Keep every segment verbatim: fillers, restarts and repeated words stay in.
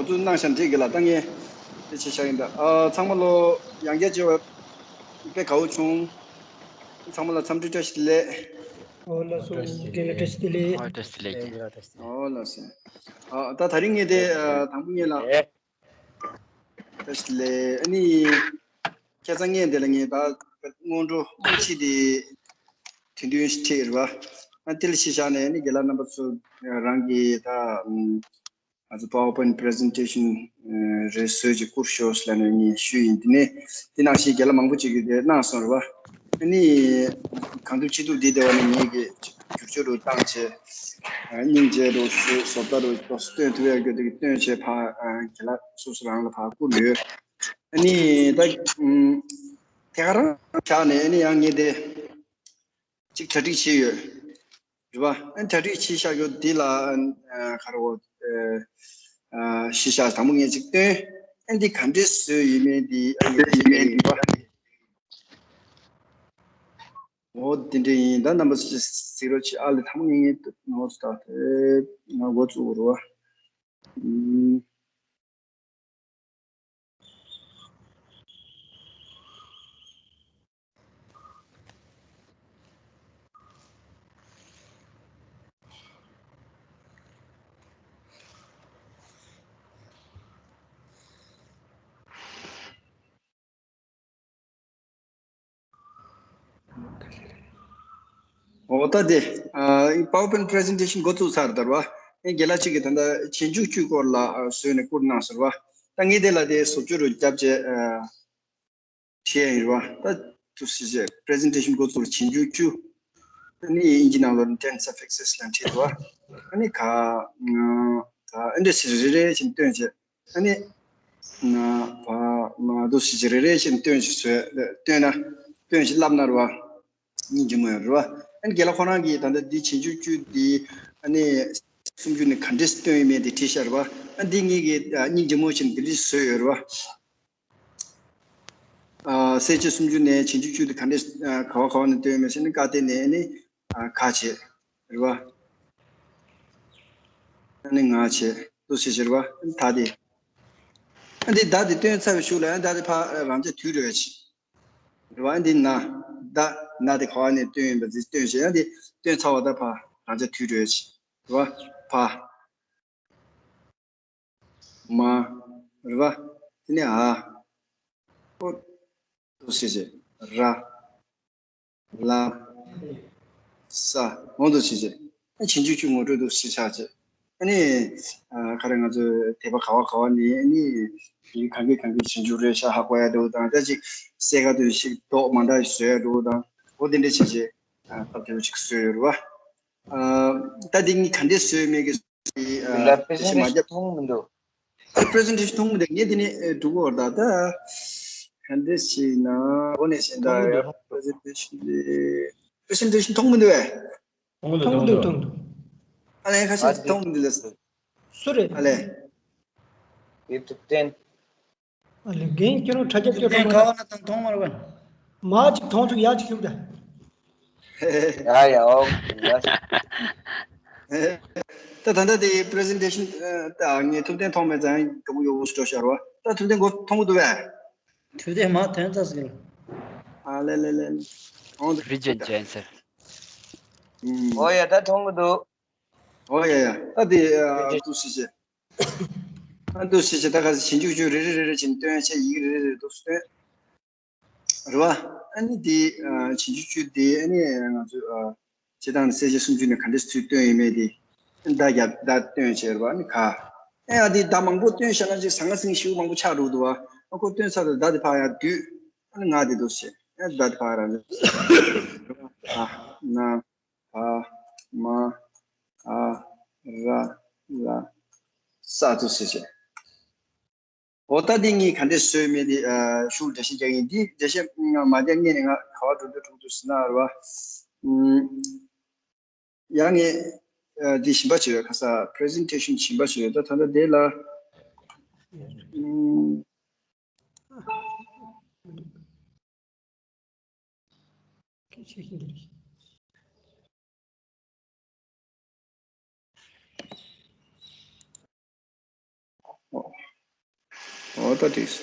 འགོ་འཛུགས་གནང་ཤག་འགྲིག་གི་ལ། ད་ངས་དེ་བྱས་ཤག་ཡིན་ད། ཨ། ཚང་མ་ལོ་ཡང་བསྐྱར་བརྗེ་བ་དཔེ་དགའ་བོ་བྱུང་། ཚང་མ་ལ་འཚམས་འདྲི་བཀྲ་ཤིས་བདེ་ལེགས། ཨོ་ལགས་སོ། རྒན་ལགས་བཀྲ་ཤིས་བདེ་ལེགས། ཨོ་བཀྲ་ཤིས་བདེ་ལེགས། ཨོ་ལགས་སོ། ཨ། ད་དེ་རིང་ངས་དེ། ཨ། དང་པོ་ངས་ལ། བཀྲ་ཤིས་བདེ་ལེགས། ཨ་ནི། ཁ་སང་ངས་འདི་ལ་ངས་ད་སྔོན་འགྲོ་དབུ་འབྱེད་དེ་དྲན་རྟེན་ཞིག་ཁྲིད་རེད་བ། ཨ། དེ་ལ་གཞི་བཞག་ནས་ཨ་ནི་རྒན་ལགས་རྣམ་པ་ཚོ་རང་གིས་ད། ཨ། ང་ཚོ་PowerPoint presentation རེ་བཟོས་ཅིག་བསྐུར་ཤོག་ཟེར་ལབ་ནས་ངས་ཞུས་ཡིན། དེ་ནས་དེ་ནང་བཞིན་རྒན་ལགས་མང་པོ་ཅིག་གིས་དེ་གནང་སོང་རེད་བ། ཨ་ནི་གང་ཐུབ་ཅི་ཐུབ་འདི་བདེ་བ་ནས་ངས་ཀྱི་བསྒྱུར་བཅོས་རུ་བཏང་བྱས། ཨ། སྙིང་རྗེ་རུ་བཟོ་བཟོ་ལྟ་རུ་ཏོག་ཙམ་སྟོན་ཐུབ་ཡག་གི་དེ་གི་སྟོན་བྱས་ཕར། ཨ། རྒན་ལགས་སོ་སོ་རང་ལ་ཕར་བསྐུར་ཡོད། ཨ་ནི་ད། ཨུམ། དེ་ག་རང་བཞག་ནས་ཨ་ནི་ཡང་ངས་དེ་གཅིག་གྲ་སྒྲིག་བྱས་ཡོད། རེད་བ། ཨ། གྲ་སྒྲིག་བྱས་བཞག་ཡོད་འདི་ལ། ཨ། ག་རེ་བ། ཨ། གཞི་བཞག་དང་པོ་ངས་གཅིག་སྟོན། ཨ། འདི་ག་འདྲས་བཟོས་ཡོད་མེད་འདི། ཨ། ངས་དེ་ཡིན་པ། འོ་དེ་འདྲས་ཡིན། ད་རྣམ་པ་ཚོས་གཟིགས་རོགས་བྱེད། ཨ་ལས། དང་པོ་ངས་ངས་ནོར་སྟག་དེ་ང་འགོ་བཙུགས་རོགས། ཨུམ། འོ་ད་དེ། ཨ། PowerPoint presentation འགོ་བཙུགས་ཚར་ད་རེད་བ། ཨ། རྒན་ལགས་གཅིག་གིས་ད་ལྟ་ཆེན་བརྗོད་བཅུ་སྐོར་ལ། ཨ། བཟོས་ནས་བསྐུར་གནང་ཟེར་བ། ད་ངས་དེ་ལ་དེ་བཟོ་བཅོས་རུ་བརྒྱབ་བྱས། ཨ། བྲིས་ཡིན་རེད་བ། ད་དུ་ཞིག་བྱས་presentation འགོ་བཙུགས་ཆེན་བརྗོད་བཅུ། ཨ་ནི་དབྱིན་ཇི་ནང་ལོགས་ten suffixes ལ་བྲིས་འདུག་བ། ཨ་ནི་ག་ད་ཨ་འདྲས་ཞིག་རེ་རེ་བཞིན་སྟོན་བྱས། ཨ་ནི་ན་བ་མ་དུ་ཞིག་རེ་རེ་བཞིན་སྟོན་ཞིག་བཟོས། སྟོན་ན་སྟོན་ཞིག་ལབ་ན་རེད་བ། སྙིང་རྗེ་མོ་ཡོད་རེད་བ། ཨ་ནི་རྒན་ལགས་ཁོ་རང་གིས་ད་ལྟ་འདི་ཆེན་བརྗོད་བཅུ་འདི། ཨ་ནི་སུམ་ཅུ་ནས་ག་འདྲས་སྟོན་ཡོད་མེད་དེ་བྲིས་ཤག་རེད་བ། ཨ། འདི་ངེད་ཀྱིས། ཨ། སྙིང་རྗེ་མོ་བཞིན་འདི་འདྲས་བཟོས་ཡོད་རེད་བ། ཨ། གསལ་བྱེད་སུམ་ཅུ་ནས་ཆེན་བརྗོད་བཅུ་དེ་ག་འདྲས། ཨ། ག་བ་ག་བ་ནས་སྟོན་ཡོད་མེད་ཟེར་ན་ཀ་སྟེ་ནས་ཨ་ནི། ཨ། ག་བྱས་རེད་བ། ཨ་ནི་ང་བྱས་དུ་ཞིག་བྱས་རེད་བ། ཨ་ནི་ད་དེ། ཨ། འདི་ད་དེ་སྟོན་ཚར་བའི་གཞུག་ལ། ཨ། ད་དེ་ཕར་རང་འཇགས་དུས་འགྲོ་ཡ་ཆེ། རེད་བ། ཨ། འདི་ན། ད་ན་དེ་ག་བ་ནས་སྟོན་ཡིན་པ་འདི་སྟོན་བྱས། ཨ། འདི་སྟོན་ཚར་བ་ད་ཕར་རང་འཇགས་དུས་འགྲོ་ཡ་ཆེ། རེད་བ། ཕ། མ། རེད་བ། དེ་ནས་འ། ཨོ། དུ་ཞིག་བྱས། ར། ལ། ས། འོ་དུ་ཞིག་བྱས། ཨ། ཆེན་བརྗོད་བཅུ་ངོ་སྤྲོད་དུ་ཞིག་ཆགས་བྱས། ཨ་ནི། ཨ། ག་རེ་ང་ཚོས་དད་པ་ག་བ་ག་བ་ནས། ཨ་ནི་དེ་གང་གི་གང་གི་ཆེན་བརྗོད་རེད་ཤག་ཧ་གོ་ཡ་འདུག་དང་། ད་ཅིག་གསལ་ཁ་དུ་ཞིག་རྡོག་མ་འདྲ་ཞིག་བཟོ་ཡ་འདུག་དང་། འོ་དེ་འདྲ་བྱས་བྱས། ཨ། སྟབས་བདེ་པོ་ཅིག་བཟོས་ཡོད་རེད་བ། ཨ། ད་འདི་ངས་ག་འདྲས་བཟོས་མེད་ཀྱི། ཨ། འདི་ལ་presentation མཐོང་མི་འདུག presentation མཐོང་མི་འདུག་ངས་འདི་ནས་འགྲོ་གི་ཡོད་རེད་ད། ད་ག་འདྲས་ཞིག་ན། འོ་ནས་ཞེ་ད་presentation འདི། presentation མཐོང་མི་འདུག་བས། མཐོང་གི་འདུག་མཐོང་གི་འདུག་ཨ་ལས། ཁ་ཤས་ཤིག་མཐོང་མི་འདུག་ལ། སུ་རེད། ཨ་ལས། ཡུ་ཊུབ་བསྟན། ཨ་ལས། རྒན་ཁྱེད་རང་དྲ་རྒྱ་སྐྱོར། ཁ་བ་ན་དང་མཐོང་མ་རེད་པ། མ་ཅིག་མཐོང་བཅུག་ཡ་ཅིག་ཤུགས་ད། ཡ་ཡ། ཨོ་ཡ། ད་ད་ལྟ་དེ་presentation ད་ངས་ཐུབ་བསྟན་མཐོང་མེད་ཙང་ག་བུ་ཡོ་བུ་སྤྲོ་ཤར་བ། ད་ཐུབ་བསྟན་མགོ་མཐོང་གི་འདུག་བས། ཐུབ་བསྟན་མ་ཐོན་ཚར་ཟིག་ལ། ཨ་ལེ་ལེ་ལེ། ཨོ་ད། རི་ཇན་ཇན་སར། ཨོ་ཡ། ད་མཐོང་གི་འདུག་ཨོ་ཡ་ཡ། ད་དེ་ཨ་ཏུ་སི་ཅེ། ཨ་ཏུ་སི་ཅེ། ད་ག་ཚོད་ཆེན་བརྗོད་བཅུ་རེ་རེ་རེ་རེ་བྱས་ནས་སྟོན་བྱས། ཡི་གེ་རེ་རེ་རེ་ཏུ་སྟོན། རེད་བ། ཨ་ནི་དེ་ཨ་ཆེན་བརྗོད་བཅུ་དེ་ཨ་ནི་ང་ཚོས་ཨ་སྤྱིར་བཏང་ནས་གསལ་བྱེད་སུམ་ཅུ་ནས་ག་འདྲས་ཚུལ་སྟོན་ཡོད་མེད་དེ། བརྡ་རྒྱབ། བརྡ་སྟོན་བྱས་རེད་བ། ཨ་ནི་ག་ཨེ་ཡ་དེ་བརྡ་མང་པོ་སྟོན་བཞག་ན་ཅིག་ཟང་ངེ་ཟིང་ཞེ་པོ་མང་པོ་ཆགས་འགྲོ་གི་འདུག་བ། ཨ་ཁོ་སྟོན་ཚར་དུས་བརྡ་དེ་ཕར་ཡར་བསྡུས། ཨ་ནི་ང་དེ་འདུག་བྱས། ཨ་བརྡ་དེ་ཕར་རང་། ཨ་ན། བ། མ། འ། ར། ལ། ས་ཏུ་སི་ཅེ། འོ་ད་འདི་ངས་ག་འདྲས་བཟོས་མེད་དེ་ཨ་ཤུགས་འགྲེལ་བཤད་རྒྱག་གི་ཡིན། འདི་འགྲེལ་བཤད་མ་རྒྱག་སྔོན་ནས་ང་ག་བ་འགྲོ་འདོད་འགྲོ་འདོད་ཟེར་ན་རེད་བ། ཨུམ། ཡང་ངས་ཨ་འདི་ཞིམ་པ་བྱས་ཡོད། ཁ་ས་presentation ཞིམ་པ་བྱས་ཡོད། ད་ད་ལྟ་དེ་ལ། ཨུམ། སྐད་ཆ་ཤིག་འདི་རེད། ཨོ་ད་དེས།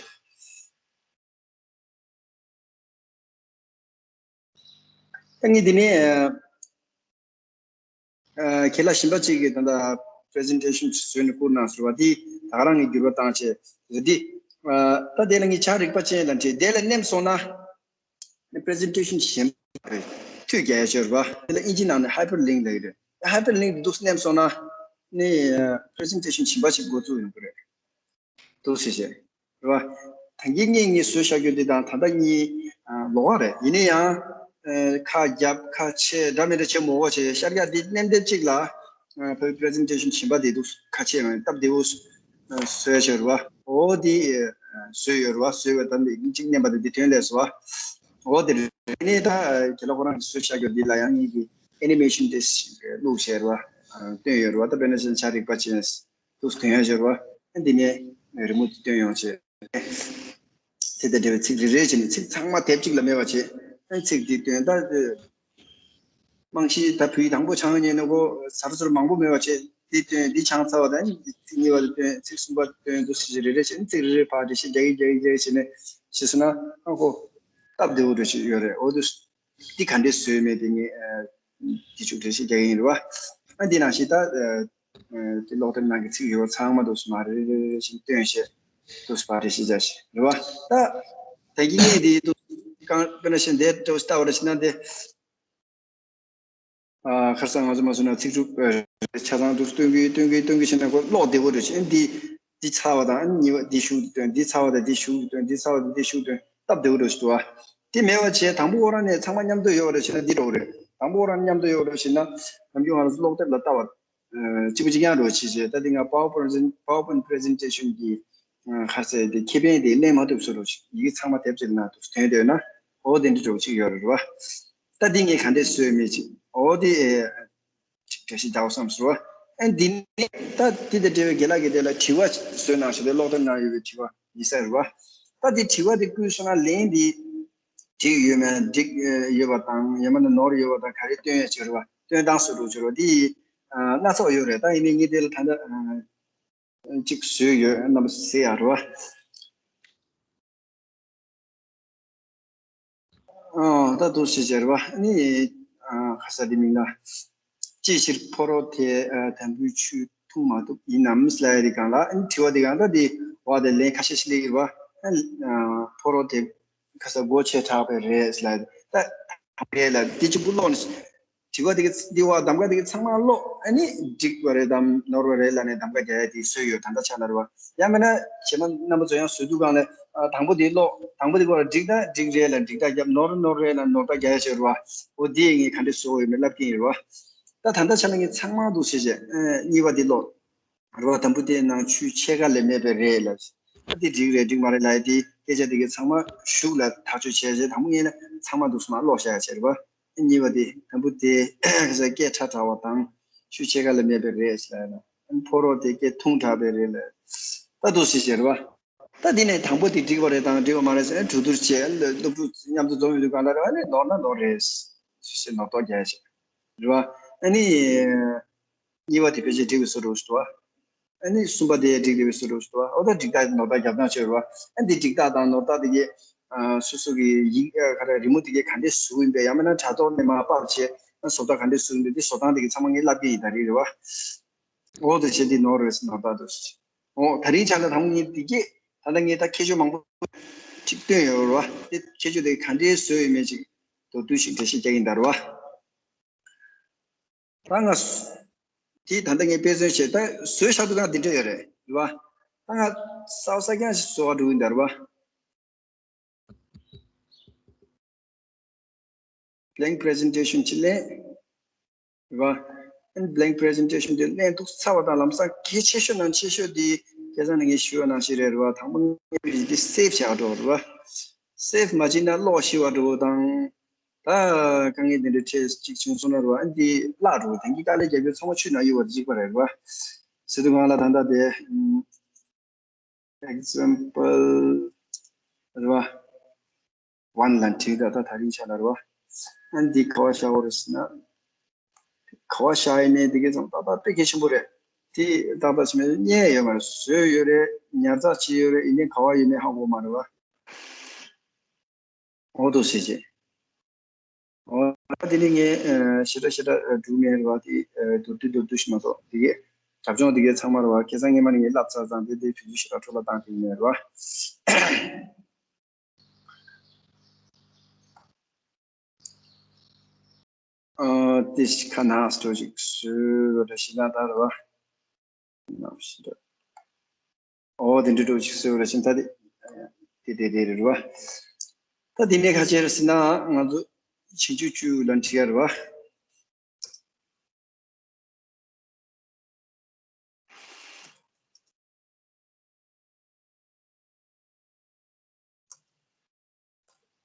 ད་ངས་འདི་ནས་ཨ་ཁྱེད་ལ་གཞན་པ་གཅིག་གིས་ད་ལྟ་པི་རི་ཟེན་ཊེ་ཤན་བཟོས་ནས་བསྐུར་གནང་ཟེར་བ་འདི་ད་ག་རང་གིས་འགྱུར་བ་བཏང་བྱས་འདི་ཨ་ད་དེ་ལ་ངས་བྱ་རིག་པ་ཅན་ལ་འདྲི་དེ་ལ་མནན་སོང་ན་ནི་པི་རི་ཟེན་ཊེ་ཤན་གཞན་པ་རེད། མཐུད་རྒྱག་ཡ་ཅིག་ཡོད་རེད་པ། དེ་ལ་དབྱིན་ཇིའི་ནང་ནས་ཧའི་པར་ལིང་ལབ་ཀྱི་རེད། ཧའི་པར་ལིང་འདུག་མནན་སོང་ན་ནི་པི་རི་ཟེན་ཊེ་ཤན་གཞན་པ་ཞིག་འགོ་བཙུགས་ཡོང་གི་རེད། འདུག་ཟེར་བྱས། རེད་པ། ད་གིན་ངས་ངས་བཟོས་བཞག་རྒྱུ་འདི་དང་ད་ལྟ་གཉིས་ཨ་ལོགས་ཀ་རེད། ཡིན་ན་ཡང་ཨ་ཁ་རྒྱབ་ཁ་ཕྱེ་འདྲ་མི་འདྲ་བྱེད་མི་དགོས་བྱས་ཤར་རྒྱག་འདི་མནན་དེབ་གཅིག་ལ་ཨ་བོད་པི་རི་ཟེན་ཊེ་ཤན་བྱིན་པ་འདི་འདུག་ཁ་ཕྱེ་ཡང་སྟབས་བདེ་བོ་ཨ་བཟོས་བྱས་རེད་པ། འོ་འདི་ཨ་བཟོས་ཡོད་རེད་པ། བཟོས་པ་ད་འདི་གཅིག་མནན་པ་འདི་འདི་དོན་ལས་སོ་པ། འོ་འདི་རེད། ནས་ད་ཨ་རྒན་ལགས་ཁོ་རང་གིས་བཟོས་བཞག་རྒྱུ་འདི་ལ་ཡང་ངེད་ཀྱིས་ཨེ་ནི་མེ་ཤན་དེ་བླུགས་བྱས་རེད་པ། ཨ་བཏོན་ཡོད་རེད་པ། ད་དཔེར་ན་ཅིག་བྱ་རིག་པ་ཅན། དུ་སྟོན་ཡ་སྦྱོར་བ། ཨ་འདི་ནས་རི་མོ་དེ་སྟོན་ཡོང་བྱས། དེ་དང་འབྲེལ་བའི་ཚིག་རེ་རེ་བྱས་ནས་ཚིག་ཚང་མ་དེབ་གཅིག་ལ་མེད་པ་བྱས། ཨ་ཚིག་འདི་སྟོན་ད། རྨང་གཞི་ད་བོད་ཡིག་དང་པོ་སྦྱང་མཁན་ནི་ཁོ་ཟུར་ཟུར་མང་པོ་མེད་པ་བྱས། འདི་སྟོན་འདི་སྦྱངས་ཚར་བ་དང་ཚིག་གཉིས་པ་དེ་སྟོན། ཚིག་གསུམ་པ་སྟོན་དུ་ཟེར་རེ་རེ་བྱས་ནས་ཚིག་རེ་རེ་ཕར་འགྲེལ་བཤད་རྒྱག་གིན་རྒྱག་གིན་རྒྱག་གིན་བྱས་ནས་ཤེས་སོང་ན་ཨ་ཁོ་སྟབས་བདེ་བོ་འདྲ་ཞིག་ཡོད་རེད། འོ་དུ། འདི་ག་འདྲས་བཟོས་མེད་དེ་ངས་ཨ་དེ་ཚོ་འགྲེལ་བཤད་རྒྱག་གི་ཡིན་རེད་པ། ཨ་འདི་ནང་བཞིན་ད་ཨ་དེ་ཀློག་དེབ་ནང་གི་ཚིག་ཡོད་ཚང་མ་འདུག་སེ་མར་རེ་རེ་རེ་བཞིན་སྟོན་བྱས་འདུག་སེ་ཕར་འགྲེལ་བཤད་རྒྱག་བྱས་རེད་པ། ད་ད་གིན་ངས་དེ་འདུག་གང་དཔེར་ན་བཤད་འདི་འདྲ་བོ་ཞིག་ལྟ་བ་རེ་བྱས་ན་དེ། ཨ་ཁ་སང་ང་ཚོ་མ་སོང་ན་ཚིག་གྲུབ་ཆ་ཚང་དུ་སྟོན་གི་སྟོན་གི་སྟོན་གི་བྱས་ན་ཁོ་ཀློག་བདེ་བོ་འདྲ་ཞིག་འདི་འདི་ཚར་བ་དང་གཉིས་པ་འདི་གཞུག་སྟོན། འདི་ཚར་བ་དང་འདི་གཞུག་སྟོན། འདི་ཚར་བ་དང་འདི་གཞུག་སྟོན་སྟབས་བདེ་བོ་འདྲ་ཞིག་འདུག་ཨ། དེ་མེད་པ་བྱས་དང་པོ་ཁོ་རང་ནས་ཚང་མ་མཉམ་དུ་ཡོད་རེད་བྱས་ན་འདི་འདྲ་བོ་རེད། དང་པོ་ཁོ་རང་མཉམ་དུ་ཡོད་རེད་བྱས་ན་ནམ་རྒྱུན་ང་རང་ཚོ་ཀློག་དེབ་ལ་ལྟ་བ་གཅིག་པ་གཅིག་རྐྱང་འདྲ་བོ་བྱས་བྱས། ད་འདི་ང་PowerPoint presentation གི་ཁ་ཟས་དེ་ཁེ་ཕན་དེ་ལེན་མ་ཐུབ་བཟོ་འདྲ་བོ་ཞིག་ཡི་གེ་ཚང་མ་དེབ་ཅིག་ནང་དུ་ཐོན་འདོད་ན་འོ་དེ་འདྲ་འདྲ་བོ་ཅིག་ཡོད་རེད་བ། ད་འདི་ངས་ག་འདྲས་བཟོས་མེད་ཅིག་འོ་དེ་ཅིག་འགྲེལ་བཤད་རྒྱག་བསམ་སོང་བ། ཨ་འདི་ནས་ད་འདི་དང་འབྲེལ་བའི་རྒན་ལགས་ཀྱིས་དེ་ལ་དྲི་བ་བཟོས་གནང་ཞེས་དེ་ཀློག་དེབ་ནང་ཡོད་པའི་དྲི་བ་ཡིན་ས་རེད་བ། ད་འདི་དྲི་བ་དེ་བསྐུར་སོང་ན་ལན་འདི་འགྲིག་ཡོད་མེད་འགྲིག་ཡོད་པ་དང་ཡང་མིན་ན་ནོར་ཡོད་པ་དང་ག་རེ་སྟོན་ཡ་ཅིག་རེད་བ། སྟོན་སྟངས་སུ་འགྲོ་ཅིག་རེད་བ། འདི་སྣ་ཚོགས་ཡོད་རེད། ད་ཡིན་ནའི་ངས་དེ་ལ་ད་ལྟ་གཅིག་བཟོས་ཡོད། རྣམ་པ་ཚོས་གཟིགས་ཡ་རེད་བ། ཨ་ད་དུ་ཞིག་ཟེར་བ་ནི་ཨ་ཁ་ས་དེ་མིན་ན་ཅིའི་ཕྱིར་ཕོ་རོག་དེ་ཨ་དམ་བུའི་ཆུ་འཐུང་མ་ཐུབ་ཡིན་ནམ་ལབ་ཡ་དེ་སྒང་ལ་ཨ་ནི་དྲི་བ་དེ་སྒང་ད་དེ་བ་དེ་ལན་ཁ་ཤས་ཤིག་སླེབས་ཡོད་རེད་བ། ཨ་ཕོ་རོག་དེ་ཁ་ས་སྒོ་ཕྱེ་དྲགས་པ་རེད་ལབ་ཡ་ད་རེད་ལ་དེ་གཅིག་པུ་ཀློག་ནས། དྲི་བ་དེ་གི་འདི་བ་གདམ་ག་དེ་གི་ཚང་མ་ཀློག་ཨ་ནི་འགྲིག་པ་རེད་དམ་ནོར་བ་རེད་ལབ་ནས་གདམ་ག་རྒྱག་ཡ་དེ་བཟོས་ཡོད། ད་ལྟ་ཆ་ལ་རེད་བ། ཡང་མིན་ན་གཞན་པ་རྣམ་པ་ཚོ་ཡང་བཟོས་དུས་སྒང་ལ་ཨ་དང་པོ་དེ་ཀློག་དང་པོ་དེ་ཀློག་ལ་འགྲིག་ད་འགྲིག་རེད་ལབ་འགྲིག་རྟགས་རྒྱབ། ནོར་ནོར་རེད་ལབ་ནོར་རྟགས་རྒྱག་ཡ་བྱས་རེད་བ། འོ་དེ་ངས་ག་འདྲས་བཟོ་ཡོད་མེད་ལབ་ཀྱི་ཡིན་རེད་བ། ད་ད་ལྟ་ཆ་ལ་ངས་ཚང་མ་འདུག་ཟེར་བྱས་ཨ་གཉིས་པ་དེ་ཀློག་རེད་བ། དང་པོ་དེའི་ནང་ཆུའི་ཕྱེད་ཀ་ལས་མེད་པ་རེད་ལབ། ཨ་དེ་འགྲིག་རེད་འགྲིག་མ་རེད་ལབ་ཡ་དེ་སྐད་ཆ་དེ་གི་ཚང་མ་གཞུག་ལ་ཐག་གཅོད་བྱས་རྗེས་དང་པོ་ངས་ན་ཚང་མ་འདུག་སེ་མར་ཀློག་བཞག་ཡ་བྱས་རེད་བ། ཨ་གཉིས་པ་དེ་དང་པོ་དེ་སྐད་ཁྲ་དྲགས་པ་དང་ཆུ་ཕྱེད་ཀ་ལས་མེད་པ་རེད་ལབ་ཡ་ན་ཨ་ཕོ་རོག་དེ་སྐད་ཐུང་དྲགས་པ་རེད་ལབ། ད་འདུག་སེ་བྱས་རེད་བ། ད་དེ་ནས་དང་པོ་དེ་འགྲིག་པ་རེད་དང་འགྲིག་པ་མ་རེད་ཟེར་ཨ་གྲོས་བསྡུར་བྱས་ཨ་སློབ་ཕྲུག་མཉམ་དུ་འཛོམས་ཡོང་དུས་གང་ལྟར་ཨ་ནི་ནོར་ན་ནོར་རེད་ཟེར་ནོར་ཐོག་རྒྱག་ཡ་བྱས་རེད་བ། ཨ་ནི། གཉིས་པ་དེ་ཕལ་ཆེར་འགྲིག་པའི་བཟོ་འདྲ་ཞིག་འདུག་བ། ཨ་ནི་གསུམ་པ་དེ་འགྲིག་རེད་པའི་བཟོ་འདྲ་ཞིག་འདུག་བ། ཨོ་ད་འགྲིག་རྟགས་ནོར་རྟགས་རྒྱབ་སྟངས་བྱས་རེད་བ། ཨ་འདི་འགྲིག་རྟགས་དང་ནོར་རྟགས་དེ་གའི་ཨ་སོ་སོ་གི་ཡིག་ཨ་ག་རེ་རི་མོ་དེ་གའི་ག་འདྲས་བཟོ་ཡིན་པས་ཡང་མིན་ན་དྲ་ཐོག་ནས་མར་ཕབ་བྱས་ཨ་བཟོ་ལྟ་ག་འདྲས་བཟོ་ཡིན་པས་དེ་བཟོ་སྟངས་དེ་གའི་ཚང་མ་ངས་བསླབ་ཀྱི་ཡིན་ད་རེད་རེད་བ། ཨོ་དེ་བྱས་འདི་ནོར་རེད་ནོར་རྟགས་འདུག་ཨོ་ད་རིང་ཆ་ལ་དང་པོ་ངས་འདི་གའི་ད་ལྟ་ངས་ད་ཁྱད་ཆོས་མང་པོ་ཅིག་བཏོན་ཡོད་རེད་བ། དེ་ཁྱད་ཆོས་དེ་ག་འདྲས་བཟོ་ཡོད་མེད་ཅིག་མདོར་བསྡུས་ཤིག་འགྲེལ་བཤད་རྒྱག་གི་ཡིན་ད་རེད་བ། ད་ང་སུ། དེ་ད་ལྟ་ངས་དཔེ་མཚོན་བྱས་ད་བཟོས་བཞག་དུས་ད་འདི་འདྲ་ཡོད་རེད་རེད་བ། ད་ང་གསར་པ་གསར་རྐྱང་ཞིག་བཟོ་བ་འགྲོ་གི་ཡིན་ད་རེད་བ། blank presentation ཅིག་ལེན། རེད་བ། ཨན་blank presentation དེ་ལེན་ཐུབ་ཚར་བ་དང་ལམ་སང་གལ་ཆེ་ཤོས་ནང་ཆེ་ཤོས་དེ་སྐལ་བཟང་ནས་ངས་ཞུས་པ་ནང་བཞིན་རེད་རེད་བ། དང་པོ་ངས་དེ་save བྱ་འགྲོ་རེད་བ། save མ་བྱས་ན་ཀློག་ཤི་བ་འགྲོ་དང་། ད་དཀའ་ངལ་དེ་འདྲ་འཕྲད་ཅིག་བྱུང་སོང་ན་རེད་བ། ཨ་འདི་བརླག་འགྲོ་དེང་གི་དཀའ་ལས་རྒྱབ་རྒྱུ་ཚང་མ་ཆུ་ནང་གཡུག་པ་དེ་གཅིག་པ་རེད་བ། ཟེར་དུས་སྒང་ལ་ད་ལྟ་དེ་example རེད་བ། one ལ་བྲིས་ད་ད་ད་རིང་ཆ་ལ་རེད་བ། ཨ་འདི་ག་བ་བཞག་འོ་རེད་ཟེར་ན། ག་བ་བཞག་ཡིན་ནའི་དེ་གས་ཙམ་ད་ད་དཔེ་གལ་ཆེན་པོ་རེད། དེ་ཏག་ཏག་ཅིག་མེད་ན་རྙེད་ཡོད་མ་རེད། བཟོས་ཡོད་རེད། ཉར་ཚགས་བྱས་ཡོད་རེད། ཡིན་ནའི་ག་པར་ཡོད་མེད་ཧ་གོ་མ་རེད་བ། འོ་འདུག་སེ་བྱས། འོ་ད་དེ་ནི་ངས་ཨ་ཞེ་དྲག་ཞེ་དྲག་ཨ་སྒྲུག་མེད་རེད་བ། དེ་ཨ་མདོར་བསྡུས་མདོར་བསྡུས་ཤིག་མ་གཏོགས། དེ་གས་རྒྱབ་ལྗོངས་དེ་གས་ཚང་མ་རེད་བ། ཁ་སང་སྔས་མ་ནས་ངས་ལབ་ཚར་ཙང་དེ་དེ་བེད་སྤྱོད་ཞེ་དྲག་འཕྲོ་བརླག་བཏང་ཐུབ་ཀྱི་མེད་རེད་བ། ཨ་དེ་ཁ་ནང་སྤྲོ་ཞིག་བཟོས་པ་འདྲ་ཞིག་ན་ད་རེད་བ། ནང་ཞིག་འདྲ། ཨོ་དེ་འདྲ་འདྲ་ཞིག་བཟོས་པ་འདྲ་ཞིག་ད་དེ་དེ་དེ་དེ་རེད་བ། ད་དེ་ནས་ཁ་ཆེ་རེད་ཟེར་ན་ང་ཚོ་ཆིག་སྒྲིལ་བཅུ་ལ་འཁྲིད་ཡ་རེད་བ།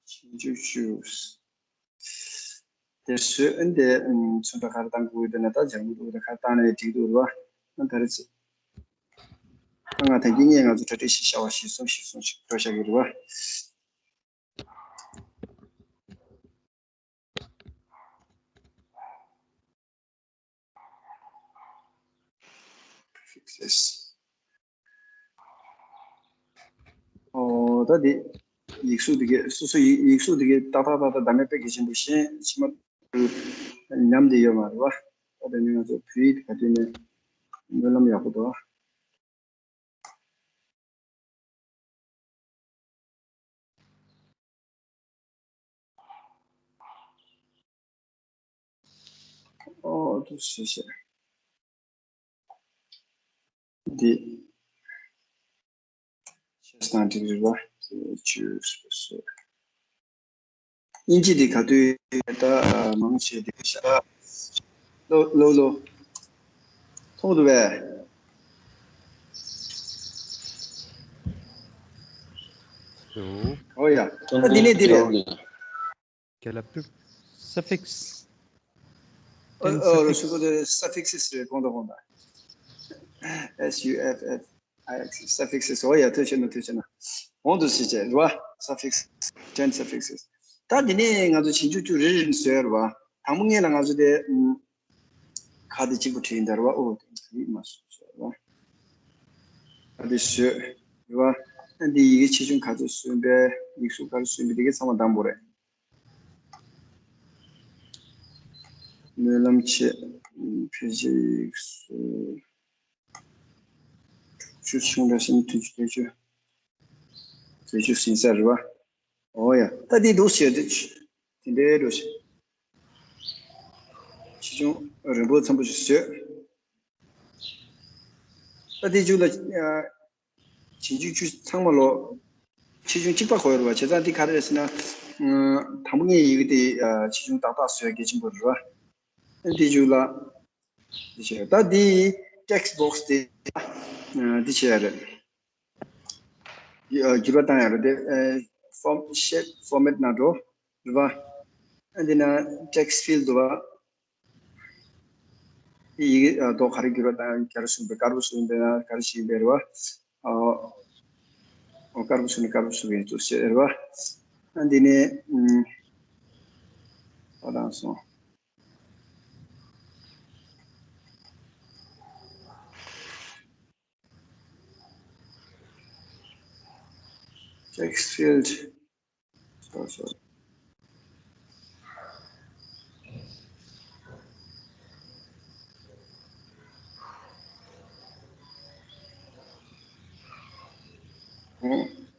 ཆིག་སྒྲིལ་བཅུ། དེ་བཟོས་ཨ་ནི་དེ་ཚོན་ཁྲ་ག་རེ་བཏང་དགོས་འདུག་ན། ད་ལྗང་གུ་འདུག་ད་ག་རེ་བཏང་ནས་འགྲིག་འདུག་རེད་བ། ཨ་ད་རེ་ཚེ་ད་ང་ད་གིན་ངས་ང་ཚོ་གྲ་སྒྲིག་ཞིག་བྱ་བ་ཞིག་སོང་ཞིག་སོང་ཞིག་འགྲོ་བཞག་གི་རེད་བ། Prefixes. ཨོ་ད་འདི་ཡིག་གཟུགས་འདི་གས་སོ་སོ་ཡིག་ཡིག་གཟུགས་འདི་གས་ཏག་ཏག་ཏག་ཏག་བདག་མེད་དཔེ་གལ་ཆེན་པོ་ཤེས་ཕྱི་མ་ཉམས་བསྡད་ཡོད་མ་རེད་བ། ད་དེ་ནི་ང་ཚོ་བོད་ཡིག་ག་དུས་ནས་སྨོན་ལམ་ཡག་པོ་འདུག་ཨོ་དུ་ཞེས་བཤད། འདི་ཤེས་སྟངས་འགྲིག་རེད་བ། ཅུ་སོ་སོ། དབྱིན་ཇི་འདི་ག་དུས་ད་མང་ཆེ་འདི་ཤ་ལོ་ལོ་ལོ། མཐོང་འདུག་བས། ཨོ་ཡ། ད་འདི་ནས་འདི་རེད། Gallop suffix. ཨོ་ཨོ་རོ་ཤུ་གོ་དེ་suffixes རེད། གོང་དང་གོང་དང་། S U F F I X suffixes. ཨོ་ཡ། ཐོས་ཤེས་ན་ཐོས་ཤེས་ན། གོང་དུ་ཞེས་བྱ་རེད་བ། Suffix ten suffixes. ད་འདི་ནས་ང་ཚོ་ཆིག་སྒྲིལ་བཅུ་རེ་རེ་ནས་བཟོས་རེད་བ། དང་པོ་ངས་ལ་ང་ཚོ་དེ་ཁ་དེ་གཅིག་པུ་བྲིས་འདར་བ། ཨོ་དེ་ཡིག་མ་བཟོས་བཟོས་རེད་བ། ཁ་དེ་བཟོས་རེད་བ། ཨ་འདི་ཡི་གེ་ཆེ་ཆུང་ག་ཚོད་བཟོས་པས། ཡིག་གཟུགས་ག་རེ་བཟོས་པས། དེ་གའི་ཚང་མ་དང་པོ་རེད། སྨོན་ལམ་ཆེ། ཕལ་ཆེར་ཡིག་གཟུགས་དྲུག་ཅུ་ཆུང་འདྲ་ཞིག་ནི་དྲུག་ཅུ་བདུན་ཅུ། བདུན་ཅུ་ཟིན་ས་རེད་བ། ཨོ་ཡ། ད་འདི་འདུག་ཟེར་དུས་དེ་འདྲའི་འགྲོ་ཞིག་ཆེ་ཆུང་རིང་པོ་འཚམ་པོ་ཞིག་བཟོས། ད་འདི་མཇུག་ལ་ཆིག་སྒྲིལ་བཅུ་ཚང་མ་ལོ། ཆེ་ཆུང་གཅིག་པ་གོ་ཡོད་རེད་བ། བྱས་ཙང་འདི་ག་རེ་རེད་ཟེར་ན། དང་པོ་ངས་ཡི་གེ་དེ་ཆེ་ཆུང་ཏག་ཏག་བཟོས་གལ་ཆེན་པོ་རེད་བ། འདི་མཇུག་ལ་འདི་བྱས། ད་འདི་text box དེ་འདི་བྱས་ཡ་རེད། འགྱུར་བ་བཏང་ཡ་རེད་དེ། form shape format ནང་འགྲོ་རེད་བ། འདི་ན་text field འདུག་བ། ཡི་གེ་ཨ་མདོག་ག་རེ་འགྱུར་བ་བཏང་། ག་རེ་བཟོས་པའི་དཀར་པོ་བཟོས་པའི་ན་ག་རེ་བྱས་པའི་རེད་བ། ཨོ་དཀར་པོ་བཟོས་ན་དཀར་པོ་བཟོས་པའི་འདུག་ཟེར་རེད་བ། ཨ་འདི་ནས་ཨུམ་ཨོ་དང་སོང་། Text field. Sorry, sorry.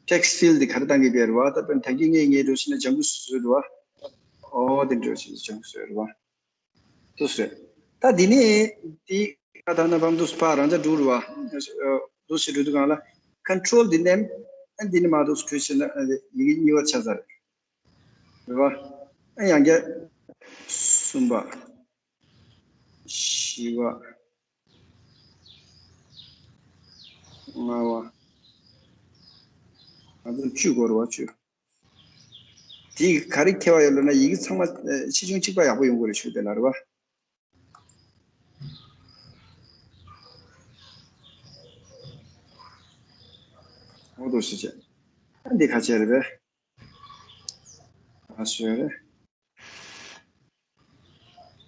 Text field དེ་ག་རེ་བཏང་གི་ཡོད་རེད་བ། ད་དཔེར་ན་ད་གིན་ངས་ངའི་འགྲོ་ཕྱིན་ན་ལྗང་གུ་བཟོས་འདུག་བ། ཨོ་དེ་འགྲོ་ཕྱིན་ལྗང་གུ་བཟོས་རེད་བ། འདུག་སེ། ད་འདི་ནས་འདི་ཁ་ཐག་ན་བམ་འདུག་སེ་ཕར་རང་ཅག་འགྲོ་རུ་བ། འདུག་སེ་འགྲོ་དུས་གང་ལ་control འདི་ནས་ཨ་འདི་ནས་མར་འདུག་སེ་བྲིས་ཟིན་ན་ཨ་འདི་ཡི་གེ་གཉིས་པ་ཆགས་ཚར་རེད་བ། ཨ་ཡང་བསྐྱར་གསུམ་པ། བཞི་པ། ལྔ་པ། ང་ཚོ་བཅུ་དགོས་རེད་བ། བཅུ། དེ་ག་རེ་ཁྱད་པར་ཡོད་ལབ་ན་ཡི་གེ་ཚང་མ་ཨ་ཆེ་ཆུང་གཅིག་པ་ཡག་པོ་ཡོང་དགོས་རེད་ཞུ་དེ་ལ་རེད་བ། འོ་དོ་ཞིག་བྱས། ཨ་འདི་ཁ་ཆེ་རེད་པས། ཨ་ཞོ་རེད།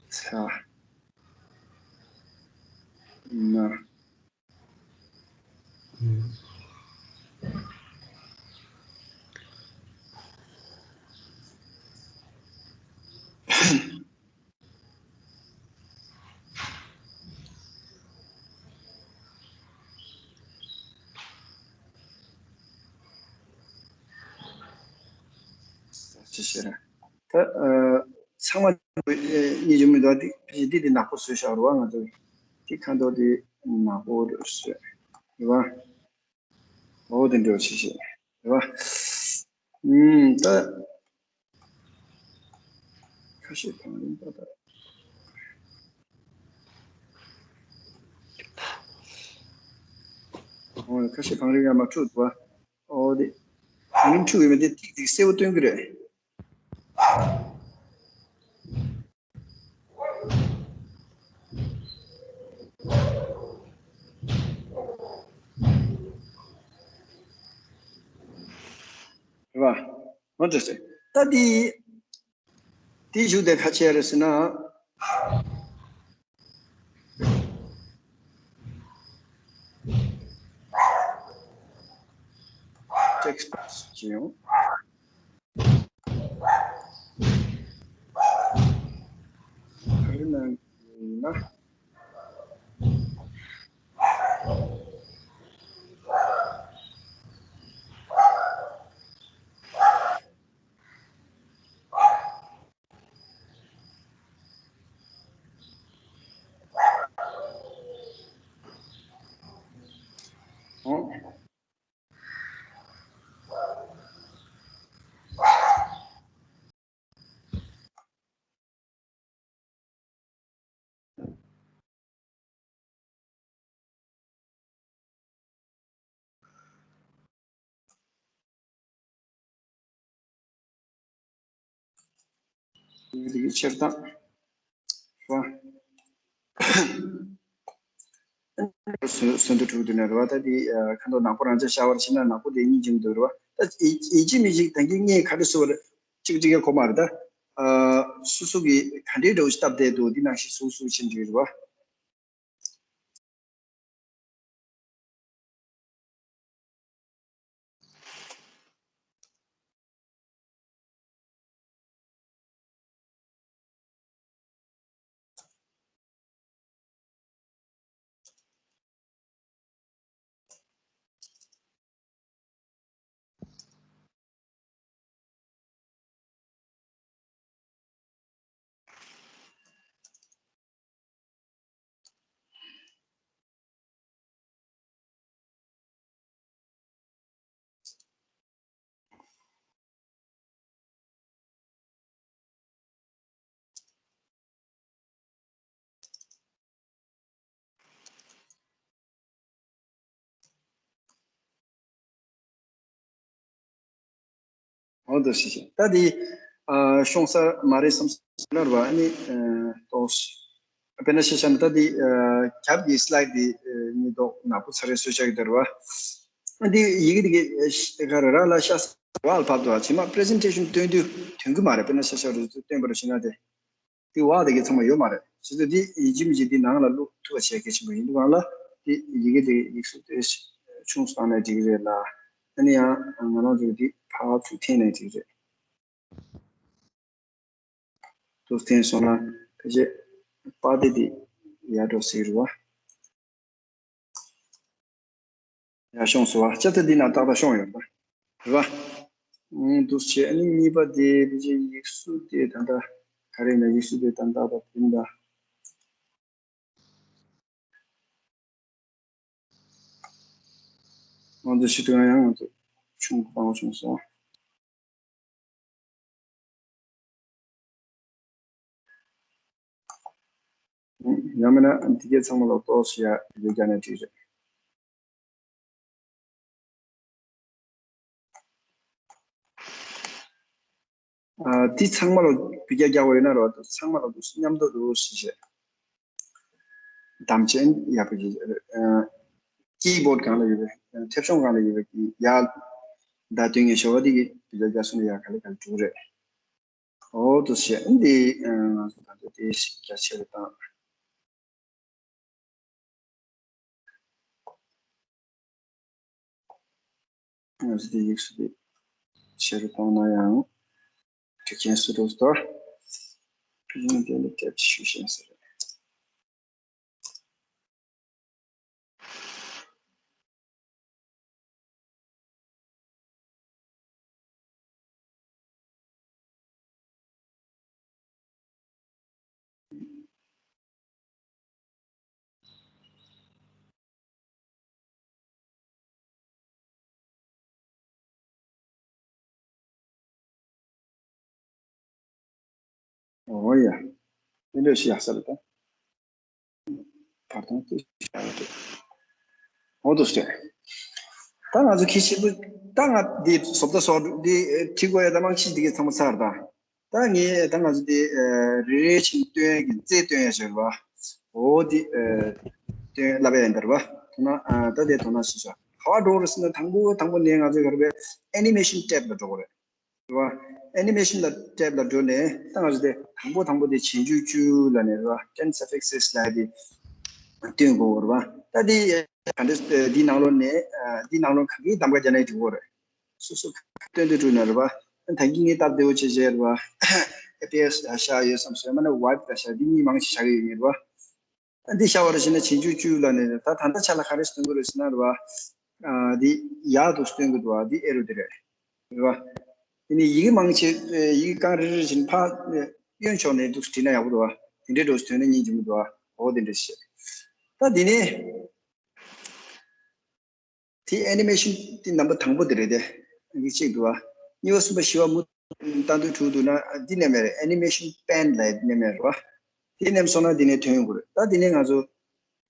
ཚ། ན། ཅི་ཞེས་ར། ད་ཨ་ཚང་མ་ཨེ་གཉིས་འཇུག་མི་འདུག་འདི་འདི་འདི་ནག་པོ་བཟོས་བཞག་རེད་བ། ང་ཚོ་འདི་ཁ་མདོག་འདི་ནག་པོ་རེད་བཟོས་རེད་བ། འོ་དེ་འདྲ་ཅི་ཞེས་རེད་བ། ཨུམ་ད་ཁ་ཤས་གང་ཡིན་པ་ད། འོ་ཁ་ཤས་གང་རེད་ཡ་མ་འཁྲུག་འདུག་བ། འོ་དེ་གང་རེད་འཁྲུག་ཡོད་མེད་དེ་ཏིག་ཏིག་གསལ་པོ་སྟོན་གི་རེད། རེད་བ། འོ་དེ་ཟེར། ད་དེ་དེའི་གཞུག་དེ་ཁ་ཕྱེ་རེད་ཟེར་ན། text box ཅིག་ཡོང་། ག་རེ་གནང་གི་ཡིན་ན། འདི་གི་ཕྱིར་བཏང་། རེད་བ། སུ་སུ་འདུ་དྲུག་འདུ་ནས་རེད་བ། ད་འདི་ཁ་མདོག་ནག་པོ་རང་ཅག་ཤར་བར་ཕྱིན་ན་ནག་པོ་དེ་གཉིས་འཇིམ་འདུག་རེད་བ། ད་ཡི་ཡི་གཅིག་མི་གཅིག་ད་གིན་ངས་ག་རེ་ཟེར་བ་རེད། གཅིག་གཅིག་གི་གོ་མ་རེད་ད། སུ་སུ་གི་ག་འདྲའི་འདྲ་བོ་ཞིག་སྟབས་བདེ་འདུག་འདི་ནང་བཞིན་སུ་སུ་ཕྱིན་འགྲིག་རེད་བ། འོ་དོ་ཤི་ཤི། ད་དེ་ཨ་ཤོང་ས་མ་རེད་བསམ་ས་ལ་ར་བ། ཨ་ནི་ཨ་ཏོག་དཔེར་ན་ཤེས་བྱ་ནི་ད་དེ་ཨ་རྒྱབ་ཀྱི་སི་ལའེ་ཌི་དེ་ཨ་ནི་མདོག་ནག་པོ་ཚ་རེ་བཟོས་བཞག་གི་འདུག་ར་བ། ཨ་དེ་ཡི་གེ་དེ་གི་ཨ་ག་རེ་ར་ལ་ཤ་ས་བ་ལ་ཕབ་འདུག་རྗེས་མ་པི་རི་ཟེན་ཊེ་ཤན་སྟོན་དུས་དོན་གི་མ་རེད། དཔེར་ན་ཤེས་བྱ་རུ་སྟོན་པ་རུ་ཕྱིན་ན་དེ། དེ་བ་དེ་གི་ཚང་མ་ཡོད་མ་རེད། བྱས་ཙང་དེ་ཡིན་གཅིག་མིན་གཅིག་དེ་ནང་ལ་བླུག་ཐུབ་པ་བྱེད་གལ་ཆེན་པོ་ཡིན་དུས་གང་ལ་དེ་ཡི་གེ་དེ་ཡིག་གཟུགས་དེ་ཆུང་སུ་བཏང་ནས་འགྲིག་གི་རེད་ལ། ཨ་ནི་ཡང་ང་རང་ཚོ་དེ་ཕར་ཚུར་འཐེན་ནས་འགྲིག་གི་རེད། དུ་འཐེན་སོང་ན་ཕལ་ཆེར་པར་དེ་དེ་ཡར་འགྲོ་སྲིད་རེད་བ། ཡར་ཤོང་སོང་བ། ལྕགས་ཐག་འདི་ན་ཏག་ཏག་ཤོང་ཡོད་པ་རེད་བ། ཨང་། འདུག་བྱས། ཨ་ནི་གཉིས་པ་དེ་ཕལ་ཆེར་ཡིག་གཟུགས་དེ་ད་ལྟ་ག་རེ་ན་ཡིག་གཟུགས་དེ་ད་ལྟ་བ་དེ་འདྲ། ང་ཚོ་ཤི་དུས་ཡང་ང་ཚོ་ཆུང་གི་སྤང་བྱུང་སོང་། ཡང་མིན་ན་འདི་གའི་ཚང་མ་ལ་ཏོག་ཙམ་ཡ་ཡོད་རྒྱ་ནས་བྲིས་རེད། ཨ་འདི་ཚང་མ་ལ་བི་རྒྱ་རྒྱག་པ་ཡོད་ན་རོ། ཚང་མ་ལ་མཉམ་དུ་རུ་ཞིག་བྱས། དམ་ཅན་ཡག་པོ་ཡིན། ཀི་བོཌ་སྒང་ལ་ཡོད་པའི་མཐེབ་གཞོང་སྒང་ལ་ཡོད་པའི་ཡ། ད་དོན་ངེས་ཞོ་བ་འདི་གི་བི་ལ་རྒྱ་སོང་ནས་ཡག་ག་ལེ་ག་ལེ་འགྲོ་གི་རེད། འོ་དུ་བྱས་འདི་ང་ཚོ་ད་ལྟ་དེ་ཞིག་རྒྱ་ཆེ་རུ་བཏང་། ང་ཚོ་དེ་ཡིག་གཟུགས་དེ་ཆེ་རུ་གཏོང་ན་ཡང་འགྲིག་མཁན་བཟོ་འདུག་ད། ཕི་ལིང་དེ་ལ་ཏེབ་ཅིག་ཞུ་བཞིན་ཟེར། ཨོ་ཡ། དེ་འདྲ་ཞིག་ཡག་ས་རེད་ད། བར་སྟོང་དེ་ཞིག་ཡག་རེད། ཨོ་དུ་ཟེར། ད་ང་ཚོ་ཁྱི་ཤི་བུ་ད་ང་འདི་བཟོ་ལྟ་བཟོ་འདི་ཁྲིད་དགོས་ཡ་ད་མང་ཆེ་འདི་གི་ཚང་མ་ཚར་ད། ད་ངས་ད་ང་ཚོ་འདི་རེ་རེ་བཞིན་སྟོན་གི་རྩེ་སྟོན་ཡ་ཞིག་རེད་བ། ཨོ་འདི་སྟོན་ལབ་ཡ་ཡིན་ད་རེད་བ། ད་ང་ད་དེ་དོ་སྣང་ཞིག་བྱ། ག་བ་འགྲོ་རེད་ཟེར་ན་དང་པོ་དང་པོ་ནས་ང་ཚོ་ག་རེ་བས་ཨེ་ནི་མེ་ཤིན་ཊེབ་ལ་འགྲོ་དགོས་རེད། རེད་བ། ཨེ་ནི་མེ་ཤིན་ལ་ཊེབ་ལ་འགྲོ་ནས་ད་ང་ཚོ་དེ་དང་པོ་དང་པོ་དེ་ཆེན་བཅུ་བཅུ་ལ་ནས་རེད་བ། ཊེན་སབ་ཨེག་སི་ལ་དེ་སྟོན་དགོས་རེད་བ། ད་དེ་ག་འདྲ་འདི་ནང་ལོགས་ནས་འདི་ནང་ལོགས་ག་གི་གདམ་ག་རྒྱག་ནས་འགྲོ་དགོས་རེད། སོ་སོ་སྟོན་དུ་འགྲོ་ན་རེད་བ། ད་གིན་ངས་སྟབས་བདེ་བོ་བྱས་བྱས་རེད་བ། ཨེ་པི་ཨེ་སི་ཤ་ཡོད་བསམ་སོང་ཡ་མ་ནས་ཝའིབ་ཤ་འདི་གཉིས་མང་ཆེ་ཤ་གི་ཡོད་ངེས་རེད་བ། འདི་ཤ་བ་རེ་བྱས་ན་ཆེན་བཅུ་བཅུ་ལ་ནས་ད་ད་ལྟ་ཆ་ལ་ག་རེ་སྟོན་གི་རེད་ཟེར་ན་རེད་བ། འདི་ཡག་ཏུ་སྟོན་གི་འདུག་བ། འདི་ཨེ་རོ་འདི་རེད། རེད་བ། དེ་ནས་ཡི་གེ་མང་ཆེ་ཡི་གེ་གང་རེ་རེ་བཞིན་ཕ་གཡོན་ཕྱོགས་ནས་འདུག་བྲིས་ན་ཡག་པོ་འདུག་བ། དེ་འདྲའི་འགྲོ་སྟོན་ན་སྙིང་རྗེ་མོ་འདུག་བ། འོ་དེ་འདྲ་བཤད། ད་དེ་ནས་དེ་ཨེ་ནི་མེ་ཤིན་དེ་རྣམ་པ་དང་པོ་དེ་རེད་དེ། འདི་གཅིག་འདུག་བ། གཉིས་པ་གསུམ་པ་བཞི་པ་མུ་ལྟ་འདུག་དྲུག་འདུག་ན་འདི་ནས་མེད་རེད། ཨེ་ནི་མེ་ཤིན་པེན་ལ་འདི་ནས་མེད་རེད་བ། དེ་ནས་སོང་ན་འདི་ནས་ཐོན་ཡོང་གི་རེད། ད་འདི་ནས་ང་ཚོ་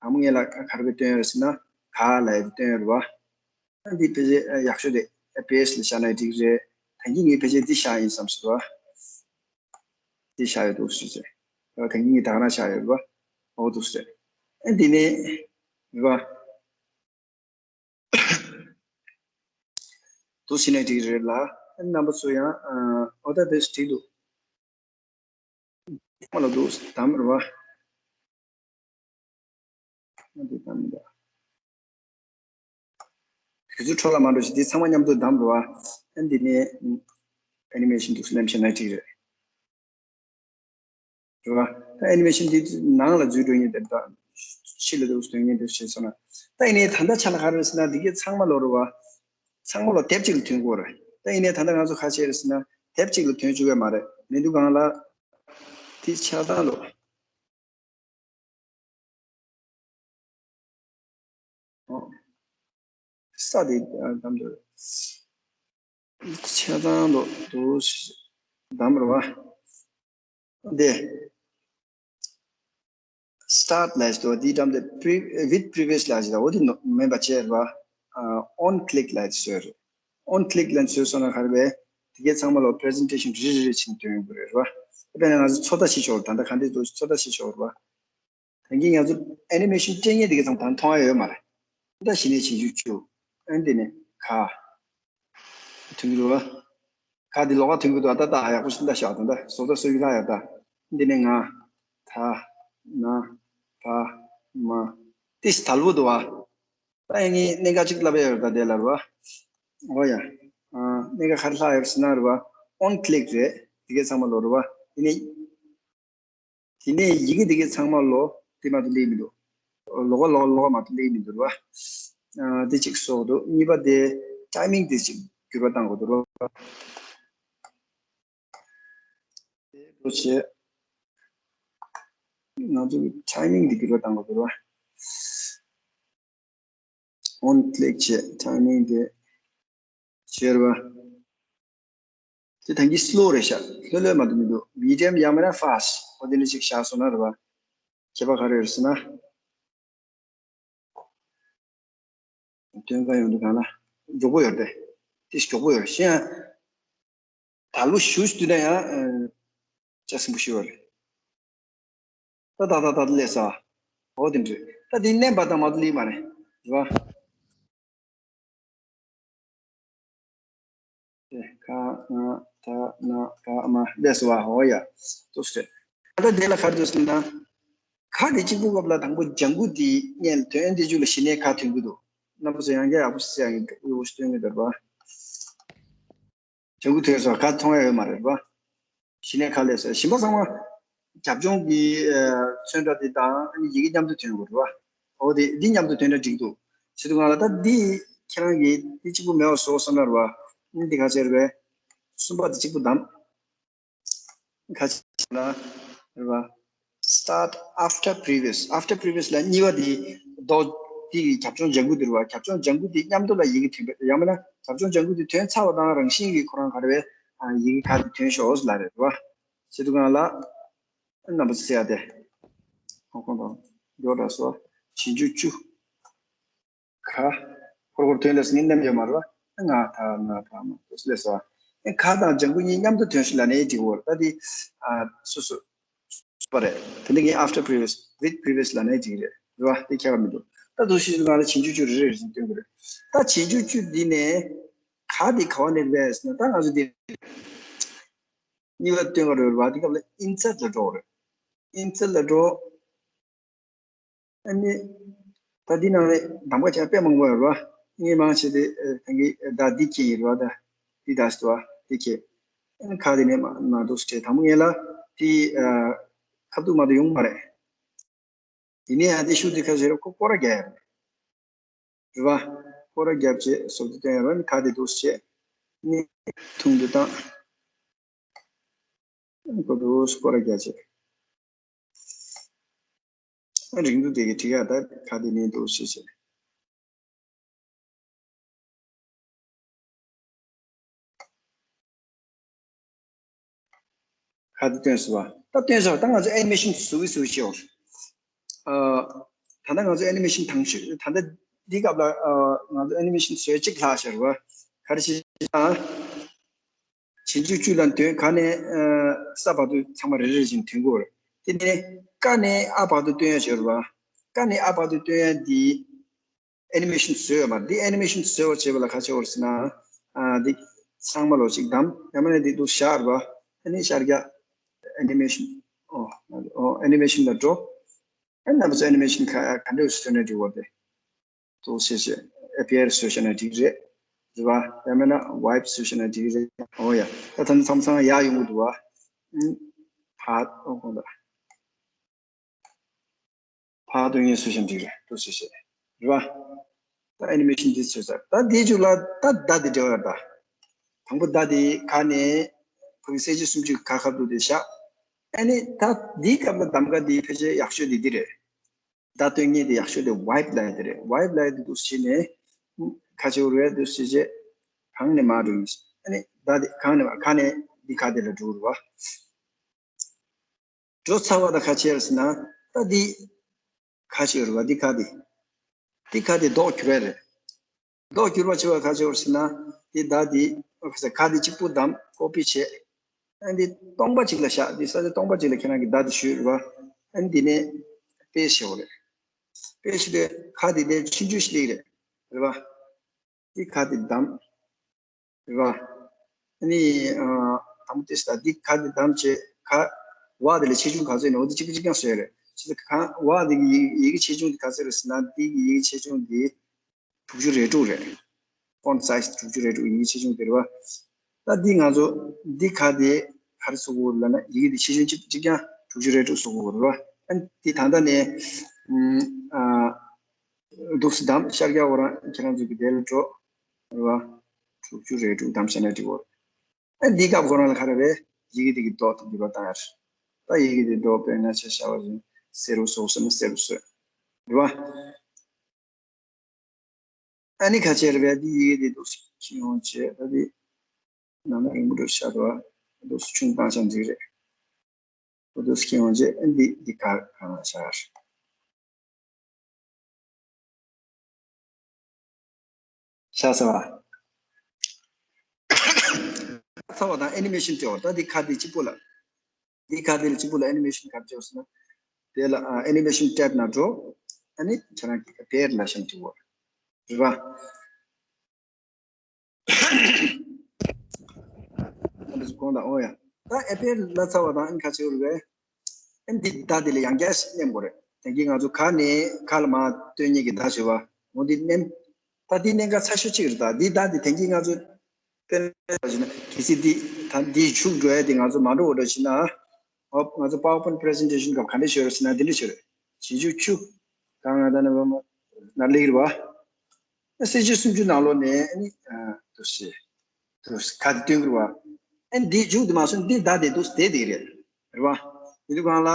ཨ་མ་ངེད་ལ་ག་རེ་བས་སྟོན་ཡོད་ཟེར་ན་ག་ལ་འདི་སྟོན་ཡོད་རེད་བ། འདི་ཕལ་ཆེར་ཡག་ཤོས་དེ་ཨེ་པི་ཨེ་སི་ལ་བཞག་ན་འགྲིག་རེད། ད་གིན་ངས་ཕལ་ཆེར་འདི་བཞག་ཡིན་བསམ་སོང་བ། འདི་བཞག་ཡོད་འདུག་ཞུས་ཚེ། ད་གིན་ངས་ད་ག་རང་བཞག་ཡོད་རེད་བ། འོ་འདུག་ཟེར། ཨེ་འདི་ནས་རེད་བ། འདུག་ཟེར་ན་འགྲིག་རེད་ལ། ཨེ་རྣམ་པ་ཚོ་ཡང་ཨོ་ད་འདི་འགྲིག་འདུག་ཁོ་ལ་འདུག་དམ་རེད་བ། འདི་དམ་འདྲ། དུས་ཚོད་འཕྲོ་བརླག་མ་འགྲོ་ཞིག་འདི་ཚང་མ་མཉམ་དུ་བདམས་རེད་བ། ཨ་འདི་ནས་ཨེ་ནི་མེ་ཤིན་འདུག་སེ་ལེམ་བྱས་ན་འགྲིག་རེད། རེད་བ། ད་ཨེ་ནི་མེ་ཤིན་འདི་ནང་ལ་འཛུལ་འགྲོ་ཡིན་དེ་ད་ཕྱི་ལ་འདུག་སེ་སྟོན་ངེས་འདུག་ཞེས་སོང་ན། ད་ཡིན་ནའི་ད་ལྟ་ཆ་ལ་ག་རེ་ཟེར་ན་འདི་གའི་ཚང་མ་ལོ་རེད་བ། ཚང་མ་ལོ་དེབ་གཅིག་ལ་ཐོན་དགོས་རེད། ད་ཡིན་ནའི་ད་ལྟ་ང་ཚོ་ཁ་ཤས་རེད་ཟེར་ན་དེབ་གཅིག་ལ་ཐོན་བཅུག་གི་མ་རེད། མི་འདུག་གང་ལ། དེ་ཆ་ཚང་ལོ། ཨོ། ས་དེ་ཨ་གདམ་དུ། ཆ་ཚང་དུ་དུ་གདམ་རུ་བ། དེ། སི་ཊར་ཊི་ལས་དོ་དེ་གདམ་དེ་པི་རི་ཝི་ཐི་པི་རི་ཝི་ཡས་ལས་དོ་དེ་མེད་པ་བྱས་རུ་བ། ཨོན་ཁི་ལིག་ལས་ཟེར། ཨོན་ཁི་ལིག་ལ་ཚོས་སོང་ན་ག་རེ་བས། དེ་གའི་ཚང་མ་ལོ་པི་རི་ཛེན་ཊེ་ཤན་རེ་རེ་རེ་བཞིན་སྟོན་ཡོང་གི་རེད་ར། དཔེར་ན་ང་ཚོ་ཚོད་ལྟ་བྱེད་ཆོག་རེད། ད་ལྟ་ག་འདྲས་འདུག་ཚོད་ལྟ་བྱེད་ཆོག་རེད་བ། ད་གིན་ང་ཚོ་ཨེ་ནི་མེ་ཤན་སྤྲད་མཁན་དེ་གའི་ཚང་མ་ད་མཐོང་ཡ་ཡོད་མ་རེད། ད་གཞི་ནས་བྱེད་རྒྱུ་བཅུ། ཨ་ནི་དེ་ནས་ག་ཐོན་གི་འདུག་བ། ག་དེ་ལོགས་ཀ་ཐོན་གི་འདུག་ད་ད་ཡག་པོ་ཞིག་ད་ཤག་ད་ད་བཟོ་ལྟ་བཟོ་གི་ད་ཡག་ད། འདི་ནས་ང་། ད། ན། བ། མ། ཏིས་དལ་བུ་འདུག་བ། ད་ཡིན་ངས་གནད་འགག་ཅིག་ལབ་ཡ་ཡོད་ད་དེ་ལ་རུ་བ། འོ་ཡ། ཨ། གནད་འགག་ག་རེ་ལྷག་ཡོད་ཟེར་ན་རུ་བ། ཨོན་ཁི་ལིག་རེད། དེ་གའི་ཚང་མ་ལོ་རུ་བ། དེ་ནས། དེ་ནས་ཡི་གེ་དེ་གའི་ཚང་མ་ལོ་དེ་མ་གཏོགས་སླེབས་མི་འདུག་ལོགས་ཀ་ལོགས་ཀ་ལོགས་ཀ་མ་གཏོགས་སླེབས་མི་འདུག་རུ་བ། ཨ། དེ་གཅིག་སོགས་འདུག་གཉིས་པ་དེ་ཊའི་མིང་དེ་གཅིག་འགྱུར་བ་གཏང་དགོས་འདུག་རུ་བ། དེ་འགྲོ་བྱེད། ང་ཚོ་གི་ཊའི་མིང་འདི་འགྱུར་བ་གཏང་དགོས་འདུག་ར། ཨོན་ཁི་ལིག་བྱེད་ཊའི་མིང་འདི་བྱེད་ར། དེ་ཐང་གི་སི་ལོ་རེད་ཤག་ལྷོད་ལྷོད་མ་གཏོགས་མི་འདུག་མི་ཌི་ཡམ་ཡང་མིན་ན་ཕ་སི་ཊི་འོ་དེ་འདྲ་ཞིག་བཞག་སོང་ན་ར་བ། ཁྱད་པར་ག་རེ་ཡོད་ཟེར་ན། སྟོན་ག་ཡོང་དུས་གང་ལ་མགྱོགས་པོ་ཡོད་རེད། དེ་མགྱོགས་པོ་ཡོད་རེད་ཤེས་ཡ། ད་ལོ་ཞུ་ཞུ་དུས་ན་ཡང་ལྕགས་སྲིན་པོ་ཞུ་བ་རེད། ད་ད་ད་ད་ལས་ས། འོ་དེ་འདྲ་ད་དེ་མནན་པ་དང་མ་གཏོགས་ལས་མ་རེད། རེད་བ། ཁ་ང་ད་ན་ག་མ་ལས་སོ་བ་འོ་ཡ། ཏོག་ཙེ། ད་ལྟ་དེ་ལ་ག་རེ་འདུག་ཟེར་ན། ཁ་དེ་གཅིག་པུ་སྐབས་ལ་དང་པོ་ལྗང་གུ་དེ་སྔོན་ལ་ཐོན་དེ་རྗེས་ལ་གཞི་ནས་ཁ་ཐོན་གི་འདུག་རྣམ་པ་ཚོ་ཡང་བསྐྱར་ཡག་པོ་གཟིགས་ཡག་གི་དབུལ་བོ་ཞིག་སྟོན་གི་འདུག་པ། ལྗང་གུ་ཐོན་སོང་། ག་མཐོང་ཡ་ཡོད་མ་རེད་པ། གཞི་ནས་ག་ལས་སོང་། གཞན་པ་ཚང་མ་རྒྱབ་ལྗོངས་ཀྱི་ཚོན་ཁྲ་དེ་དང་ཡི་གེ་མཉམ་དུ་ཐོན་དགོས་རེད་པ། འོ་དེ་འདི་མཉམ་དུ་ཐོན་ན་འགྲིག་འདུག་བྱེད་དུས་སྒང་ལ་ད་འདི་ཁྱེད་རང་གིས་འདི་གཅིག་པུ་མེད་པ་བཟོ་བསམ་ན་རེད་པ། འདི་ག་ཚད་རེད་པས། གསུམ་པ་དེ་གཅིག་པུ་བདམས། ཁ་ཅིག་ལ་རེད་པ། Start after previous. After previous ལ་གཉིས་པ་དེ་རྡོ་དེ་གི་རྒྱབ་ལྗོངས་ལྗང་གུ་དེ་རེད་པ། རྒྱབ་ལྗོངས་ལྗང་གུ་དེ་མཉམ་དུ་ལ་ཡི་གེ་ཐོན་པ་ཡང་མིན་ན་རྒྱབ་ལྗོངས་ལྗང་གུ་དེ་ཐོན་ཚར་བ་དང་རང་བཞིན་གྱིས་ཁོ་རང་ག་རེ་བས། ཡི་གེ་ག་དེ་ཐོན་ཤོག་ལ་རེད་པ། བྱེད་དུས་སྒང་ལ་རྣམ་པ་ཚོ་གསལ་ཡ་དེ། ཧོང་ཀོང་དང་འགྲོ་འདྲ་སོ་ཆེན་ཆུ་བཅུ། ག་ཁོར་ཁོར་ཐོན་ལས་ངན་ནམ་ཡོད་མ་རེད་པ། ང་ད་ང་ད་མ་ཏོས་ལས་སོ། ཨེ་ག་དང་ལྗང་གུ་གཉིས་མཉམ་དུ་ཐོན་ཤིག་ལ་ནས་འགྲིག་གོ། ད་དེ་ཨ་སོ་སོ་སོ་པ་རེད། དེ་འདི་ངས་after previous with previous ལ་ནས་འགྲིག་རེད་རེད་པ། དེ་ཁྱད་པར་མི་འདུག་ད་དུ་ཤི་ང་ལ་ཆེན་ཆུ་བཅུ་རེ་རེ་རེ་བཞིན་སྟོན་གི་རེད། ད་ཆེན་ཆུ་བཅུ་འདི་ནས་ག་དེ་ག་བ་ནས་རེད་ཟེར་ན་ད་ང་ཚོ་འདི་གཉིས་པ་སྟོན་གི་རེད་པ། དེ་སྐབས་ལ་ཨིན་སར་ལ་འགྲོ་རེད། ཨིན་སར་ལ་འགྲོ། ཨ་ནི། ད་འདི་ནང་ནས་གདམ་ག་བྱས་དཔེ་མང་པོ་ཡོད་རེད་པ། ངས་མང་ཆེ་དེ་ད་གི་ད་འདི་ཁྱེད་ཡིན་རེད་པ། ད་འདི་ད་སྟོ་བ་འདི་ཁྱེད། ཨ་ནི་ཁ་དེ་ནས་མ་མ་འདུག་སེ་དང་པོ་ངས་ལ་དེ་ཁ་ཐུག་མ་གཏོགས་ཡོང་མ་རེད། ཡིན་ནའི་ཡང་དེ་ཤུགས་དེ་ཁ་ཟེར་ཁོ་སྐོར་ར་རྒྱག་ཡ་རེད་པ། སྐོར་ར་རྒྱབ་བྱས་སོབ་དེ་སྟོན་ཡ་རེད། ཨ་ནི་ཁ་དེ་འདུག་སེ་བྱས། ཨ་ནི་ཐུང་དུ་བཏང་། ཨ་ནི་ཁོ་འདུག་སེ་སྐོར་ར་རྒྱག་བྱས། རིང་དུ་དེ་གི་ཁྲིད་ཡ་ད་ཁ་དེ་ནས་འདུག་ཞེས་བྱས། ཁ་དེ་སྟོན་སོང་བ། ད་སྟོན་སོང་བ། ད་ང་ཚོ་ཨེ་ནི་མེ་ཤིན་བཟོ་གི་བཟོ་གི་བྱེད་འོ། ཨ། ད་ལྟ་ང་ཚོ་ཨེ་ནི་མེ་ཤིན་དང་ཤོས་ད་ལྟ་འདི་སྐབས་ལ་ཨ་ང་ཚོ་ཨེ་ནི་མེ་ཤིན་བཟོས་གཅིག་ལྷག་ཤར་བ། ག་རེ་བྱེད་ཨ། ཆེན་ཆུ་བཅུ་ལ་འདོན་ག་ནས་ས་བར་དུ་ཚང་མ་རེ་རེ་བཞིན་འདོན་དགོས་རེད། དེ་ནས་ཀ་ནས་ཨ་བར་དུ་འདོན་ཡ་ཤོར་བ། ཀ་ནས་ཨ་བར་དུ་འདོན་ཡ་འདི་ཨེ་ནི་མེ་ཤིན་བཟོས་ཡོད་མ་རེད། འདི་ཨེ་ནི་མེ་ཤིན་བཟོས་པ་བྱས་པ་ལ་ག་བྱེད་དགོས་རེད་ཟེར་ན། ཨ་འདི་ཚང་མ་ལོ་གཅིག་བདམས། ཡང་མིན་ན་འདི་འདུག་ཤར་བ། ཨ་ནི་ཤར་རྒྱག་ཨེ་ནི་མེ་ཤིན། ཨོ། ཨོ་ཨེ་ནི་མེ་ཤིན་ལ་འགྲོ། ཨ་ནི་རྣམ་པ་ཚོ་ཨེ་ནི་མེ་ཤིན་ག་ག་འདྲ་བཟོས་ན་འགྲིག་གོ་དེ། ཏོག་ཙམ་ཞིག་ཨེ་པི་ཨར་བཟོས་བཞག་ན་འགྲིག་རེད། རེད་བ། ཡང་མིན་ན་ཝའིབ་བཟོས་བཞག་ན་འགྲིག་རེད། འོ་ཡ། ད་ད་ནི་མཚམས་མཚམས་ཡག་ཡོང་གི་འདུག་བ། ཨུམ། ཕར་ཨོ་གོང་ད། ཕར་སྟོན་ཡས་བཟོས་བཞག་ན་འགྲིག་རེད། ཏོག་ཙམ་ཞིག་རེད་བ། ད་ཨེ་ནི་མེ་ཤིན་འདི་བཟོས་ཚར། ད་འདིའི་མཇུག་ལ་ད་མདའ་འདི་འབྲི་བ་རེད་ད། དང་པོ་མདའ་འདི་ག་ནས་ཕ་གི་གསལ་བྱེད་སུམ་ཅུ་ག་ཁ་འདུག་དེ་བཞག་ཨ་ནི་ད་འདིའི་སྐབས་ལ་གདམ་ག་འདི་ཕལ་ཆེར་ཡག་ཤོས་དེ་འདི་རེད། མདའ་སྟོན་མཁན་དེ་ཡག་ཤོས་དེ་ཝའིབ་ལབ་ཡ་དེ་རེད། ཝའིབ་ལབ་ཡ་དེ་འདུག་སེ་བྱས་ནས་ཁ་ཕྱེ་རུ་ཡ་འདུག་སེ་བྱས་གང་ནས་མར་འགྲོ་ཡིན། ཨ་ནི་མདའ་དེ་གང་ནས་མར་གང་ནས་འདི་ཁ་དེ་ལ་འགྲོ་རུ་བ། འགྲོ་ཚར་བ་དང་ཁ་ཕྱེ་རུ་ཟེར་ན་ད་འདི་ཁ་ཕྱེ་རུ་བ་འདི་ཁ་དེ། འདི་ཁ་དེ་ལྡོག་གྱུར་བ་རེད། ལྡོག་གྱུར་བ་བྱེད་པ་ག་ཅི་ཡོད་ཟེར་ན། དེ་མདའ་དེ་ཁ་ཟེར་ཁ་དེ་གཅིག་པུ་བདམས་ཀོ་པི་བྱས། ཨ་འདི་སྟོང་པ་གཅིག་ལ་བཞག་འདི་ས་ཆ་སྟོང་པ་གཅིག་ལ་ཁྱེད་རང་གི་མདའ་དེ་གཞུས་རེད་བ། ཨ་འདི་ནས་པེ་སི་བྱེད་དགོས་རེད། པེ་སི་བྱེད་དུས་ཁ་དེ་དེ་ཆུང་ཆུང་ཞིག་སླེབས་རེད། རེད་བ། འདི་ཁ་དེ་བདམས། རེད་བ། ཨ་ནི་ཨ་དང་པོ་དེ་ས་འདི་ཁ་དེ་བདམས་བྱས་ཁ་བ་དེ་ལ་ཆེ་ཆུང་ག་ཚོད་ཡིན་ན་འོ་དེ་གཅིག་པ་གཅིག་རྐྱང་བཟོས་རེད། ཆེ་ཁ་བ་དེ་གི་ཡི་ཡི་གེ་ཆེ་ཆུང་དེ་ག་ཚོད་རེད་ཟེར་ན་འདི་གི་ཡི་གེ་ཆེ་ཆུང་དེ། དྲུག་ཅུ་རེ་དྲུག་རེད། ཕོན་སའིཛ་དྲུག་ཅུ་རེ་དྲུག་ཡི་གེ་ཆེ་ཆུང་དེ་རེད་བ། ད་འདི་ང་ཚོ་འདི་ག་དེ་ག་རེ་བཟོ་དགོས་ལབ་ན་ཡི་གེ་འདི་ཆེ་ཆུང་གཅིག་གཅིག་རྐྱང་དྲུག་ཅུ་རེ་དྲུག་བཟོ་དགོས་རེད་བ། ཨ་འདི་ད་ལྟ་ནས་ཨ་འདུག་སེ་བདམས། ཤར་རྒྱག་འོ་རང་ཁྱེད་རང་ཚོ་གི་དེ་ལ་འགྲོ་རེད་བ། དྲུག་ཅུ་རེ་དྲུག་བདམས་བྱས་ན་འགྲིག་གོ། ཨ་འདི་སྐབས་ཁོ་རང་ལ་ག་རེ་རེད། ཡི་གེ་འདི་གི་མདོག་དེ་འགྱུར་བ་བཏང་ཡ་རེད། ད་ཡི་གེ་འདི་མདོག་དཔེར་ན་ཆ་བཞག་པ་ཡིན་སེར་པོ་བཟོ་ཟེར་ན་སེར་པོ་བཟོས་རེད་བ། ཨ་ནི་ཁ་ཕྱེ་རེད་པས། འདི་ཡི་གེ་འདི་འདུག་སེ་ཁྱེར་ཡོང་བྱས། ད་འདི་ནང་ན་རིང་པོ་འགྲོ་ཤག་འདུག་འདུག་སེ་ཆུང་བཏང་ཤག་འགྲིག་རེད། འདུག་སེ་ཁྱེར་ཡོང་བྱས། ཨ་འདི་འདི་ག་གང་ལ་བཞག་རེད། བཞག་ཚར་བ། ཚར་བ་དང་ཨེ་ནི་མེ་ཤིན་སྤྲད་པ། ད་འདི་ཁ་འདི་གཅིག་པོ་ལ། འདི་ཁ་འདི་ལ་གཅིག་པོ་ལ་ཨེ་ནི་མེ་ཤིན་ག་རེ་བྱས་ཟེར་ན། དེ་ལ་ཨ་ཨེ་ནི་མེ་ཤིན་ཊེབ་ནང་འགྲོ། ཨ་ནི་ཁྱེད་རང་གི་པེ་ཌི་ལ་ཤམ་འགྲིག་གོ། རེད་པ། ཨ་ནི་གོང་དང་འོ་ཡ། ད་ཨེ་པེ་ལ་ཚར་བ་དང་ཨ་ནི་ཁ་ཕྱེ་རུ་བས། ཨ་ནི་འདི་མདའ་འདི་ལ་ཡང་བསྐྱར་ཞིག་མནན་དགོས་རེད། དེང་གི་ང་ཚོ་ག་ནས་ག་ལ་མར་སྟོན་མཁན་གྱི་མདའ་བྱེད་པ། འོ་འདི་མནན། ད་འདི་གནད་འགག་ཆེ་ཤོས་གཅིག་རེད། ད་འདི་མདའ་འདི་དེང་གི་ང་ཚོ་ དཔེར་ན་གལ་སྲིད་འདི་ད་འདི་འཇུག་འགྲོ་ཡ་དེ་ང་ཚོ་མ་འགྲོ་བ་འདྲ་བྱས་ན། ཨོ་ང་ཚོ་PowerPoint presentation་སྐབས་ག་འདྲ་ཤོད་རེད་ཟེར་ན་འདི་འདྲ་ཤོད་རེད། ཞེ་ཆུ་ཆུ། གང་ང་ད་ནི་བ་མ་ན་ལེགས་རེད་བ། སེ་ཆུ་སུམ་ཅུ་ནང་ལོགས་ནས་ཨ་ནི་ཨ་དུ་སེ་དུ་སེ་ག་དེ་སྟོན་གི་རེད་བ། ཨ་ནི་འདི་འཇུག་དེ་མ་སོང་འདི་ད་དེ་དུ་སེ་དེ་དེ་རེད། རེད་བ། ཡིན་དུ་གང་ལ།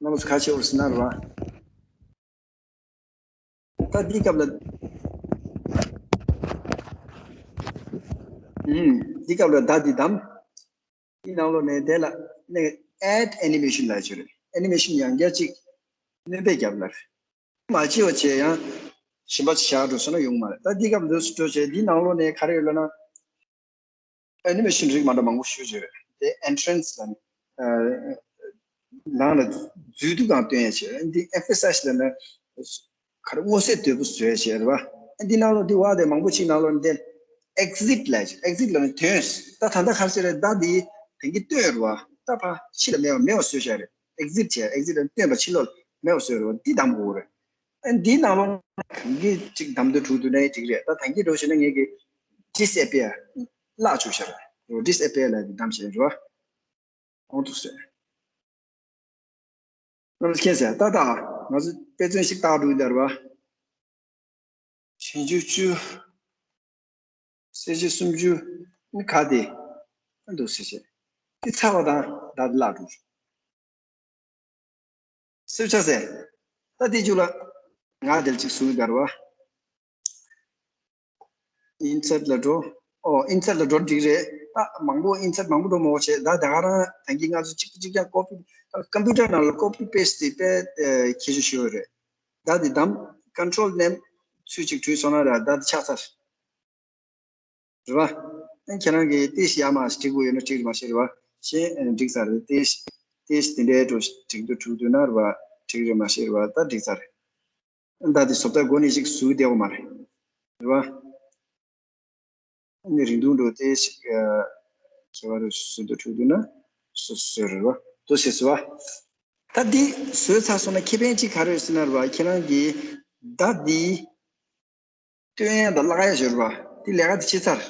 རྣམ་པ་ཚོ་ཁ་ཕྱེ་བར་ཟིན་ན་རེད་བ། ད་འདི་སྐབས་ལ། ཨུམ། འདི་སྐབས་ལ་ད་འདི་དམ། འདི་ནང་ལོགས་ནས་དེ་ལ་ནས་add animation ལ་བྱོས་རེད། animation ཡང་བསྐྱར་ཅིག་སྣོན་པ་རྒྱབ་ལ་རེད། མ་བྱས་པ་བྱས་ཡང་གཞན་པ་ཅིག་བཞག་འགྲོ་སོང་ན་ཡོང་མ་རེད། ད་འདི་སྐབས་འདི་སུ་འགྲོ་བྱས་འདི་ནང་ལོགས་ནས་ག་རེ་ཡོད་ལབ་ན། animation རིགས་མ་འདྲ་མང་པོ་ཞུ་བྱས་རེད། དེ་entrance ལ་ནི་ནང་ལ་འཛུལ་དུས་གང་སྟོན་ཡ་བྱས་རེད། འདི་emphasize ལ་ནི་ག་རེ་མངོན་གསལ་དོད་པོ་བཟོས་བྱས་རེད་བ། འདི་ནང་ལོགས་འདི་བ་དེ་མང་པོ་ཅིག་ནང་ལོགས་འདི་exit ལ་བྱས་exit ལ་ནི་ཐོན། ད་ད་ལྟ་ག་རེ་བྱས་རེད། ད་འདི་དེང་གི་སྟོན་རེད་བ། ད་ཕ་ཕྱི་ལ་མེད་པ་མེད་པ་བཟོས་བྱས་རེད། exit བྱས་exit ལ་སྟོན་པ་ཕྱི་ལོགས་ལ་མེད་པ་བཟོས་རེད་བ། འདི་དམ་དགོས་རེད། ཨ་འདིའི་ནང་ལོགས་གང་གི་ཅིག་གདམ་དུ་འགྲོ་དུས་ནའི་ཅིག་རེད། ད་ད་གིན་འགྲོ་བྱས་ན་ངེད་ཀྱི་disappear བརླག་བཅུག་ཤར་རོ། disappear ལ་གདམ་བྱས་རོ། འོང་ཐུག་ཟེར། རྣམ་པ་མཁྱེན་ཟེར་ད་ད་ང་ཚོ་དཔེ་མཚོན་ཞིག་བཏགས་འགྲོ་ཡི་ཟེར་བ། ཞེ་ཆུ་ཆུ། སེ་ཆུ་སུམ་ཅུ་ནི་ག་དེ་འདུག་ཟེར་བྱས། དེ་ཚར་བ་དང་ད་བརླག་འགྲོ། སེར་ཆ་ཟེར། ད་དེ་རྒྱུ་ལ་ང་དེར་ཅིག་བཟོས་དར་བ། insert ལ་འགྲོ། ཨོ་insert ལ་འགྲོ་འགྲིག་རེད། ད་མང་པོ་insert མང་པོ་འགྲོ་མོ་བྱེད་ད་ད་ག་རང་ད་གིན་ང་ཚོ་གཅིག་གཅིག་ཀྱང་copy computer ནང་ལ་copy paste དེ་དཔེ་ཁྱད་ཆོས་ཞུ་བ་རེད། ད་དེ་དམ་control ནས་ཚུལ་གཅིག་བྲུས་སོང་ན་ར་ད་དེ་ཆགས་ཚར། རེད་བ། ཨ་ཁྱེད་རང་གིས་ཏིས་ཡ་མ་ཞིག་འགྲིག་གི་ཡོད་ན་འགྲིག་རེད་མ་ཤེས་རེད་བ། ཤེས་ཨ་འགྲིག་ཚར་རེད། ཏིས་ཏིས་དེ་འདྲའི་འགྲོ་འགྲིག་འདུག་འགྲིག་འདུག་ན་རེད་བ། འགྲིག་རེད་མ་ཤེས་རེད་བ། ད་འགྲིག་ཚར་རེད། ད་དེ་བཟོ་ལྟ་སྒོ་ནས་ཞིག་བཟོས་བསྡད་པ་མ་རེད། རེད་བ། ཨ་ནི་རིང་ཐུང་འགྲོ་ཏིས་ཞིག་ཁྱེད་རང་བཟོས་འདུག་འགྲིག་འདུག་ན་བཟོས་བཟོས་རེད་བ། དུ་ཞེས་བཟོས་བ། ད་འདི་བཟོས་ཚར་སོང་ན་ཁེ་ཕན་གཅིག་ག་རེ་ཡོད་ཟེར་ན་རེད་བ། ཁྱེད་རང་གིས་ད་འདི། སྟོན་ཡ་དང་བརླག་ཡ་ཡོད་རེད་བ། དེ་ལས་ཀ་དེ་བྱེད་ཚར།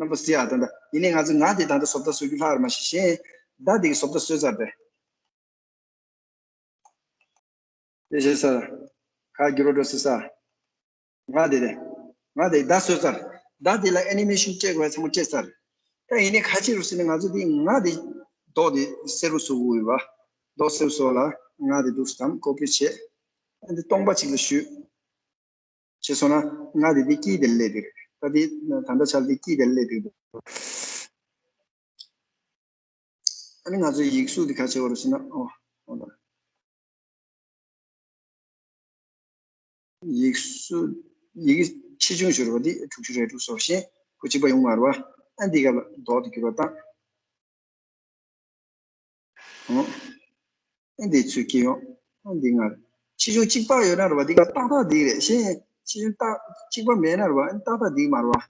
རྣམ་པ་ཟེར་ཡ་ད་ལྟ་ཡིན་ནའི་ང་ཚོ་ང་དེ་ད་ལྟ་བཟོ་ལྟ་བཟོ་རྒྱུ་ལྷག་རེད་མ་གཞི་གཞན་ད་དེ་གི་བཟོ་ལྟ་བཟོས་ཚར་ཏེ། དེ་བྱས་ཚར། ག་འགྱུར་བ་འགྲོ་སྲིད་ས། ང་དེ་དེ། ང་དེ་ད་བཟོས་ཚར། ད་དེ་ལ་animation སྤྲད་དགོས་ཚང་མ་སྤྲད་ཚར། ད་ཡིན་ནའི་ག་ཅི་རུ་ཟེར་ན་ང་ཚོ་དེ་ང་དེ་མདོག་དེ་སེར་རུ་བཟོ་དགོས་ཡོད་བ། མདོག་སེར་བཟོ་ལ་ང་དེ་འདུག་སེ་དམ་copy བྱས། ཨ་འདི་སྟོང་པ་གཅིག་ལ་ཞུས། བྱས་སོང་ན་ང་དེ་འདི་དཀྱིལ་དེ་སླེབས་དེ་རེད། ད་འདི་ད་ལྟ་ཆར་འདི་དཀྱིལ་དེ་སླེབས་དེ་འདུག་ཨ་ནི་ང་ཚོའི་ཡིག་གཟུགས་འདི་ག་ཆེ་བ་རུ་ཟེར་ན་ཨོ་ཨོ་ད། ཡིག་གཟུགས་ཡི་གེ་ཆེ་ཆུང་ཞུ་རུ་བ་འདི་དྲུག་ཅུ་རེ་དྲུག་སོགས་ཤེས་ཁུ་གཅིག་པ་ཡོང་མ་རུ་བ། ཨ་འདི་ག་ལ་མདོག་དེ་འགྱུར་བ་བཏང་། ཨོ། ཨེ་འདི་ཚུལ་གྱིས་ཡོང་། ཨེ་འདི་ང་། ཆེ་ཆུང་གཅིག་པ་ཡོད་ན་རུ་བ་འདི་ག་ཏག་ཏག་འདི་རེད་ཤེས། ཆེ་ཆུང་ཏག་གཅིག་པ་མེད་ན་རུ་བ་ཨེ་ཏག་ཏག་འདི་མ་རུ་བ།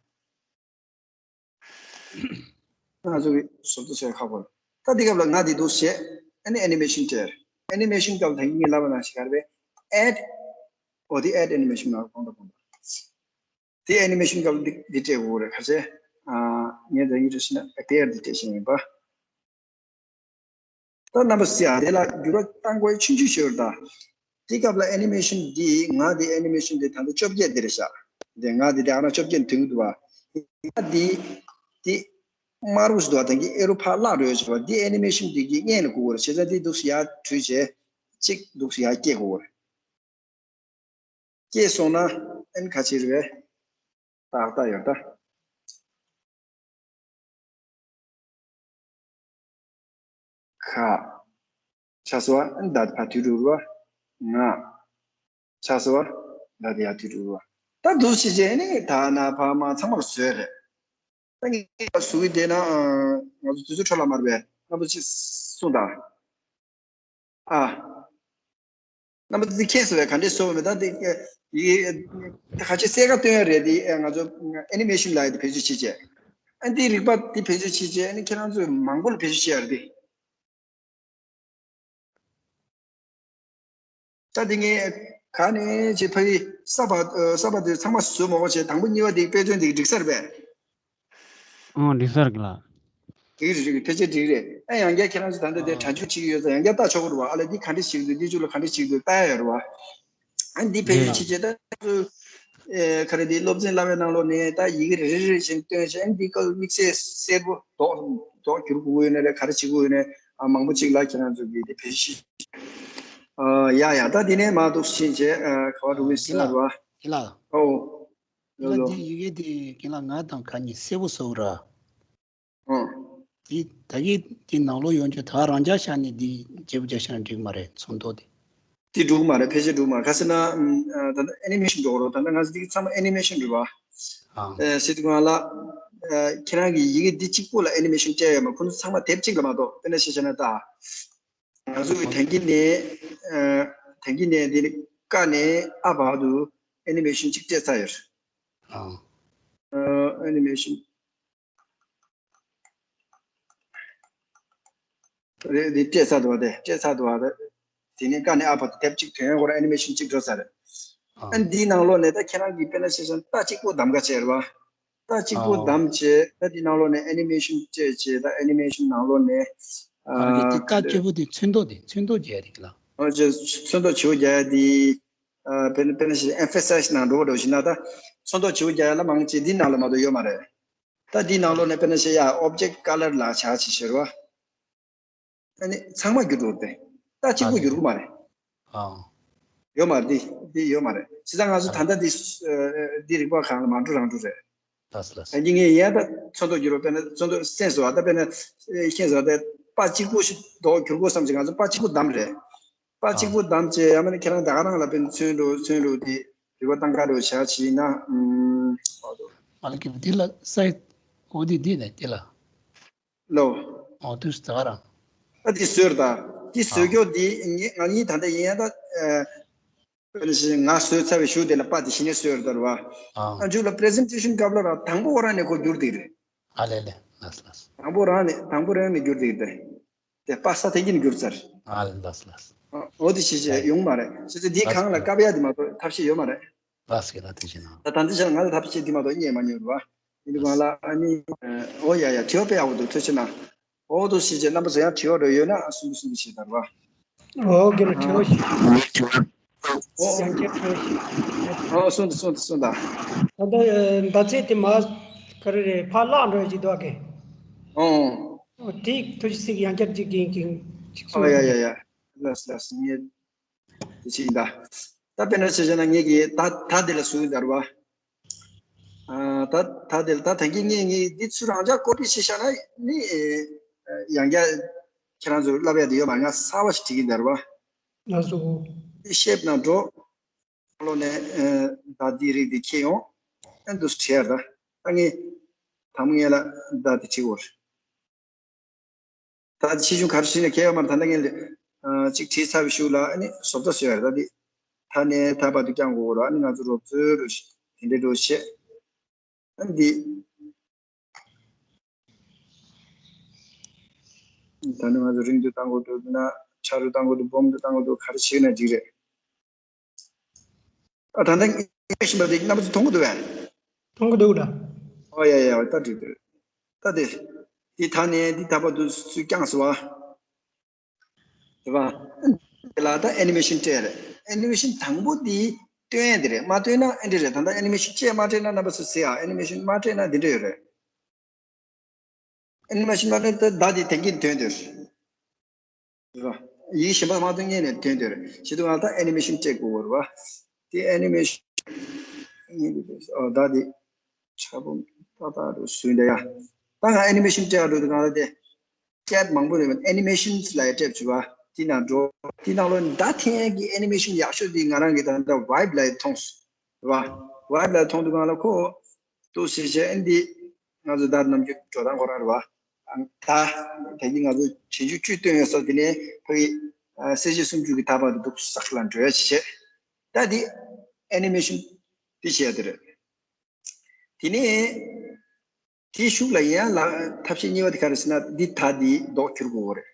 ང་ཚོ་གི་བཟོ་བཟོ་བྱས་ཁག་པོ་རེད། ད་འདི་སྐབས་ལ་ང་འདི་འདུག་བྱས། ཨ་ནི་animation སྤྲད། animation སྐབས་ད་ངས་ལབ་པ་ནང་བཞིན་ག་རེ་བས། add ཨོ་འདི་add animation ནང་གོང་དུ་གོང་དུ། དེ་animation སྐབས་འདི་འདི་སྤྲད་དགོས་རེད་ཁ་ཆེ། ཨ་ངས་ད་ཡིན་རེ་ཤི་ན་appear འདི་སྤྲད་བཞིན་ཡིན་པ། ད་རྣམ་པ་སི་ཡ་དེ་ལ་འགྱུར་བ་གཏང་དགོས་ཆུང་ཆུང་ཤོར་ད། དེ་སྐབས་ལ་animation འདི་ང་དེ་animation འདི་ད་ལྟ་བཅོ་བརྒྱད་འདི་རེད་ཤག་དེ་ང་དེ་དེ་ཨ་ན་བཅོ་བརྒྱད་མཐུན་འདུག་བ། ང་དེ་དེ་དམར་པོ་ཞིག་འདུག་བ། ད་གི་ཨེ་རོ་ཕར་བརླག་འགྲོ་ཡོད་ཤག་བ། དེ་animation འདི་གི་སྔན་ལ་དགོས་རེད། བྱས་ཙང་དེ་འདུག་སེ་ཡར་བྲུས་བྱས་གཅིག་འདུག་སེ་ཡར་སྐྱེ་དགོས་རེད། སྐྱེས་སོང་ན་ཨན་ཁ་ཕྱིར་བས་ཏག་ཏག་ཡོད་ད། ཁ། ཆ་སོ་ཨན་ད་ཕ་དུས་རུ་རུ་བ། ང་། ཆ་སོ་ད་ཡ་དུས་རུ་རུ་བ། ད་འདུག་སེ་བྱས་ནས་ད་ན་ཕ་མ་ཚང་མར་བཟོས་རེད། ད་ངས་བཟོ་གི་བསྡད་ན་ང་ཚོ་དུས་ཚོད་འཕྲོ་བརླག་མ་རེད་པས། ང་ཚོ་ཅི་གསུངས་དང་། ཨ། རྣམ་པ་འདི་ཁྱེད་ཚོ་བས་ག་འདྲས་བཟོ་བ་མེད་ད་འདི་ཡི་ཁ་ཆེ་གསལ་ཁ་སྟོན་ཡ་རེད། འདི་ང་ཚོ་animation ལ་ཡི་དེ་བེད་སྤྱོད་བྱེད་བྱས། ཨ་འདི་རིག་པ་འདི་བེད་སྤྱོད་བྱེད་བྱས་ཨ་ནི་ཁྱེད་རང་ཚོས་མང་པོ་ལ་བེད་སྤྱོད་བྱེད་ཡ་རེད་འདི། ད་འདི་ངས་ག་ནས་ཅི་ཕ་ཡི་ས་བ་ས་བ་དེ་ཚང་མ་བཟོས་མ་གོ་བྱས་དང་པོ་གཉིས་པ་དེ་དཔེ་མཚོན་དེ་འགྲིག་ས་རེད་པས། ཨང་། འགྲིག་ས་རེད་ལགས། འགྲིག་རེད། འགྲིག་རེད། ཕལ་ཆེར་འགྲིག་རེད། ཨ་ཡང་བསྐྱར་ཁྱེད་རང་ཚོ་ད་ལྟ་དེ་ཨང་། དྲ་འཇུག་བྱེད་ཀྱི་ཡོད་ཙང་ཡང་བསྐྱར་ལྟ་ཆོག་གི་རེད་བ། ཨ་ལས་འདི་ག་འདྲ་བྱེད་ཀྱི་འདུག་འདི་ཚོ་ལ་ག་འདྲ་བྱེད་ཀྱི་འདུག་ལྟ་ཡ་ཡོད་རེད་བ། ཨ་འདི་ཕལ་ཆེར་བྱས་ད་ཨ་ག་རེ་འདི་སློབ་ཚན་བསླབ་པའི་ནང་ལོགས་ནས་ད་ཡི་གེ་རེ་རེ་རེ་བཞིན་སྟོན་བྱས། ཨ་འདི་སྐབས་དམིགས་བསལ་གསལ་པོ་རྡོག་རྡོག་བསྒྱུར་དགོས་ཡོད་ན་རེད། ག་རེ་བྱེད་དགོས་ཡོད་ན། ཨ་མང་པོ་ཅིག་ལ་ཁྱེད་རང་ཚོ་གིས་འདི་ཕལ་ཆེར། ཨ་ཡ་ཡ། ད་འདི་ནས་མར་འདུག་ཕྱིན་བྱས། ཨ་ག་བ་འགྲོ་གི་ཡིན་ཟེར་ན་རེད་བ། ཨོ། ལོ་ལོ། འདི་ཡི་གེ་འདི་རྒན་ལགས་ང་དང་ག་གཉིས་གསལ་པོ་བཟོ་ར། ཨོ། འདི་ད་གི་འདི་ནང་ལོགས་ཡོང་རྒྱུ་ད་རང་འཇགས་བཞག་ནས་འདི་བརྗེ་པོ་རྒྱག་བཞག་ན་འགྲིག་མ་རེད། ཚོན་མདོག་འདི། འདི་འགྲིག་མ་རེད། ཕལ་ཆེར་འགྲིག་མ་རེད། ག་ཟེར་ན་ཨ་ད་ལྟ་ཨེ་ནི་མེ་ཤིན་འགྲོ་རོགས། ད་ལྟ་ང་ཚོ་འདི་གི་ཚང་མ་ཨེ་ནི་མེ་ཤིན་རེད་བ། ཨ་ཟེར་དུས་སྒང་ལ་ཨ་ཁྱེད་རང་གི་ཡི་གེ་འདི་གཅིག་པོ་ལ་ཨེ་ནི་མེ་ཤིན་སྤྲད་ཡོད་མ། ཁོ་ཚོ་ཚང་མ་དེབ་གཅིག་ལ་མ་གཏོགས། དཔེར་ན་བཤད་བྱས་ན་ད། ང་ཚོ་གི་དེང་གི་ནས་ཨ་དེང་གི་ནས་འདི་ནི་ཀ་ནས་ཨ་བར་དུ་ཨེ་ནི་མེ་ཤིན་གཅིག་སྤྲད་ཚར་ཡོད། ཨ། ཨ་ཨེ་ནི་མེ་ཤིན། རེད། འདི་སྤྲད་ཚར་འདུག་བ། དེ་སྤྲད་ཚར་འདུག་བ། དེ་ནས་ཀ་ནས་ཨ་བར་དུ་དེབ་གཅིག་ཐོན་ཡོང་ཁོ་རང་ཨེ་ནི་མེ་ཤིན་གཅིག་འགྲོ་ཚར་རེད། ཨ། ཨ་འདིའི་ནང་ལོགས་ནས་ད་ཁྱེད་རང་གིས་དཔེར་ན་བཤད་བྱས་ན་རྟ་གཅིག་པོ་བདམས་ག་བྱས་རེད་བ། རྟ་གཅིག་པོ་ཨོ། བདམས་བྱས། ད་འདི་ནང་ལོགས་ནས་ཨེ་ནི་མེ་ཤིན་སྤྲད་བྱས། ད་ཨེ་ནི་མེ་ཤིན་ནང་ལོགས་ནས་ཨ། ཨ་རེད། དེ་རྟ་གཅིག་པོ་དེ་ཚོན་མདོག་དེ་ཚོན་མདོག་རྒྱག་ཡ་རེད་ལ། ཨོ་ཅེ། ཚོན་མདོག་བྱེའུ་རྒྱག་ཡ་དེ། ཨ་དཔེར་ན་དཔེར་ན་བཤད་ཨེམ་ཕ་སའི་ཛི་ནང་འགྲོ་བ་འགྲོ་བཞིན་ན་ད་ཚོན་མདོག་བྱེའུ་རྒྱག་ཡ་ལ་མང་ཆེ་འདི་ནང་ལ་མ་གཏོགས་ཡོད་མ་རེད། ད་འདི་ནང་ལོགས་ནས་དཔེར་ན་བཤད་ཡ་ཨོབ་ཇེག་ཀ་ལར་ལ་ཆ་བྱེད་ཤེས་རོགས། ཨ་ནི་ཚང་མ་བསྒྱུར་འགྲོ་སྟེ། ད་གཅིག་ཨ་པོ་ལེ། བསྒྱུར་གི་མ་རེད། ཨ། ཡོད་མ་རེད། འདི་འདི་ཡོད་མ་རེད། བྱས་ཙང་ང་ཚོ་ད་ལྟ་འདི་ཨ་འདི་རིག་པ་སྒང་ལ་མ་འགྲོ་རང་འགྲོ་རེད། ལགས་སོ་ལགས་སོ། ད་གིན་ངས་ཡང་ད་ཚོན་མདོག་བསྒྱུར་བ། དཔེར་ན་ཚོན་མདོག་སེམས་སུ་བ། ད་དཔེར་ན་ཤེས་སོང་། ད་པ་གཅིག་པོ་ཞིག་མདོག་བསྒྱུར་དགོས་བསམ་བྱས་ང་ཚོ་པ་གཅིག་པོ་བདམས་རེད། པ་གཅིག་པོ་བདམས་བྱས་ཡང་མིན་ན་ཁྱེད་རང་ད་ག་རང་ལ་དཔེར་ན་ཚོན་འགྲོ་ཚོན་འགྲོ་དེ་རིག་པ་བཏང་ག་འགྲོ་བྱ་བྱས་ན། ཨུམ། མ་ལ་ཀི་འདི་ལ་སའི་འོ་འདི་འདི་ནས་འདི་ལ། ལོ། ཨོ་དུས་ད་ག་རང་། ཨ་འདི་བཟོས་ར། ད་འདི་བཟོས་ཨ་ཀྱོག་འདི་ངས་ང་གཉིས་ད་ལྟ་ཡིན་ཡང་ད། ཨ། དཔེར་ན་ང་བཟོས་ཚར་བའི་གཞུག་དེ་ལ་པ་དེ་གཞི་ནས་བཟོས་ར་ད་ར་བ། ཨ། ཨ་མཇུག་ལ་པི་རི་ཟེན་ཊེ་ཤན་སྐབས་ལ་ར་དང་པོ་ཁོ་རང་ནས་ཁོ་བསྒྱུར་བསྡད་རེད། ཨ་ལེ་ལེ། ལགས་སོ་ལགས་སོ། དང་པོ་རང་ནས་དང་པོ་རང་ནས་བསྒྱུར་བསྡད་རེད། དེ་པ་ས་དེ་གིན་བསྒྱུར་ཚར། ཨ་ལེ་ལགས་སོ་ལགས་སོ། ཨ་འོ་དེ་ཞིག་བྱས་ཡོང་མ་རེད། བྱས་ཙང་འདིའི་ལགས་སོ་སྒང་ལ་ལགས་སོ། བཀབ་ཡ་དེ་མ་གཏོགས་ཐབས་ཤེས་ཡོད་མ་རེད། ལགས་སོ་ལགས་ཐུགས་རྗེ་གནང་། ད་ད་འདི་ཆ་ལ་ང་ལ་ཐབས་ཤེས་འདི་མ་གཏོགས་རྙེད་མ་མྱོང་ར། ཡིན་དུས་སྒང་ལ་ཨ་ནི། ཨོ་ཡ་ཡ། དྲི་བ་དཔེ་ཡག་པོ་འདུག་ཐུགས་རྗེ་གནང་། འོ་དུ་ཞིག་བྱས་རྣམ་པ་ཚོ་ཡང་དྲི་བ་འདྲ་ཡོད་ན་གསུང་གི་གསུང་གི་བྱེད་དར་བ། འོ་རྒན་ལགས་དྲི་བ་ཞིག་ཨོ། ཡང་བསྐྱར་དྲི་བ་ཞིག་ཨོ་གསུང་དང་གསུང་དང་གསུང་དང་། ད་ལྟ་མདའ་རྩེད་དེ་མ་ག་རེ་རེད། ཕར་བརླག་འགྲོ་ཡ་ཅིག་འདུག་གས། ཨོ། འོ་དེ་ཐུགས་རྗེ་གཟིགས། ཡང་བསྐྱར་ཅིག་རྒན་གྱིས་ཅིག་གསུང་། ཨོ་ཡ་ཡ་ཡ། ལགས་ལགས་ངས། དེ་ཕྱིན་ད། ད་དཔེར་ན་བྱས་བྱས་ན་ངེད་ཀྱིས་ད་ད་དེ་ལ་བཟོ་ཡི་ཟེར་བ། ཨ་ད་ད་དེ་ལ་ད་ད་གིན་ངེད་ངེད་འདི་ཚུར་རང་འཇགས་ཀོ་པི་བྱས་བཞག་ན་ནི། ཡང་བསྐྱར་ཁྱེད་རང་ཚོར་བསླབ་ཡ་དེ་ཡོད་མ་རེད། ང་གསར་བ་ཞིག་བྲིས་ཀྱི་ཡིན་ཟེར་བ། ལགས་སོ། འདི་ཤེབ་ནང་འགྲོ། ལོ་ནས་ད་འདིའི་རིགས་འདི་ཁྱེར་ཡོང་། ཨ་འདུག་སེ་བྲིས་ཡ་ད། ད་ངས་དང་པོ་ངེད་ལ་ད་འདི་བྲིས་དགོས་རེད། ད་ཆེ་ཆུང་ག་རེ་བྱས་ནས་ཁྱེད་ཡོད་མ་རེད། ད་ལྟ་ངས་ལས་ཨ་གཅིག་བྲིས་ཚར་བའི་གཞུག་ལ་ཨ་ནི་བཟོ་ལྟ་བཟོས་ཡོད་རེད། ད་འདི་ད་ནས་ད་བར་དུ་བསྐྱང་དགོས་རེད། ཨ་ནི་ང་ཚོ་རོབ་ཙམ་རོ་ཞིག་དེ་འདྲའི་འགྲོ་བྱེད། ཨ་ནི་འདི་ད་ནི་ང་ཚོ་རིང་དུ་བཏང་དགོས་འདུག་ན་ཕྲ་རུ་བཏང་དགོས་འདུག་སྦོམ་དུ་བཏང་དགོས་འདུག་ག་རེ་བྱས་ན་འགྲིག་རེད། ཨ་ད་ལྟ་ཨེ་ནི་མེ་ཤན་པ་དེ་རྣམ་པ་ཚོ་མཐོང་གི་འདུག་བས། མཐོང་གི་འདུག་ད། ཨོ་ཡ་ཡ་ཡ། ད་འགྲིག་འདུག་ད་དེ་དེ་ད་ནས་འདི་ད་བར་དུ་སུས་བསྐྱངས་སོང་བ། རེད་བ། དེ་ལ་ད་ཨེ་ནི་མེ་ཤན་སྤྲད་རེད། ཨེ་ནི་མེ་ཤན་དང་པོ་འདི་སྟོན་ཡ་དེ་རེད། མ་སྟོན་ན་ཨེ་འདྲ་རེད། ད་ལྟ་ཨེ་ནི་མེ་ཤན་སྤྲད་མ་སྤྲད་ན་རྣམ་པ་ཚོ་ཟེར་ཨ། ཨེ་ནི་མེ་ཤན་མ་སྤྲད་ན་འདི་འདྲ་ཡོད་རེད། ཨེ་ནི་མེ་ཤན་མ་སྤྲད་ན་ད་ད་དེ་དེང་གི་དོན་དེ་རེད། རེད་བ། ཡིག་གཞན་པ་མ་གཏོགས་སྔོན་ནས་ཐོན་དེར་བྱེད་དུས་ང་ད་ཨེ་ནི་མེ་ཤན་སྤྲད་དགོས་པ་རེད་བ། དེ་ཨེ་ནི་མེ་ཤན་ཨོ་ད་དེ་ཕྲ་པོ་ཏག་ཏག་རུ་བཟོས་འདྲ་ཡ། ད་ང་ཨེ་ནི་མེ་ཤན་སྤྲད་ཡ་འགྲོ་དུས་ང་ད་དེ་ཊེབ་མང་པོ་རེད་བ། ཨེ་ནི་མེ་ཤན་ལ་ཡ་ཊེབ་བྱུག་བ། དེ་ནང་འགྲོ། དེ་ནང་ལོ་ད་ཐེངས་ཀྱི་ཨེ་ནི་མེ་ཤན་ཡག་ཤོས་དེ་ང་རང་གི་ད་ད་ཝའིབ་ལ་ཡ་མཐོང་སོང་། རེད་བ། ཝའིབ་ལ་མཐོང་དུས་སྒང་ལ་ཁོ་འདུག་སེ་བྱས། ཨ་ནི་འདི་ང་ཚོ་ད་ནམ་རྒྱུན་འགྲོ་སྟངས་ཁོ་རང་རེད་བ། ཨ་ད་ད་གིན་ང་ཚོ་བྱེད་རྒྱུ་བཅུ་བཏོན་ཡོད་ས་དེ་ནས་ཕ་གི་ཨ་གསལ་བྱེད་སུམ་ཅུ་གི་ཐག་པ་དེ་འདུག་སེ་ལ་འགྲོ་ཡ་བྱེད། ད་འདི་ཨེ་ནི་མེ་ཤན་འདི་བྱེད་ཡ་དེ་རེད། དེ་ནས་དེའི་གཞུག་ལ་ཡང་ལ་ཐབས་ཤེས་གཉིས་པ་དེ་ག་རེ་ཟེར་ན། འདི་ད་འདི་ལྡོག་བསྒྱུར་དགོས་རེད།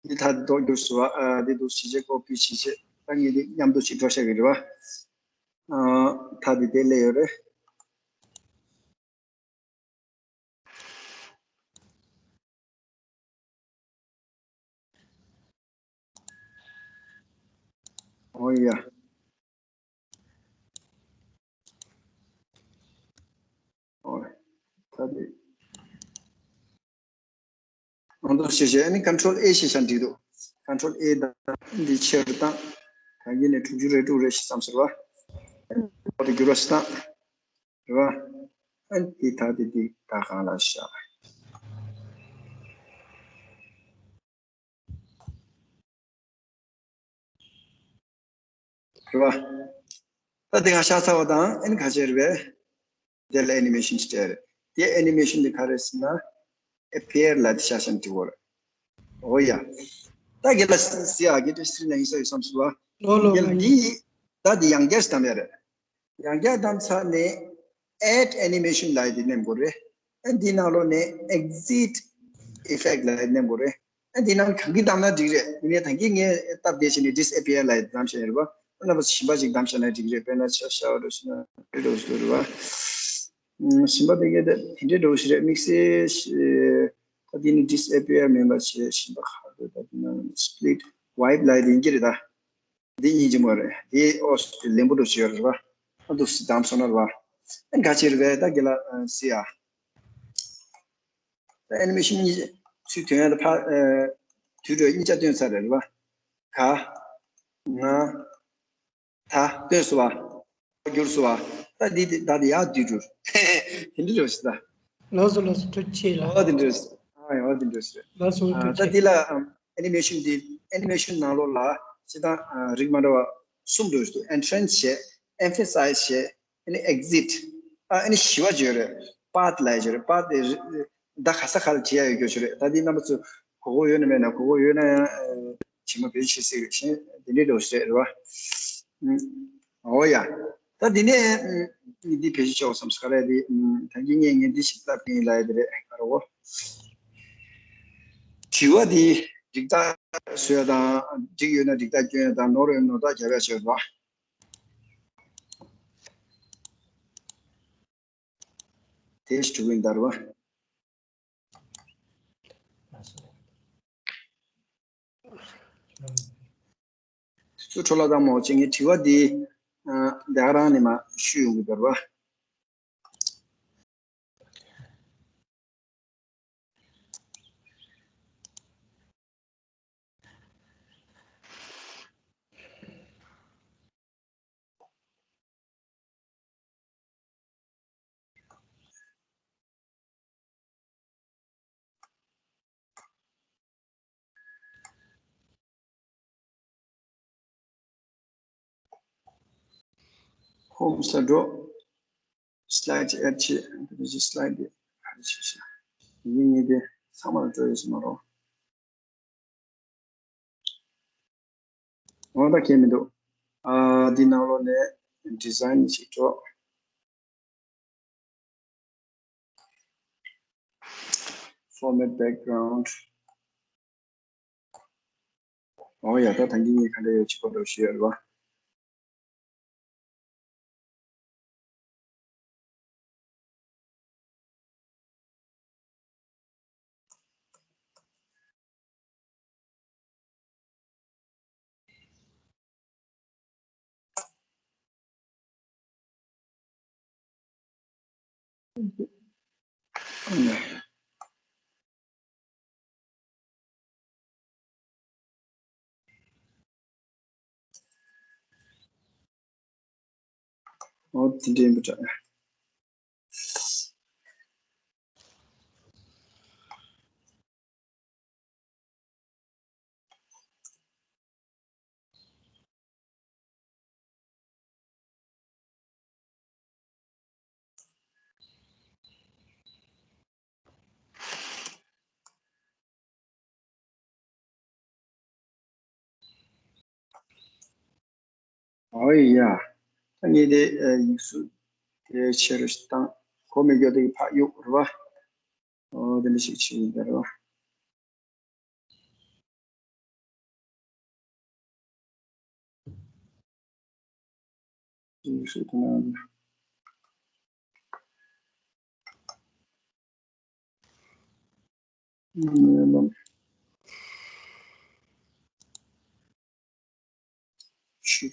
འདི་ད་ལྡོག་བསྒྱུར་སོང་བ། ཨ་འདི་འདུག་སེ་བྱས་ཀོ་པི་བྱས་བྱས། ད་ངས་འདི་མཉམ་དུ་ཅིག་འགྲོ་བཞག་གི་རེད་བ། ཨ་ད་འདི་དེ་སླེབས་ཡོད་རེད། ཨོ་ཡ། ཨོ། ད་དེ། ཨང་དུ་ཞེས་བྱས་ཨ་ནི་Control A ཞེས་བྱ་འགྲིག་འདུག Control A དང་འདི་ཆེར་བཏང་། ད་གིན་ནས་དྲུག་ཅུ་རེ་དྲུག་རེ་ཞིག་བསམ་ཟེར་བ། ཨོ་དེ་འགྱུར་བ་ཞིག་བཏང་། རེད་བ། ཨ་ནི་ད་དེ་འདི་ད་གང་ལ་བཞག་རེད་བ། ད་དེ་ག་ཤ་ཚ་བ་དང་ཨེན་ག་ཅེ་རེད་བས། དེ་ལ་ཨེ་ནི་མེ་ཤིན་སྤྲད་རེད། དེ་ཨེ་ནི་མེ་ཤིན་དེ་ག་རེད་ཟེར་ན། ཨེ་པི་ཡར་ལ་དེ་ཤ་ཤན་དེ་བོར། ཨོ་ཡ། ད་གེ་ལ་སི་ཨ་གེ་ཏེ་སི་ན་ཡིན་ས་ཡོད་བསམ་སོང་བ། ལོ་ལོ་གེ་ལ་ལོ། འདི་ད་དེ་ཡང་བསྐྱར་བཏང་ཡ་རེད། ཡང་བསྐྱར་བཏང་ཚར་ནས་add animation ལ་དེ་ནེམ་དགོས་རེད། ཨ་འདི་ནང་ལོགས་ནས་exit effect ལ་ནེམ་དགོས་རེད། ཨ་འདི་ནང་གང་གི་བདམས་ན་འགྲིག་རེད། ཡིན་ནའི་ད་གིན་ངས་སྟབས་བདེ་བྱས་ནས་disappear ལ་བདམས་བྱས་ཡོད་རེད་བ། ཨ་ན་བ་གཞན་པ་ཞིག་བདམས་བྱས་ན་འགྲིག་རེད། དཔེར་ན་ཆ་བཞག་འགྲོ་ཞིག་ན་འགྲིག་འགྲོ་ཞིག་རེད་བ། ཨུམ། གཞན་པ་དེ་གས་དེ་དེ་འདྲའི་འགྲོ་ཞིག་རེད། དམིགས་བསལ་ཞིག་ད་འདི་ནི་disappear མིན་པ་བྱས། གཞན་པ་ག་རེ་ད་འདི་ན་split wipe ལ་ཡིན་གྱི་རེད་ད། འདི་གཉིས་ཀྱི་མོ་རེད། འདི་ཨོ་ལེམ་པོ་འགྲོ་ཞིག་ཡོད་རེད་བ། ཨ་འདུག་སེ་བདམས་སོང་ན་རེད་བ། ཨ་ག་ཅི་རེད་བས་ད་གེ་ལ་སི་ཨ། ད་ཨེ་ནི་མེ་ཤིན་གཉིས་ཚུར་ཐོན་ཡ་ད་ཕ། ཨ། དུས་འགྲོ་གཉིས་ཆ་ཐོན་ཚར་རེད་བ། ག་ང་། ད་ཐོན་སོང་བ། བསྒྱུར་སོང་བ། ད་འདི་ད་འདི་ཡག་དུས་འགྲོ། དེ་འདྲ་རེད་ད། ལགས་སོ་ལགས་སོ། ཐུགས་རྗེ་ཆེ་ལགས། ཨོ་དེ་འདྲ་རེད། ཨ་ཡ་ཨོ་དེ་འདྲ་རེད། ལགས་སོ། ཨ་ཐུགས་ད་རྗེ་ཆེ། འདི་ལ་ཨ་ནི་མེ་ཤིན་འདི་ཨེ་ནི་མེ་ཤིན་ནང་ལོགས་ལ་སྤྱིར་བཏང་ཨ་རིགས་མ་འདྲ་བ་གསུམ་འདུག་ཟེར་འདུག entrance བྱས། emphasize བྱས། ཨ་ནི་exit། ཨ་ཨ་ནི་བཞི་པ་བརྗོད་རེད། path ལབ་ཡ་བརྗོད་རེད། path དེ་རི་ད་ག་ས་ག་ལ་བྲིས་ཡ་ཡོད་རྒྱུ་ཞིག་རེད། ད་འདི་རྣམ་པ་ཚོ་གོ་གོ་ཡོད་ན་མེད་ན། གོ་གོ་ཡོད་ན་ཡང་ཨ་ཇི་མ་བེད་ཤེས་སྲིད་རེད། ཤེས་དེ་འདྲའི་འདྲ་བོ་ཞིག་རེད་བ། ཨུམ། ཨོ་ཡ། ད་འདི་ནས་ཨུམ་འདི་བེད་ཤེས་ཆོག་བསམ་ས་ག་རེ་འདི། ཨུམ། ད་གིན་ངས་ངས་འདི་ཞིག་ལབ་ཀྱིན་ལབ་ཡ་དེ་རེད། ག་རེ་བོ། དྲི་བ་འདི་འགྲིག་རྟགས་བཟོ་ཡ་དང་། འགྲིག་ཡོད་ན་འགྲིག་རྟགས་སྐྱོན་ཡ་དང་། ནོར་ཡོད་ན་ནོར་རྟགས་རྒྱབ་ཡ་བྱེད་རོགས། དེ་ཞིག་གྲུབ་ཡིན་ད་རེད་བ། དེ་ཚོ་འཕྲོ་བརླག་བཏང་མ་འོ་ཅིག་ངས་དྲི་བ་འདི་ཨ་ད་ག་རང་ནས་མར་ཞུས་ཡོང་གི་ད་རེད་བ། ཧོམ་ས་འགྲོ། སི་ལའེ་ཌི་ཨེ་ཌི་བྱེད། འདི་སི་ལའེ་ཌི་འདི་ཨེ་ཌི་བྱེད་ཤག་ཡིན་ངེས་དེ་ཚང་མ་ལ་འགྲོ་ཡོད་ས་མ་རེད། འོ་ད་གལ་མི་འདུག་ཨ་འདི་ནང་ལོགས་ནས་ཌི་ཛའིན་ཞིག་འགྲོ། Format background. ཨོ་ཡ། ད་ད་གིན་ངས་ག་འདྲ་ཡོད་ཅིག་གོ་འགྲོ་ཞུས་ཡོད་རེད་བ། ཨོ་དེ་འདྲ་ཡིན་པ་འདྲ། ཨོ་ཡ། ད་ངས་དེ་ཡིག་གཟུགས་དེ་ཆེ་རུ་བཏང་། གོ་མི་དགོས་དེ་ཕར་གཡུག་རེད་བ། ཨོ་དེ་འདྲ་ཞིག་བྱེད་ཡིན་པ་རེད་བ།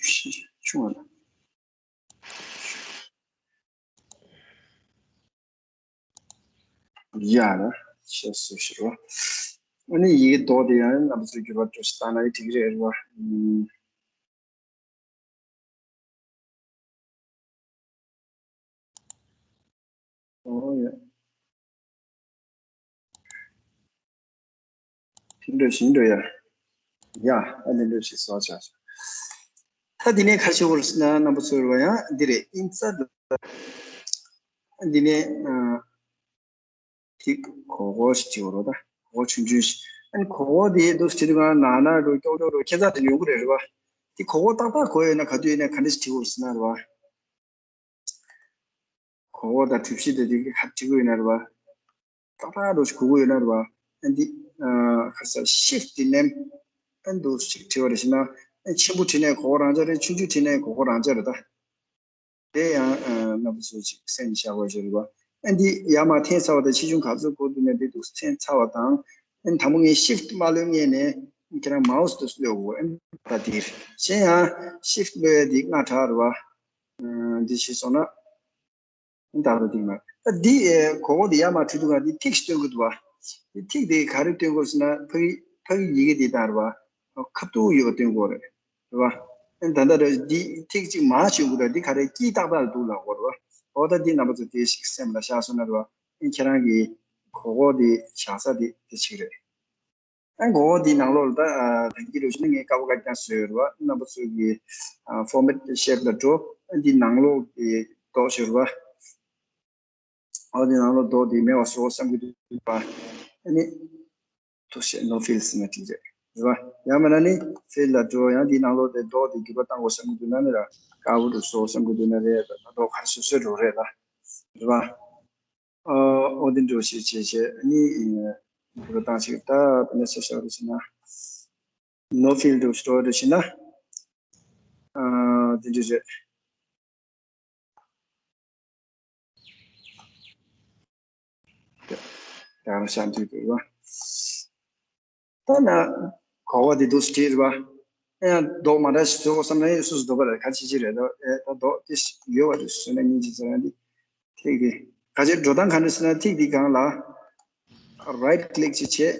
བཞི་ཆུང་བ་ལ། ཡ་ལ་ཤེས་སུ་ཞུ་རོ། ཨ་ནི་ཡི་གེ་རྡོག་དེ་ཡང་རྣམ་པ་ཚོས་འགྱུར་བ་འགྲོ་ཞིག་བཏང་ན་ཡི་འགྲིག་རེད་རེད་བ། ཨུམ། ཨོ་ཡ། དེ་འདྲ་ཞིག་འགྲོ་ཡ། ཡ། ཨ་ནི་འདྲ་ཞིག་བཟོ་བྱ། ད་དེ་ནས་ཁ་ཕྱེ་བར་ན་རྣམ་པ་ཚོས་རེད་བ། ཡང་འདི་རེད། ཨིན་སར་ཊི། འདི་ནས་ཨ། ཐིག་གོག་གོག་ཞིག་བྱེད་དགོས་རེད། ད་གོག་གོག་ཆུང་ཆུང་ཞིག་ཨ་ནི་གོག་གོག་དེ་འདུག་སེ་བྲིས་དུས་གང་ན་ན་འགྲོ་ཀྱོག་ཀྱོག་འགྲོ་ཁྱད་མཚར་དེ་ཡོང་གི་རེད་རེད་བ། དེ་གོག་གོག་ཏག་ཏག་གོ་ཡོད་ན་ག་དུས་ཡིན་ན་ག་འདྲ་ཞིག་བྲིས་དགོས་རེད་ཟེར་ན་རེད་བ། གོག་གོག་དང་གྲུ་བཞི་དང་དེ་ག་བྲིས་དགོས་ཡོད་ན་རེད་བ། ཏག་ཏག་འགྲོ་ཞིག་གོ་གི་ཡོད་ན་རེད་བ། ཨ་འདི་ཨ་ཁ་ས་ཤིཕ་ཊི་མནན། ཨ་འདུག་སེ་བྲིས་པ་རེད་ཟེར་ན། ཨ་ཆེན་པོ་བྲིས་ནས་གོག་གོག་རང་འཇགས་རེད། ཆུང་ཆུང་བྲིས་ནས་གོག་གོག་རང་འཇགས་རེད་ད། དེ་ཡང་ཨ་རྣམ་པ་ཚོས་ཅིག་སེམས་བཞག་དགོས་ཤེས་རེད་བ། ཨ་འདི་ཡར་མར་འཐེན་ཚར་བ་དང་ཆེ་ཆུང་ག་ཚོད་དགོས་འདུག་ན་དེ་འདུག་སེ་འཐེན་ཚར་བ་དང་། ཨ་དང་པོ་ངས་ཤིཕ་ཊི་མ་གློད་སྔོན་ནས་ཁྱེད་རང་མའོ་སི་དེ་གློད་དགོས། ཨ་ད་དེ་གཞན་ཡང་ཤིཕ་ཊི་གློད་ཡ་དེ་སྔ་དྲགས་རེད་བ། ཨ་འདི་བྱས་སོང་ན། ཨ་ད་ད་དེ་མ་ད་འདི་ཨ་གོག་གོག་དེ་ཡར་མར་བྲིས་དུས་ག་དེ་ཐིག་ཞིག་སྟོན་གི་འདུག་བ། དེ་ཐིག་དེ་ག་རེ་སྟོན་དགོས་ཟེར་ན་ཕ་གི་ཕ་གི་ཡི་གེ་དེ་དང་རེད་བ། ཁ་ཐུག་ཡོད་པ་སྟོན་དགོས་རེད། རེད་བ། ཨ་ད་ལྟ་རེད། འདི་ཐིག་གཅིག་མར་བྱུང་གི་རེད། འདི་ག་རེ་དཀྱིལ་ཏག་ཏག་ལ་འདུག་ལབ་དགོས་རེད་བ། འོ་ད་འདི་རྣམ་པ་ཚོ་དེ་ཞིག་སེམས་ལ་བཞག་སོང་ན་རེད་བ། ཨ་ཁྱེད་རང་གི་གོག་གོག་དེ་བཞག་ས་དེ་དེ་གཅིག་རེད། ཨ་གོག་གོག་དེའི་ནང་ལོགས་ལ་ད་ཨ་ད་གི་རུ་ཞིག་ནི་ངས་དཀར་པོ་དཀར་རྐྱང་བཟོས་ཡོད་རེད་བ། རྣམ་པ་ཚོ་གི་ཨ་ཕོར་མེ་ཊི་ཤེབ་ལ་འགྲོ། ཨ་འདི་ནང་ལོགས་ཀྱི་འདོགས་ཤིག་རེད་བ། ཨོ་དེ་ནང་ལོགས་རྡོག་དེ་མེད་པ་བཟོ་བསམ་གྱི་འདུག་པ། ཨ་ནི་ཐུགས་ཤེས་ནོ་ཕིལ་ཟེར་ན་འགྲིག་རེད། རེད་བ། ཡང་མིན་ན་ནི་ཕིལ་ལ་འགྲོ། ཡང་དེའི་ནང་ལོགས་དེ་རྡོག་དེ་འགྱུར་བ་བཏང་དགོས་བསམ་གྱི་འདུག་ན་ནི་ར་དཀར་པོ་རུ་བཟོ་བསམ་གྱི་འདུག་ན་རེད། ད་རྡོག་ཁ་སོ་སོའི་འགྲོ་རེད་ད། རེད་བ། ཨོ་དེ་འགྲོ་ཞེས་བྱས་བྱས་ཨ་ནི་འགྱུར་བ་བཏང་ཞིག་ད་དེ་ནས་ཤ་ཤ་རུ་ཕྱིན་ན། ནོ་ཕིལ་དུ་སྟོར་དུ་ཕྱིན་ན། ཨ་དེ་འདྲ་རེད། ད་རང་ཤ་འདུས་དུ་རེད་བ། ད་ན་གོ་བ་དེ་འདུག་སེ་བྲིས་རེད་བ། ཡང་རྡོག་མ་འདྲ་ཞིག་བཟོ་དགོས་བསམ་ན་ཡང་སུ་སུ་འདོད་པ་རེད། ག་ཅི་ཅི་རེད་འདོད། ཨེ་ད་རྡོག་དེ་ཡོད་བ་རེད་ཟེར་ན་སྙིང་རྗེ་ཟེར་ཡང་འདི་ཐིག་དེ་ག་ཅི་འགྲོ་སྟངས་ག་འདྲ་ཟེར་ན། ཐིག་དེ་སྒང་ལ་རའིཊ་ཀི་ལིག་ཅིག་བྱས།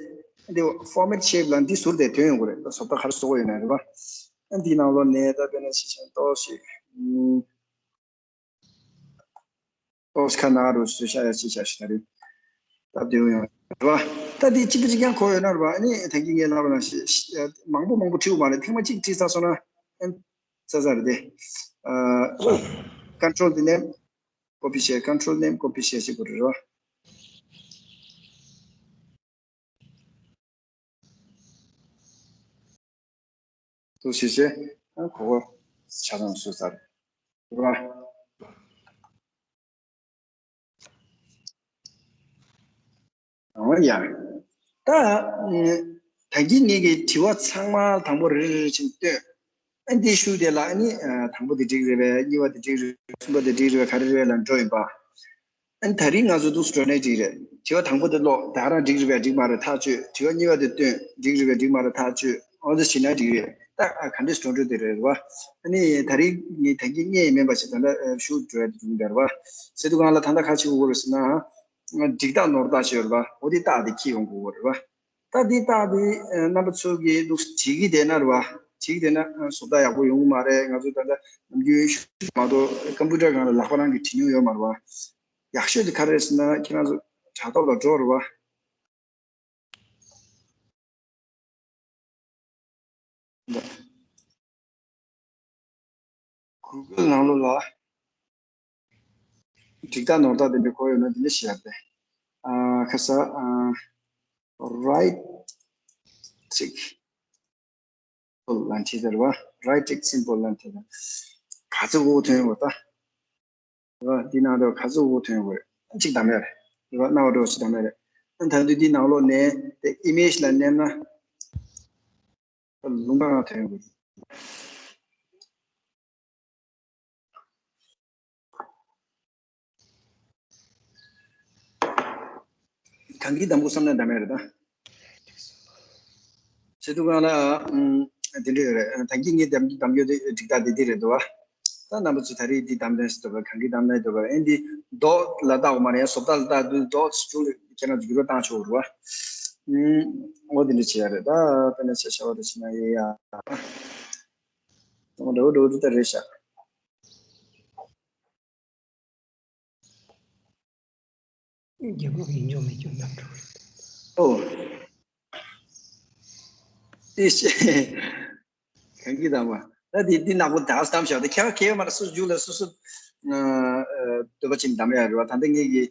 འདི་ཕོར་མེ་ཊི་ཤེབ་ལ་འདི་ཟུར་དེ་ཐོན་ཡོང་གི་རེད། ད་བཟོ་ལྟ་ག་རེ་བཟོ་དགོས་ཡོད་ན་རེད་བ། ཨ་འདིའི་ནང་ལོགས་ནས་ད་དཔེར་ན་ཞིག་བྱས་ཏོག་ཞིག་ཨུམ། ཏོག་ཙམ་ཁ་ནང་རུ་བཟོས་བཞག་ཡ་ཅིག་བྱ་ཞིག་ད་རེད། སྟབས་བདེ་པོ་ཡོང་རེད་བ། ད་འདི་གཅིག་པ་གཅིག་རྐྱང་གོ་ཡོད་ན་རེད་བ། ཨ་ནི་ད་གིན་ངས་ལབ་པ་ནང་བཞིན་མང་པོ་མང་པོ་བྲིས་དགོས་མ་རེད། ཐེངས་མ་གཅིག་བྲིས་ཚར་སོང་ན་ཨ་ཙ་ཙ་རེད་དེ། ཀོན་ཊོལ་དེ་ནས་ཀོ་པི་བྱས། ཀོན་ཊོལ་ནས་ཀོ་པི་བྱས་ཅིག་དགོས་རེད་བ། ཏུ་ཞིག་བྱས། ཨ་གོ་བ་ཆ་ཚང་བཟོས་ཚར་རེད་བ། འོ་ཡ། ད་ད་གིན་ངེད་ཀྱི་དྲི་བ་ཚང་མ་དང་པོ་རེ་རེ་རེ་བཞིན་བཏོན། ཨ་འདིའི་ཤུགས་དེ་ལ་ཨ་ནི་དང་པོ་དེ་འགྲིག་རེད་པས། གཉིས་པ་དེ་འགྲིག་རེད། གསུམ་པ་དེ་འགྲིག་རེད་པས། ག་རེ་རེད་ལ་འགྲོ་ཡིན་པ། ཨ་ནི་ད་རིང་ང་ཚོ་འདུག་སེ་འགྲོ་ནའི་འགྲིག་རེད། དྲི་བ་དང་པོ་དེ་ཀློག་ད་ག་རང་འགྲིག་རེད་པས་འགྲིག་མ་རེད་ཐག་ཆོད། དྲི་བ་གཉིས་པ་དེ་བཏོན། འགྲིག་རེད་པས་འགྲིག་མ་རེད་ཐག་ཆོད། འོ་འདི་བྱེད་ན་འགྲིག་རེད། ད་ག་འདྲས་འགྲོ་འགྲོ་དེ་རེད་བ། ཨ་ནི་ད་རིང་ངས་ད་གིན་བརྙན་མིན་པ་ཞིག་ད་ལྟ་ཤུ་ཊི་འགྲོ་ཡ་དེ་འགྲོ་གི་འདུག་རེད་བ། ཟེར་དུས་སྒང་ལ་ད་ལྟ་ག་རེ་བྱེད་དགོས་རེད་ཟེར་ན། འགྲིག་རྟགས་ནོར་རྟགས་ཅིག་ཡོད་རེད་བ། འོ་དེ་རྟགས་དེ་འཁྱེར་ཡོང་དགོས་རེད་བ། ད་འདི་རྟགས་འདི་ཨ་རྣམ་པ་ཚོ་གིས་འདུག་བྲིས་ཀྱི་བསྡད་ན་རེད་བ། བྲིས་ཀྱི་བསྡད་ན་ཨ་བཟོ་ལྟ་ཡག་པོ་ཡོང་གི་མ་རེད། ང་ཚོ་ད་ལྟ་ནམ་རྒྱུན་ཤུ་མ་གཏོགས་ཀམ་པུ་ཊར་སྒང་ལ་ལག་པ་རང་གིས་བྲིས་མྱོང་ཡོད་མ་རེད་བ། ཡག་ཤོས་དེ་ག་རེ་རེད་ཟེར་ན་ཁྱེད་རང་ཚོ་དྲ་ཐོག་ལ་འགྲོ་རེད་བ། གུ་གལ་ནང་ལོགས་ལ་འགྲིག་རྟགས་ནོར་རྟགས་དེ་འདྲ་དགོས་ཡོད་ན་དེ་འདྲ་བྱས་པས། ཨ་ཁ་ས་ཨ་རའིཊ་ཀི་ལིག་སིམ་པལ་ལ་འཁྲིད་ཟེར་བ། རའིཊ་ཀི་ལིག་སིམ་པལ་ལ་འཁྲིད་ཟེར། ག་ཚོད་འོ་ཐོན་ཡོད་པ་ད། རེད་བ། འདི་ནང་དུ་ག་ཚོད་འོ་ཐོན་དགོས། གཅིག་བདམས་ཡ་རེད། རེད་བ། རྣ་བ་འགྲོ་ཞིག་བདམས་ཡ་རེད། ཨ་ད་དུས་འདི་ནང་ལོགས་ནས་དེ་ཨི་མེཇ་ལ་མནན་ན་ལུང་པ་ལྔ་ཐོན་དགོས། གང་གི་གདམ་གོ་བསམ་ན་གདམ་ཡ་རེད་ད། བྱེད་དུས་སྒང་ལ་ཨམ། དེ་འདྲ་ཡོད་རེད། ད་གིན་ངས་གདམ་གདམ་རྒྱུ་དེ་འགྲིག་རྟགས་དེ་འདི་རེད་འདུག་བ། ད་རྣམ་པ་ཚོ་ད་རེས་འདི་གདམ་ནས་འདུག་ག་གང་གི་གདམ་ནས་འདུག་ག་ཨེ་འདི་མདོག་ལ་བལྟ་དགོས་མ་རེད། ཡང་བཟོ་ལྟ་ལ་བལྟ་དུས་མདོག་ཚོ་ལ་ཁྱེད་རང་ཚོ་འགྱུར་བ་བཏང་ཆོག་རེད་བ། ཨུམ། འོ་དེ་འདྲ་བྱེད་ཡ་རེད། ད་དཔེར་ན་ཆ་བཞག་པ་རེད་བྱས་ན་ཡེ་ཡ། འདྲ་བོ་འདྲ་བོ་འདི་ལྟར་རེད་ཤག་རྒྱལ་ཁབ་ཡིན་ཆོག་མི་ཆོག་གནམ་གྲུ་རེད། ཨོ། ཨེ་ཤེ། གང་གི་གདམ་པ། ད་འདི་འདི་ནག་པོ་ད་གདམ་བཞག་ད་ཁྱེད་ཁྱེད་མར་སུ་རྒྱུགས་ལ་སུ་སུ། འདོད་པ་ཅིག་གདམ་ཡ་རེད་བ། ད་ལྟ་ངེད་ཀྱི་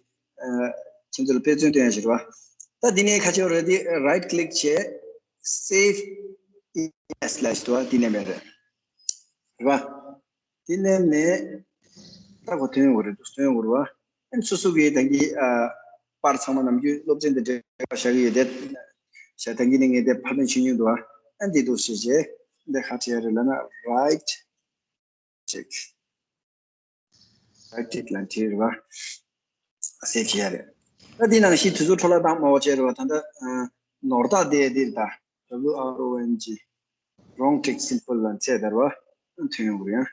ཁྱེད་ཚོ་ལ་དཔེ་མཚོན་སྟོན་ཡ་ཞིག་རེད་བ། ད་འདི་ནས་ཁ་ཆེ་བ་རེད། འདི་right click བྱས། Save image ལ་ཞིག་འདུག་བ། འདི་ནས་མེད་རེད། རེད་བ། དེ་ནས་ནས་ད་གོ་ཐོན་ཡོང་གི་རེད་འདུག་ཐོན་ཡོང་གི་རེད་བ། ཨན་སོ་སོ་གི་ད་གི་ཨ་པར་ཚང་མ་ནམ་རྒྱུན་སློབ་ཚན་དེ་འབྲེལ་བ་བཞག་གི་ཡོད་དེ། བྱས་ད་གི་ནས་ངས་དེ་ཕབ་ལེན་བྱེད་མྱོང་འདུག་བ། ཨན་དེ་འདུག་ཞེས་བྱས། འདི་ཁ་བྲིས་ཡ་རེད་ལབ་ན་right click right click ལ་བྲིས་རེད་བ། སེབ་བྱེད་ཡ་རེད། ད་འདི་ནང་བཞིན་དུས་ཚོད་འཕྲོ་བརླག་བཏང་མ་བྱས་རེད་བ། ད་ལྟ་ནོར་རྟགས་དེ་འདིར་ད་W R O N G wrong click simple ལ་འཚོལ་དར་བ་ཐོན་ཡོང་གི་རེད།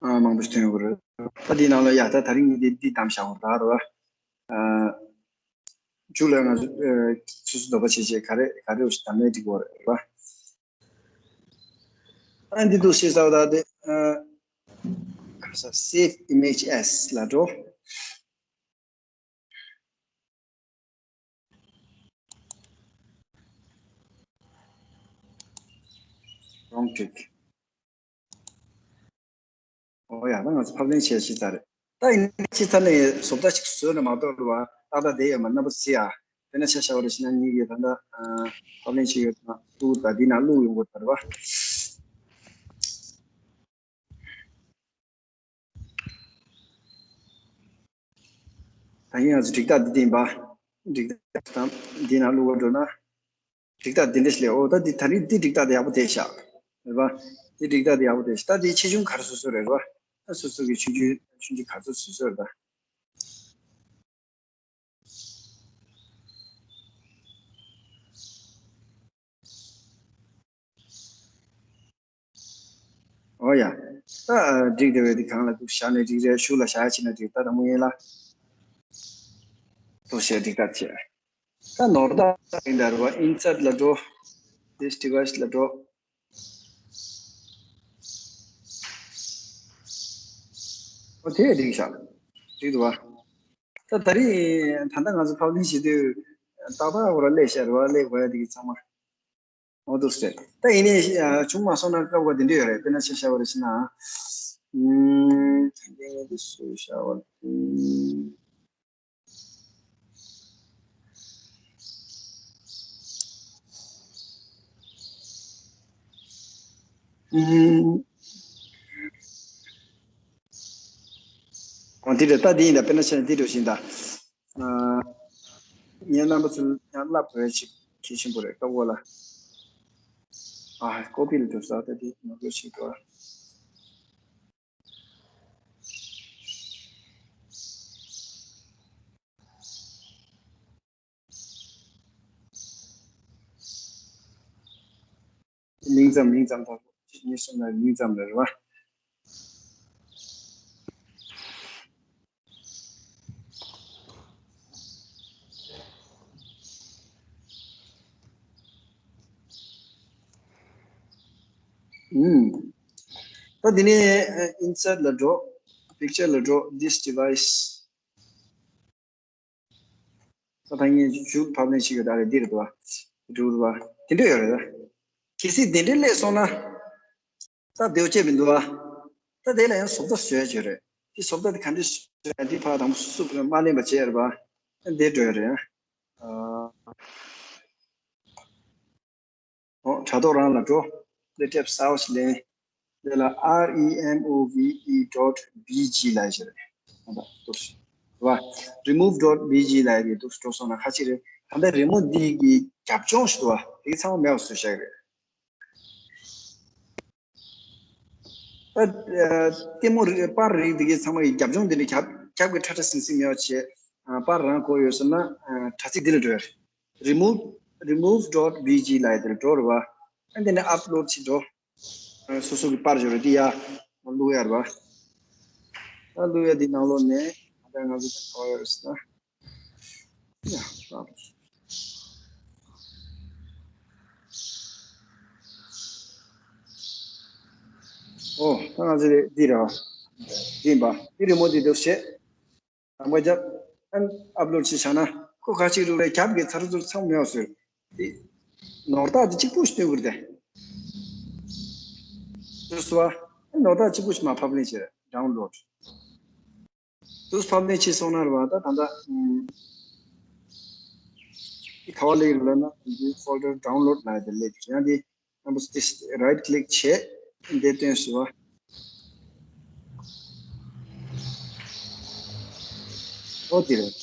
ཨ་མང་པོ་ཞིག་ཐོན་ཡོང་གི་རེད། ད་འདི་ནང་ལ་ཡ་ད་ད་རིང་ངས་འདི་འདི་གདམ་བཞག་པ་རེད་ད། རེད་བ། ཨ་མཇུག་ལ་ང་ཚོ་ཨ་སོ་སོ་འདོད་པ་བྱེད་བྱེད་ག་རེ་ག་རེ་འོ་ཞིག་གདམ་ནས་འགྲིག་གི་རེད་བ། ཨ་འདི་འདུག་ཞེས་ཟེར་བ་ད་དེ་ཨ་ག་ས་save image as ལ་འགྲོ། wrong click ཨོ་ཡ། ད་ང་ཚོ་ཕབ་ལེན་བྱས་ཕྱི་ཚར་རེད། ད་ཡིན་ན་ཕྱི་ཚར་ནས་བཟོ་ལྟ་ཞིག་བཟོས་ནས་མ་གཏོགས་རེད་བ། ཏག་ཏག་བསྡད་ཡོད་མ་རེད། རྣམ་པ་ཚོ་གཟིགས་ཨ། དཔེར་ན་ཆ་བཞག་པ་རེད་བྱས་ན་ངེད་ཀྱིས་ད་ལྟ་ཨ་ཕབ་ལེན་བྱས་ཡོད་ན་བླུགས་ད་འདི་ནང་བླུགས་ཡོང་དགོས་ད་རེད་བ། ད་ཡིན་ང་ཚོ་འགྲིག་རྟགས་འདི་བསྟན་པ། འགྲིག་རྟགས་དང་འདི་ནང་བླུགས་པ་འགྲོ་ན། འགྲིག་རྟགས་འདི་འདྲ་ཞིག་ལས། ཨོ་ད་འདི་ད་རིང་འདི་འགྲིག་རྟགས་དེ་ཡག་པོ་བསྡད་ཤག་རེད་པ། འདི་འགྲིག་རྟགས་དེ་ཡག་པོ་བསྡད་ཤག་ད་འདི་ཆེ་ཆུང་ག་རེ་བཟོ་བཟོ་རེད་རེད་པ། ད་སོ་སོ་གི་ཆུང་ཆུང་ཆུང་ཆུང་ག་རེ་བཟོ་བཟོ་རེད་ད། ཨོ་ཡ། ད་འགྲིག་བསྡད་པའི་འདི་གང་ལ་འདུག་བཞག་ནས་འགྲིག་རེད། ཤུགས་ལ་བཞག་ཡ་བྱས་ན་འགྲིག་ད་དང་པོ་ཡིན་ལ། འདུག་བྱས་འགྲིག་ད་བྱས། ད་ནོར་ད་ཡིན་ད་རེད་པ། insert ལ་འགྲོ། this device ལ་འགྲོ། ཨོ་དེ་འགྲིག་ཤག་འགྲིག་འདུག་པ། ད་ད་རིང་ད་ལྟ་ང་ཚོ་ཕབ་ལེན་བྱེད་དུས་ཏག་ཏག་འོ་ར་སླེབས་ཤག་རེད་པ། སླེབས་དགོས་ཡ་དེ་གི་ཚང་མ། འོ་འདུག་སེ། ད་ཡིན་ནའི་བྱུང་མ་སོང་ན་སྐབས་འགའ་དེ་འདྲ་ཡོད་རེད། དཔེར་ན་ཆ་བཞག་པ་རེད་ཟེར་ན། ཨུམ། ད་ངས་འདི་སུ་བཞག་པ་དེ། ཨུམ། འོ་འདི་རེད། ད་འདི་ཡིན་ད། དཔེར་ན་ཆ་ན་འདི་འགྲོ་བཞིན་ད། ཨ། ངའི་རྣམ་པ་ཚོ་ཡང་བསླབ་དགོས་ཡ་ཅིག་གལ་ཆེན་པོ་རེད། སྐབས་འགའ་ལ། ཨ། ཀོ་པི་ལ་འགྲོ་ས་ད་འདི་ནོར་འགྲོ་ཞིག་འགྲོ། མིང་ཙམ་མིང་ཙམ་དང་གཅིག་གཉིས་གསུམ་ལ་མིང་ཙམ་རེད་པ། ཨུམ། ད་འདི་ནས་insert ལ་འགྲོ། picture ལ་འགྲོ། this device ད་ད་ངས་མཇུག་ཕབ་ལེན་བྱེད་ཡོད་ད་རེད། འདི་རེད་པ། འགྲོ་རེད་པ། དེ་འདྲ་ཡོད་རེད་ད། གལ་སྲིད་དེ་འདྲ་སླེབས་སོང་ན། ད་དེ་བ་བྱས་མི་འདུག་པ། ད་དེ་ལ་ཡང་བཟོ་ལྟ་བཟོ་ཡ་ཅིག་ཡོད་རེད། དེ་བཟོ་ལྟ་དེ་ག་འདྲ་བཟོ་ཡ། འདི་ཕར་དང་པོ་སུ་སུ་མ་ལེན་པ་བྱས་རེད་པ། ཨ་འདི་འགྲོ་ཡ་རེད། ཨ། ཨོ་དྲ་ཐོག་རང་ལ་འགྲོ། དེ་ཊེབ་གསར་པ་ཞིག་ལེན། དེ་ལ་R E M O V E dot B G ལབ་ཡ་ཞིག་རེད། ཨ་ད་འདུག་སེ། རེད་པ། remove dot B G ལབ་ཡ་དེ་འདུག་སེ་འགྲོ་སོང་ན་ཁ་ཅིག་རེད། ད་ལྟ་རི་མོ་འདི་གི་རྒྱབ་ལྗོངས་ཞིག་འདུག་པ། དེ་གི་ཚང་མ་མེད་པ་བཟོས་བཞག་གི་རེད། ད་ལྟད་མོ་རིགས་པར་རིགས་འདི་གའི་ཚང་མ་ཡི་རྒྱབ་ལྗོངས་འདི་འདྲ་རྒྱབ་རྒྱབ་ཀྱི་ཁྲ་ཁྲ་ཟིང་ཟིང་མེད་པ་བྱས། པར་རང་དགོས་ཡོད་ཟེར་ན་དྲ་ཚིགས་འདི་ལ་འགྲོ་ཡ་རེད། remove remove dot B G ལབ་ཡ་དེ་ལ་འགྲོ་རེད་བ། ཨ་འདི་ནས་upload བྱེད་འགྲོ། སོ་སོ་གི་པར་ཡོད་རེད་དེ་ཡ། བླུག་ཡ་རེད་བ། ད་བླུག་ཡ་འདི་ནང་ལོགས་ནས་ད་ང་ཚོ་ག་བ་ཡོད་ཟེར་ན། ཡ། ཨོ། ད་ང་ཚོ་འདི་རེད་བ། འདི་ཡིན་པ། འདི་རི་མོ་འདི་འདུག་བྱས། དང་པོ་རྒྱབ། ཨན་upload བྱས་བཞག་ན་ཁོ་ག་ཅིག་རུ་རེད། རྒྱབ་ཀྱི་ཚར་ཚུར་ཚང་མེད་པ་བཟོས། འདི་ནོར་རྟགས་འདི་གཅིག་པུ་ཞིག་སྟོན་དགོས་རེད་དེ། འདུག་སེ་བ། ཨན་ནོར་རྟགས་གཅིག་པུ་ཞིག་མར་ཕབ་ལེན་བྱས། download འདུག་སེ་ཕབ་ལེན་བྱས་སོང་ན་རེད་བ། ད་ད་ལྟ་ཨུམ། འདི་ག་བ་སླེབས་ཡོད་ལབ་ན་འདི་folder download ལབ་ཡ་དེ་སླེབས་ཡོད། ཡང་འདི་རྣམ་པ་ཚོ་དེ་right click བྱས། འདི་སྟོན་ཟེར་བ། ཨོ་དེ་རེད།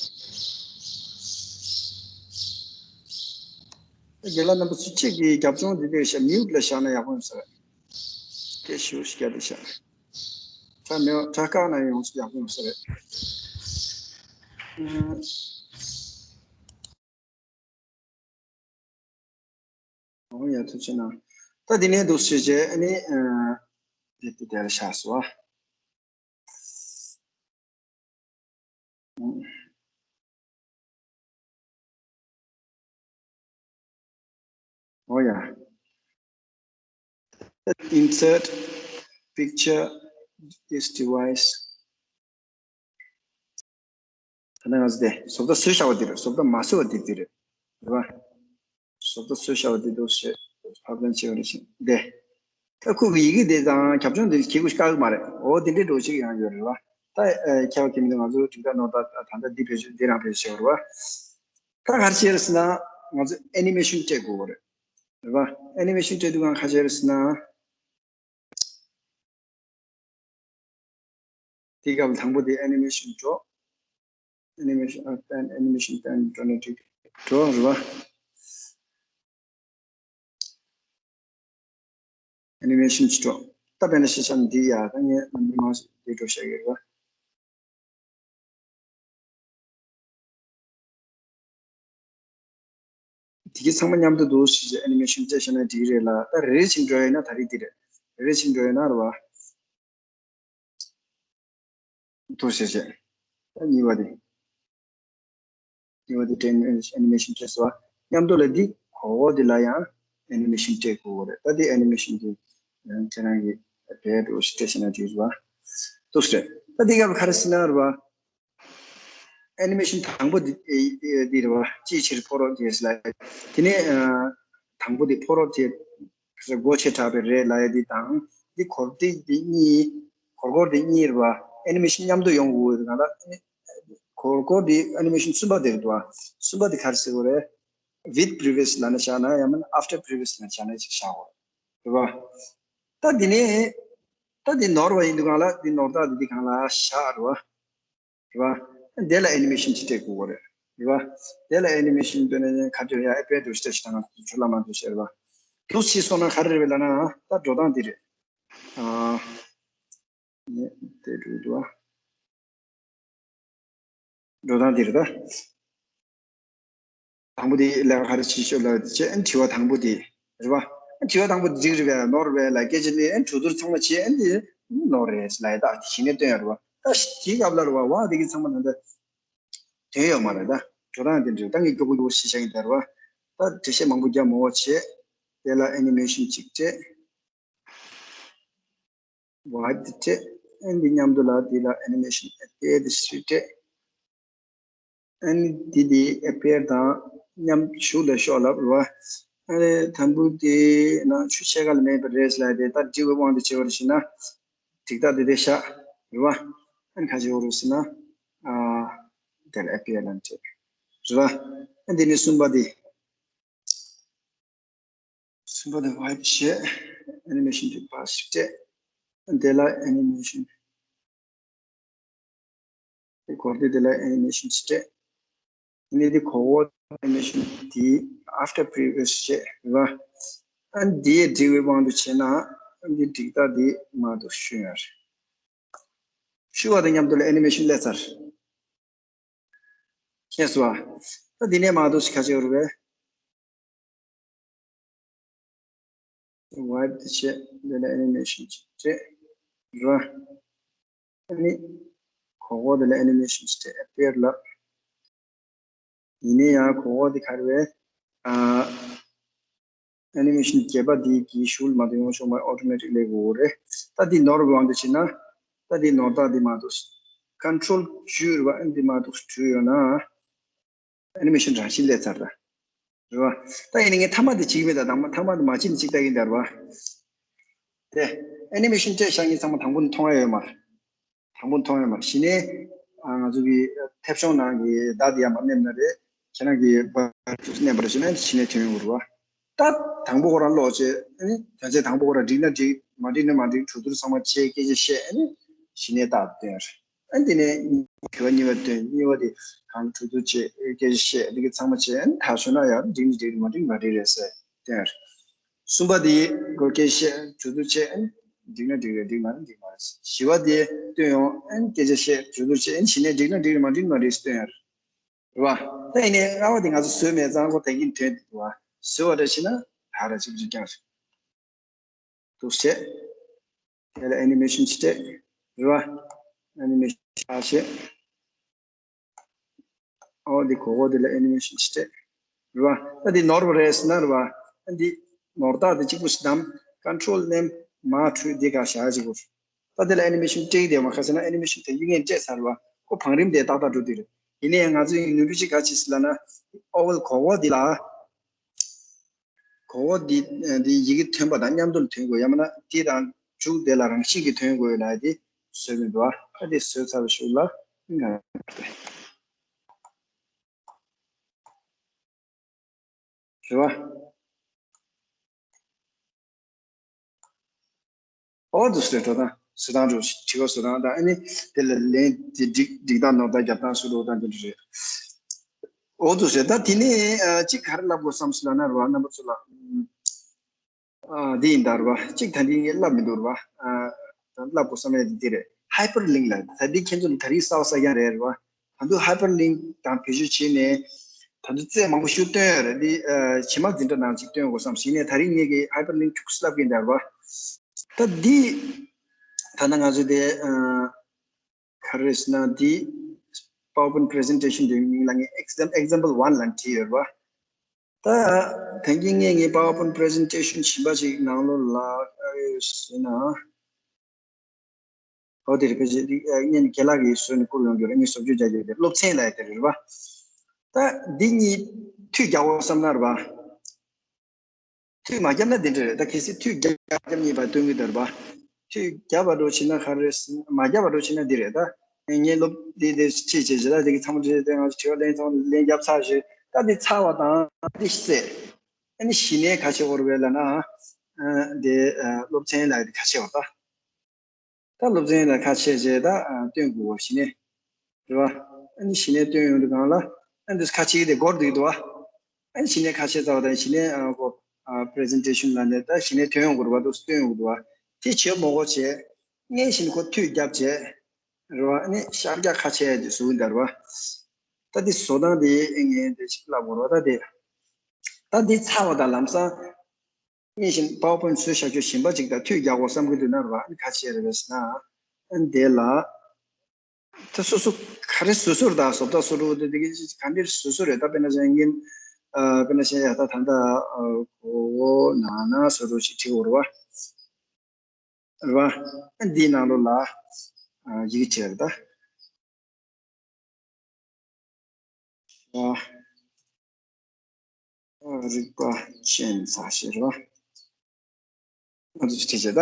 རྒན་ལགས་རྣམ་པ་ཚོ་གཅིག་གིས་རྒྱབ་ལྗོངས་འདི་འདྲ་བཞག mute ལ་བཞག་ན་ཡག་པོ་ཡོང་ས་རེད། དེ་ཞུ་ཞིག་རྒྱབ་ཏུ་བཞག་དྲ་མེད་དྲ་བཀག་ན་ཡོང་ཡག་པོ་ཡོང་ས་རེད། ཨུམ། འོ་ཡ། ཐུགས་རྗེ་གནང་། ད་འདི་ནས་འདུག་སེ་བྱས་ཨ་ནི་ཨ། དེ་དེ་དེར་བཞག་སོ། འོ་ཡ། Insert picture, this device. ད་ནང་ང་ཚོ་དེ་བཟོ་ལྟ་བཟོས་བཞག་པ་འདི་རེད། བཟོ་ལྟ་མ་བཟོས་པ་འདི་འདི་རེད། རེད་པ། བཟོ་ལྟ་བཟོས་བཞག་པ་འདི་འདུག་སེ་ཕབ་ལེན་བྱས་པ་རེད་ཤིང་འདི། ད་ཁོ་གི་ཡི་གེ་དེ་དང་རྒྱབ་ལྗོངས་དེ་གྱེས་ཁུལ་བཀག་གི་མ་རེད། འོ་དེ་འདྲའི་འགྲོ་ཞིག་ཡང་ཡོད་རེད་པ། ད་ཨ། ཁྱད་པར་གྱི་མི་འདུག་ང་ཚོ་འགྲིག་ཐག་ནོར་ཐག་ད་ལྟ་འདི་བེད་སྤྱོད་འདི་རང་བེད་སྤྱོད་བྱས་པ་རེད་པ། ད་ག་རེ་བྱས་རེད་ཟེར་ན་ང་ཚོ་animation སྤྲད་དགོས་པ་རེད། རེད་པ། animation སྤྲད་དུས་གང་ག་བྱས་རེད་ཟེར་ན། དེའི་སྐབས་དང་པོ་དེ་animation འགྲོ། animation ཨ། animation དང་འགྲོ་ནས་འགྲིག་འགྲོ་རེད་པ། animation ཅིག་འགྲོ། ད་དཔེར་ན་ཤེས་བྱ་འདི་ཡ་ད་ངས་ནམ་རྒྱུན་མང་ཞིག་འདི་འགྲོ་བཤད་ཀྱི་རེད་པ། དེ་གི་ཚང་མ་མཉམ་དུ་འདུག་ཞེས་བྱས་animation བྱས་བཞག་ན་འགྲིག་གི་རེད་ལ། ད་རེ་རེ་བཞིན་འགྲོ་ཡ་ཡིན་ན་ད་རེས་འདི་རེད། རེ་རེ་བཞིན་འགྲོ་ཡ་ཡིན་ན་རེད་པ། འདུག་ཞེས་བྱས། ད་གཉིས་པ་དེ། གཉིས་པ་དེ་དྲན་animation བྱས་སོ། མཉམ་དུ་ལ་འདི་གོ་གོ་འདི་ལ་ཡང་animation སྤྲད་དགོས་རེད། ད་འདི་animation དེ་ཁྱེད་རང་གིས་བེད་འགྲོ་ཞིག་སྤྲད་ཤེས་ན་འགྲིག་རེད་པ། འདུག་ཟེར། ད་འདི་ག་ག་རེ་ཟེར་ན་རེད་པ། animation དང་པོ་འདི་འདི་རེད་པ། ཅིའི་ཕྱིར་ཕོ་རོག་དེས་ལ། དེ་ནས་དང་པོ་འདི་ཕོ་རོག་དེ་སྒོ་ཕྱེ་དྲགས་པའི་རེད་ལབ་ཡ་འདི་དང་། འདི་འཁོར་འདི་འདི་གཉིས། འཁོར་འཁོར་འདི་གཉིས་རེད་པ། animation མཉམ་དུ་ཡོང་དགོས་ཡོད་གང་ལ། འཁོར་འཁོར་འདི་animation གསུམ་པ་དེ་རེད་པ། གསུམ་པ་དེ་ག་རེ་ཟེར་དགོས་རེད། with previous ལབ་ན་བཞག་ན་ཡང་མིན་after previous ལབ་ན་བཞག་ན་ཅིག་བཞག་དགོས་རེད་པ། ད་འདི་ནས་ད་འདི་ནོར་བ་ཡིན་དུས་གང་ལ་འདི་ནོར་རྟགས་འདི་འདི་གང་ལ་བཞག་རེད་པ། རེད་པ། དེ་ལ་animation ཅིག་སྤྲད་དགོས་པ་རེད། རེད་པ། དེ་ལ་animation སྤྲད་ནས་ག་དུས་ཡ་ཨེ་པེ་འགྲོ་ཤི་ཏེ་ཤི་ད་ང་ཚོ་ལ་མ་འགྲོ་ཤེས་རེད་པ། འདུག་སེ་སོང་ན་ག་རེ་རེད་པས་ལབ་ན་ད་འགྲོ་སྟངས་འདི་རེད། ཨ། ནས་དེ་འགྲོ་འདུག་ཨ། འགྲོ་སྟངས་འདི་རེད་ད། དང་པོ་དེ་ལས་ཀ་ག་རེ་བྱེད་ཤོག་ལབ་དེ་བྱས། ཨན་དྲི་བ་དང་པོ་དེ་རེད་པ། ཨན་དྲི་བ་དང་པོ་དེ་འགྲིག་རེད་པས་ནོར་རེད་པས་ལབ་སྐད་ཆ་དེ་ཨན་གྲོས་བསྡུར་ཚང་མ་བྱས། ཨན་དེ་ནོར་རེད་ལབ་ཡ་ད་གཞི་ནས་སྟོན་ཡ་རེད་པ། ད་དེའི་སྐབས་ལ་རེད་པ། ཝ་དེ་གི་ཚང་མ་ད་ལྟ་དོན་ཡོད་མ་རེད་ད། འགྲོ་སྟངས་དེ་འདྲ་ད་ངས་མགྱོགས་པོ་མགྱོགས་པོ་ཞིག་བཤད་ཀྱི་ད་རེད་པ། ད་འགྲེལ་བཤད་མང་པོ་རྒྱག་མ་དགོས་བྱས། དེ་ལ་animation ཅིག་སྤྲད། ཝ་དེ་སྤྲད། ཨན་དེ་མཉམ་དུ་ལ་དེ་ལ་animation appear དེ་ཞིག་སྤྲད། ཨ་ནི་འདི་དེ་appear དང་མཉམ་ཞུགས་ལ་ཤོག་ལབ་རེད་པ། ཨ་ནི་དང་པོ་དེ་ནང་ཆུ་ཕྱེད་ཀ་ལས་མེད་པ་རེད་ལབ་དེ་ད་འབྲི་བའི་དབང་དུ་བྱས་པ་རེད་ཟེར་ན། འགྲིག་རྟགས་དེ་དེ་བཞག་རེད་པ། ཨ་ནི་ག་བྱེད་དགོས་རེད་ཟེར་ན། ཨ། དེ་ལ་appear ལབ་བྱས་རེད་པ། ཨ་འདི་ནི་གསུམ་པ་དེ། གསུམ་པ་དེ་ཝ་དེ་བྱས། animation དེ་པར་ཞིག་སྤྲད། དེ་ལ་animation དེ་འཁོར་དེ་དེ་ལ་animation ཞིག་སྤྲད། ཨ་ནི་དེ་གོ་བོ་animation དེ་after previous བྱས་རེད་པ། ཨ་ནི་དེ་འབྲི་བའི་དབང་དུ་བྱས་ན་ཨ་ནི་འགྲིག་རྟགས་དེ་མར་དུ་ཞུ་ཡ་རེད། ཞུ་བ་དང་མཉམ་དུ་ལ་animation སླེབས་ཚར། ཤེས་སོང་ཨ། ད་འདི་ནས་མ་གཏོགས་ཤིག་ཁ་ཕྱེ་རུ་བས། ཝའིབ་དེ་བྱས། འདི་ལ་ཨེ་ནི་མེ་ཤན་ཅིག་སྤྲད་ར། ཨ་ནི་གོ་གོ་དེ་ལ་ཨེ་ནི་མེ་ཤན་ཅིག་སྤྲད། ཨེ་པི་ཡར་ལ། ཡིན་ནའི་ཡང་གོ་གོ་དེ་ག་རེ་བས། ཨ། ཨེ་ནི་མེ་ཤན་བརྒྱད་པ་འདི་གི་ཤུལ་མ་གཏོགས་ཡོང་ཆོག་མ། ཨོ་ཊོ་མེ་ཊིག་ལས་དགོས་རེད། ད་འདི་ནོར་བའི་དབང་དུ་བྱས་ན། ད་འདི་ནོར་རྟགས་འདི་མ་གཏོགས། ཀོན་ཊོལ་བཅུ་རེད་བ། ཨ་ནི་འདི་མ་གཏོགས་བྲུས་ཡོད་ན། ཨེ་ནི་མེ་ཤན་རང་བཞིན་ལས་ཚར་ད། རེད་བ། ད་ཡིན་ནའི་ངས་མཐའ་མ་འདི་བྱེད་ཀྱི་མེད། ད་དང་མཐའ་མ་འདི་མ་བྱེད་ནས་གཅིག་ལྟ་གིན་ད་རེད་བ། དེ། ཨེ་ནི་མེ་ཤན་སྤྲད་བཞག་མཁན་ཚང་མ་དང་པོ་མཐོང་ཡ་ཡོད་མ་རེད། དང་པོ་མཐོང་ཡོད་མ་རེད། གཞི་ནས་ང་ཚོ་གི་མཐེབ་གཞོང་ནང་གི་བརྡ་དེ་ཡར་མར་མནན་ན་རེད། ཁྱེད་རང་གི་བར་དུ་མནན་པ་རེད་བྱས་ན་གཞི་ནས་ཐོན་ཡོང་གི་རེད་བ། ད་དང་པོ་ཁོ་རང་ཀློག་བྱས། ཨ་ནི་ད་ཆ་དང་པོ་ཁོ་རང་འགྲིག་ན་འགྲིག་མ་འགྲིག་ན་མ་འགྲིག་གྲོས་བསྡུར་ཚང་མ་བྱས་སྐད་ཆ་བཤད། ཨ་ནི་གཞི་ནས་རྟགས་བཏོན་རེད། ཨ་ནི་དེ་ནས་དྲི་བ་གཉིས་པ་བཏོན། གཉིས་པ་དེ་གང་གྲོས་བསྡུར་བྱས་སྐད་ཆ་བཤད། འདི་གི་ཚང་མ་བྱས། ཨ་ནི་ཐག་ཆོད་ན་ཡང་འགྲིག་ན་འགྲིག་མ་འགྲིག་མ་འགྲིག་རེད་ཟེར་བཏོན་རེད། གསུམ་པ་དེ་སྐོར་སྐད་བཤད་གྲོས་བསྡུར་བྱས། ཨ་ནི་འགྲིག་ན་འགྲིག་རེད། འགྲིག་མ་ན་འགྲིག་མ་རེད། བཞི་པ་དེ་བཏོན་ཡོང་། ཨ་ནི་སྐད་ཆ་བཤད་གྲོས་བསྡུར་བྱས། ཨ་ནི་གཞི་ནས་འགྲིག་ན་འགྲིག་རེད་མ་འགྲིག་མ་རེད་བཏོན་ཡོང་རེད་བ། ད་ཡིན་ནའི་ལྔ་པ་དེ་ང་ཚོ་བཟོས་མེད་ཙང་ཁོ་ད་གིན་ཐོན་འདུག་བ། བཟོས་པ་འདྲ་བྱས་ན་ད་ར་ཅིག་རིག་ཀྱང་རེད། འདུག་བྱས། དེ་ལ་ཨེ་ནི་མེ་ཤན་ཅིག་སྤྲད། རེད་བ། ཨེ་ནི་མེ་ཤན་ཆགས་བྱས། ཨོ་འདི་གོ་གོ་འདི་ལ་ཨེ་ནི་མེ་ཤན་ཅིག་སྤྲད། རེད་བ། ད་འདི་ནོར་བ་རེད་ཟེར་ན་རེད་བ། ཨ་འདི་ནོར་རྟགས་འདི་གཅིག་པུ་ཞིག་བདམས། ཀོན་ཊོལ་མནན། མར་བྲུས། འདི་ག་བཞག་གཅིག་པུ། ད་འདི་ལ་ཨེ་ནི་མེ་ཤན་སྤྲད་ཀྱི་བསྡད་ཡོད་མ་རེད། ག་ཟེར་ན་ཨེ་ནི་མེ་ཤན་དེ་གཉིས་ངས་སྤྲད་ཚར་བ། ཁོ་བང་རིམ་དེ་ཏག་ཏག་འགྲོ་དུས་རེད། ཡིན་ནའི་ང་ཚོ་ཡིན་ནོར་འཁྲུལ་ཅིག་ག་ཅིག་ཟེར་ལབ་ན། ཨོ་ཝེལ་གོ་གོ་འདི་ལ། གོ་གོ་འདི་འདི་ཡི་གེ་ཐོན་པ་དང་མཉམ་དུ་ཐོན་དགོས། ཡང་མིན་ན་འདི་དང་མཇུག་དེ་ལ་རང་བཞིན་གྱིས་ཐོན་དགོས་ལབ་དེ་བཟོས་མི་འདུག་ཨ། ད་དེ་བཟོས་ཚར་བའི་གཞུག་ལ་ང་རེད་བ། ཨོ་འདུག་སེ་འགྲོ་སྟངས་བཟོ་སྟངས་འགྲོ། བྲིས་པ་བཟོ་སྟངས་དང་། ཨ་ནི་དེ་ལ་ལན་དེ་འགྲིག་འགྲིག་སྟངས་ནོར་སྟངས་རྒྱབ་སྟངས་སུ་འགྲོ་སྟངས་དེ་འདྲ་རེད། ཨོ་འདུག་སེ། ད་དེ་ནས་ཨ་གཅིག་ག་རེ་ལབ་དགོས་བསམ་སོང་ལབ་ན་རེད་བ། རྣམ་པ་ཚོ་ལ། ཨ་འདི་ཡིན་ད་རེད་བ། གཅིག་ད་འདི་ངས་ལབ་མི་འདུག་རེད་བ། ཨ་ལབ་དགོས་བསམ་ཡས་འདི་འདི་རེད། ཧའི་པར་ལིང་ལབ། ད་འདི་ཁྱེད་ཚོ་ལ་ད་རེས་གསར་པ་གསར་རྐྱང་རེད་རེད་བ། ད་དུང་ཧའི་པར་ལིང་དང་བེད་སྤྱོད་བྱས་ནས་ད་དུང་རྩལ་མང་པོ་ཞིག་སྟོན་ཡོད་རེད། འདི་ཨ་ཕྱི་མ་འཛིན་གྲྭ་ནང་ཅིག་སྟོན་དགོས་བསམ། གཞི་ནས་ད་རེས་ངས་ཀྱི་ཧའི་པར་ལིང་ཁྱུག་ཙམ་ལབ་གིན་ད་རེད་བ། ད་འདི་ད་ལྟ་ང་ཚོ་དེ་ཨ་ག་རེ་ཟེར་ན་འདི་PowerPoint presentation དེ་མིང་ལ་ངས་exam example one ལབ་བྲིས་ཡོད་རེད་བ། ད་ད་གིན་ངས་ངའི་PowerPoint presentation གཞན་པ་ཅིག་ནང་ལོགས་ལ་ཨ་ཟེར་ན། ཨོ་དེ་རེད། ཕལ་ཆེར་འདི་ཨ་ངས་རྒན་ལགས་ཀྱིས་བཟོས་ནས་བསྐུར་ཡོང་རྒྱུ་རེད། ངས་བཟོ་བཅོས་རྒྱག་རྒྱུ་དེ་སློབ་ཚན་ལབ་ཡ་དེ་རེད་བ། ད་འདི་གཉིས་མཐུད་རྒྱག་དགོས་བསམ་ན་རེད་བ། མཐུད་མ་བརྒྱབ་ན་འདི་འདྲ་རེད། ད་གལ་སྲིད་མཐུད་བརྒྱབ་བརྒྱབ་གཉིས་པ་སྟོན་གི་འདུག་རེད་བ། མཐུད་བརྒྱབ་པ་འགྲོ་བྱས་ན་ག་རེ་རེད། མ་བརྒྱབ་པ་འགྲོ་བྱས་ན་འདི་རེད། ད་ངས་སློབ་འདི་འདི་ཁྲིད་བྱས་བྱས། ད་འདི་གི་ཚང་མ་བྱས་ཏེ་ང་ཚོ་དྲི་བ་ལན་ཚང་མ་ལན་བརྒྱབ་ཚར་བྱས། ད་འདི་ཚར་བ་དང་འདི་བསད། ཨ་ནི་གཞི་ནས་ག་ཅིག་ཡོད་རེད་ལབ་ན། ཨ་འདི་ཨ་སློབ་ཚན་ལབ་ཡ་འདི་ག་ཅིག་ཡོད་རེད་ད། ད་སློབ་ཚན་ལ་ཁ་ཕྱེ་བྱས་ད་ཨ་སྟོན་དགོས་པ་གཞི་ནས་རེད་བ། ཨ་ནི་གཞི་ནས་སྟོན་ཡོང་དུས་སྒང་ལ་ཨ་འདི་ཁ་ཕྱེ་གི་དེ་འགོར་འདུག་འདུག་བ། ཨ་ནི་གཞི་ནས་ཁ་ཕྱེ་ཚར་བ་དང་གཞི་ནས་ཨ་ཁོ་ཨ་presentation ལབ་ནས་ད་གཞི་ནས་ཐོན་ཡོང་དགོས་རེད་བ། འདུག་སྟོན་ཡོང་དགོས་རེད་བ། དེ་བྱེད་མ་དགོས་བྱས། སྔས་བཞིན་ཁོ་མཐུད་བརྒྱབ་བྱས་རེད་བ། ཨ་ནི་ཤར་རྒྱག་ཁ་ཕྱེ་ཡ་དེ་བཟོ་གི་འདུག་རེད་བ། ད་འདི་བཟོ་སྟངས་དེ་ངས་འདི་ཞིག་ལབ་དགོས་རེད་བ། ད་དེ་ད་འདི་ཚར་བ་དང་ལམ་སང་སྔས་བཞིན་PowerPoint བཟོས་བཞག་རྒྱུ་གཞན་པ་ཅིག་དང་མཐུད་རྒྱག་དགོས་བསམ་གྱི་འདུག་ན་རེད་བ། ཨ་ནི་ག་ཅི་རེད་ཟེར་ན། ཨ་ནི་དེ་ལ་ད་སོ་སོ་ག་རེ་བཟོ་བཟོ་རེད། ད་བཟོ་ལྟ་བཟོ་འདྲ་བོ་དེ་དེ་ག་འདྲ་བཟོ་བཟོ་རེད། ད་དཔེར་ན་ཅན་ངས་ཨ་དཔེར་ན་ཅན་ཡ་ད་ད་ད་ཨ་གོ་བོ་ན་ན་བཟོ་འདྲ་བོ་ཞིག་བྲིས་དགོས་རེད་བ། རེད་བ། ཨ་ནི་འདིའི་ནང་ལོགས་ལ་ཨ་ཡི་གེ་བྲིས་རེད་ད། ཨ། རིག་པ་ཅན་ཚ་ཞེས་རེད་བ། ང་ཚོ་ཅི་བྱེད་ད།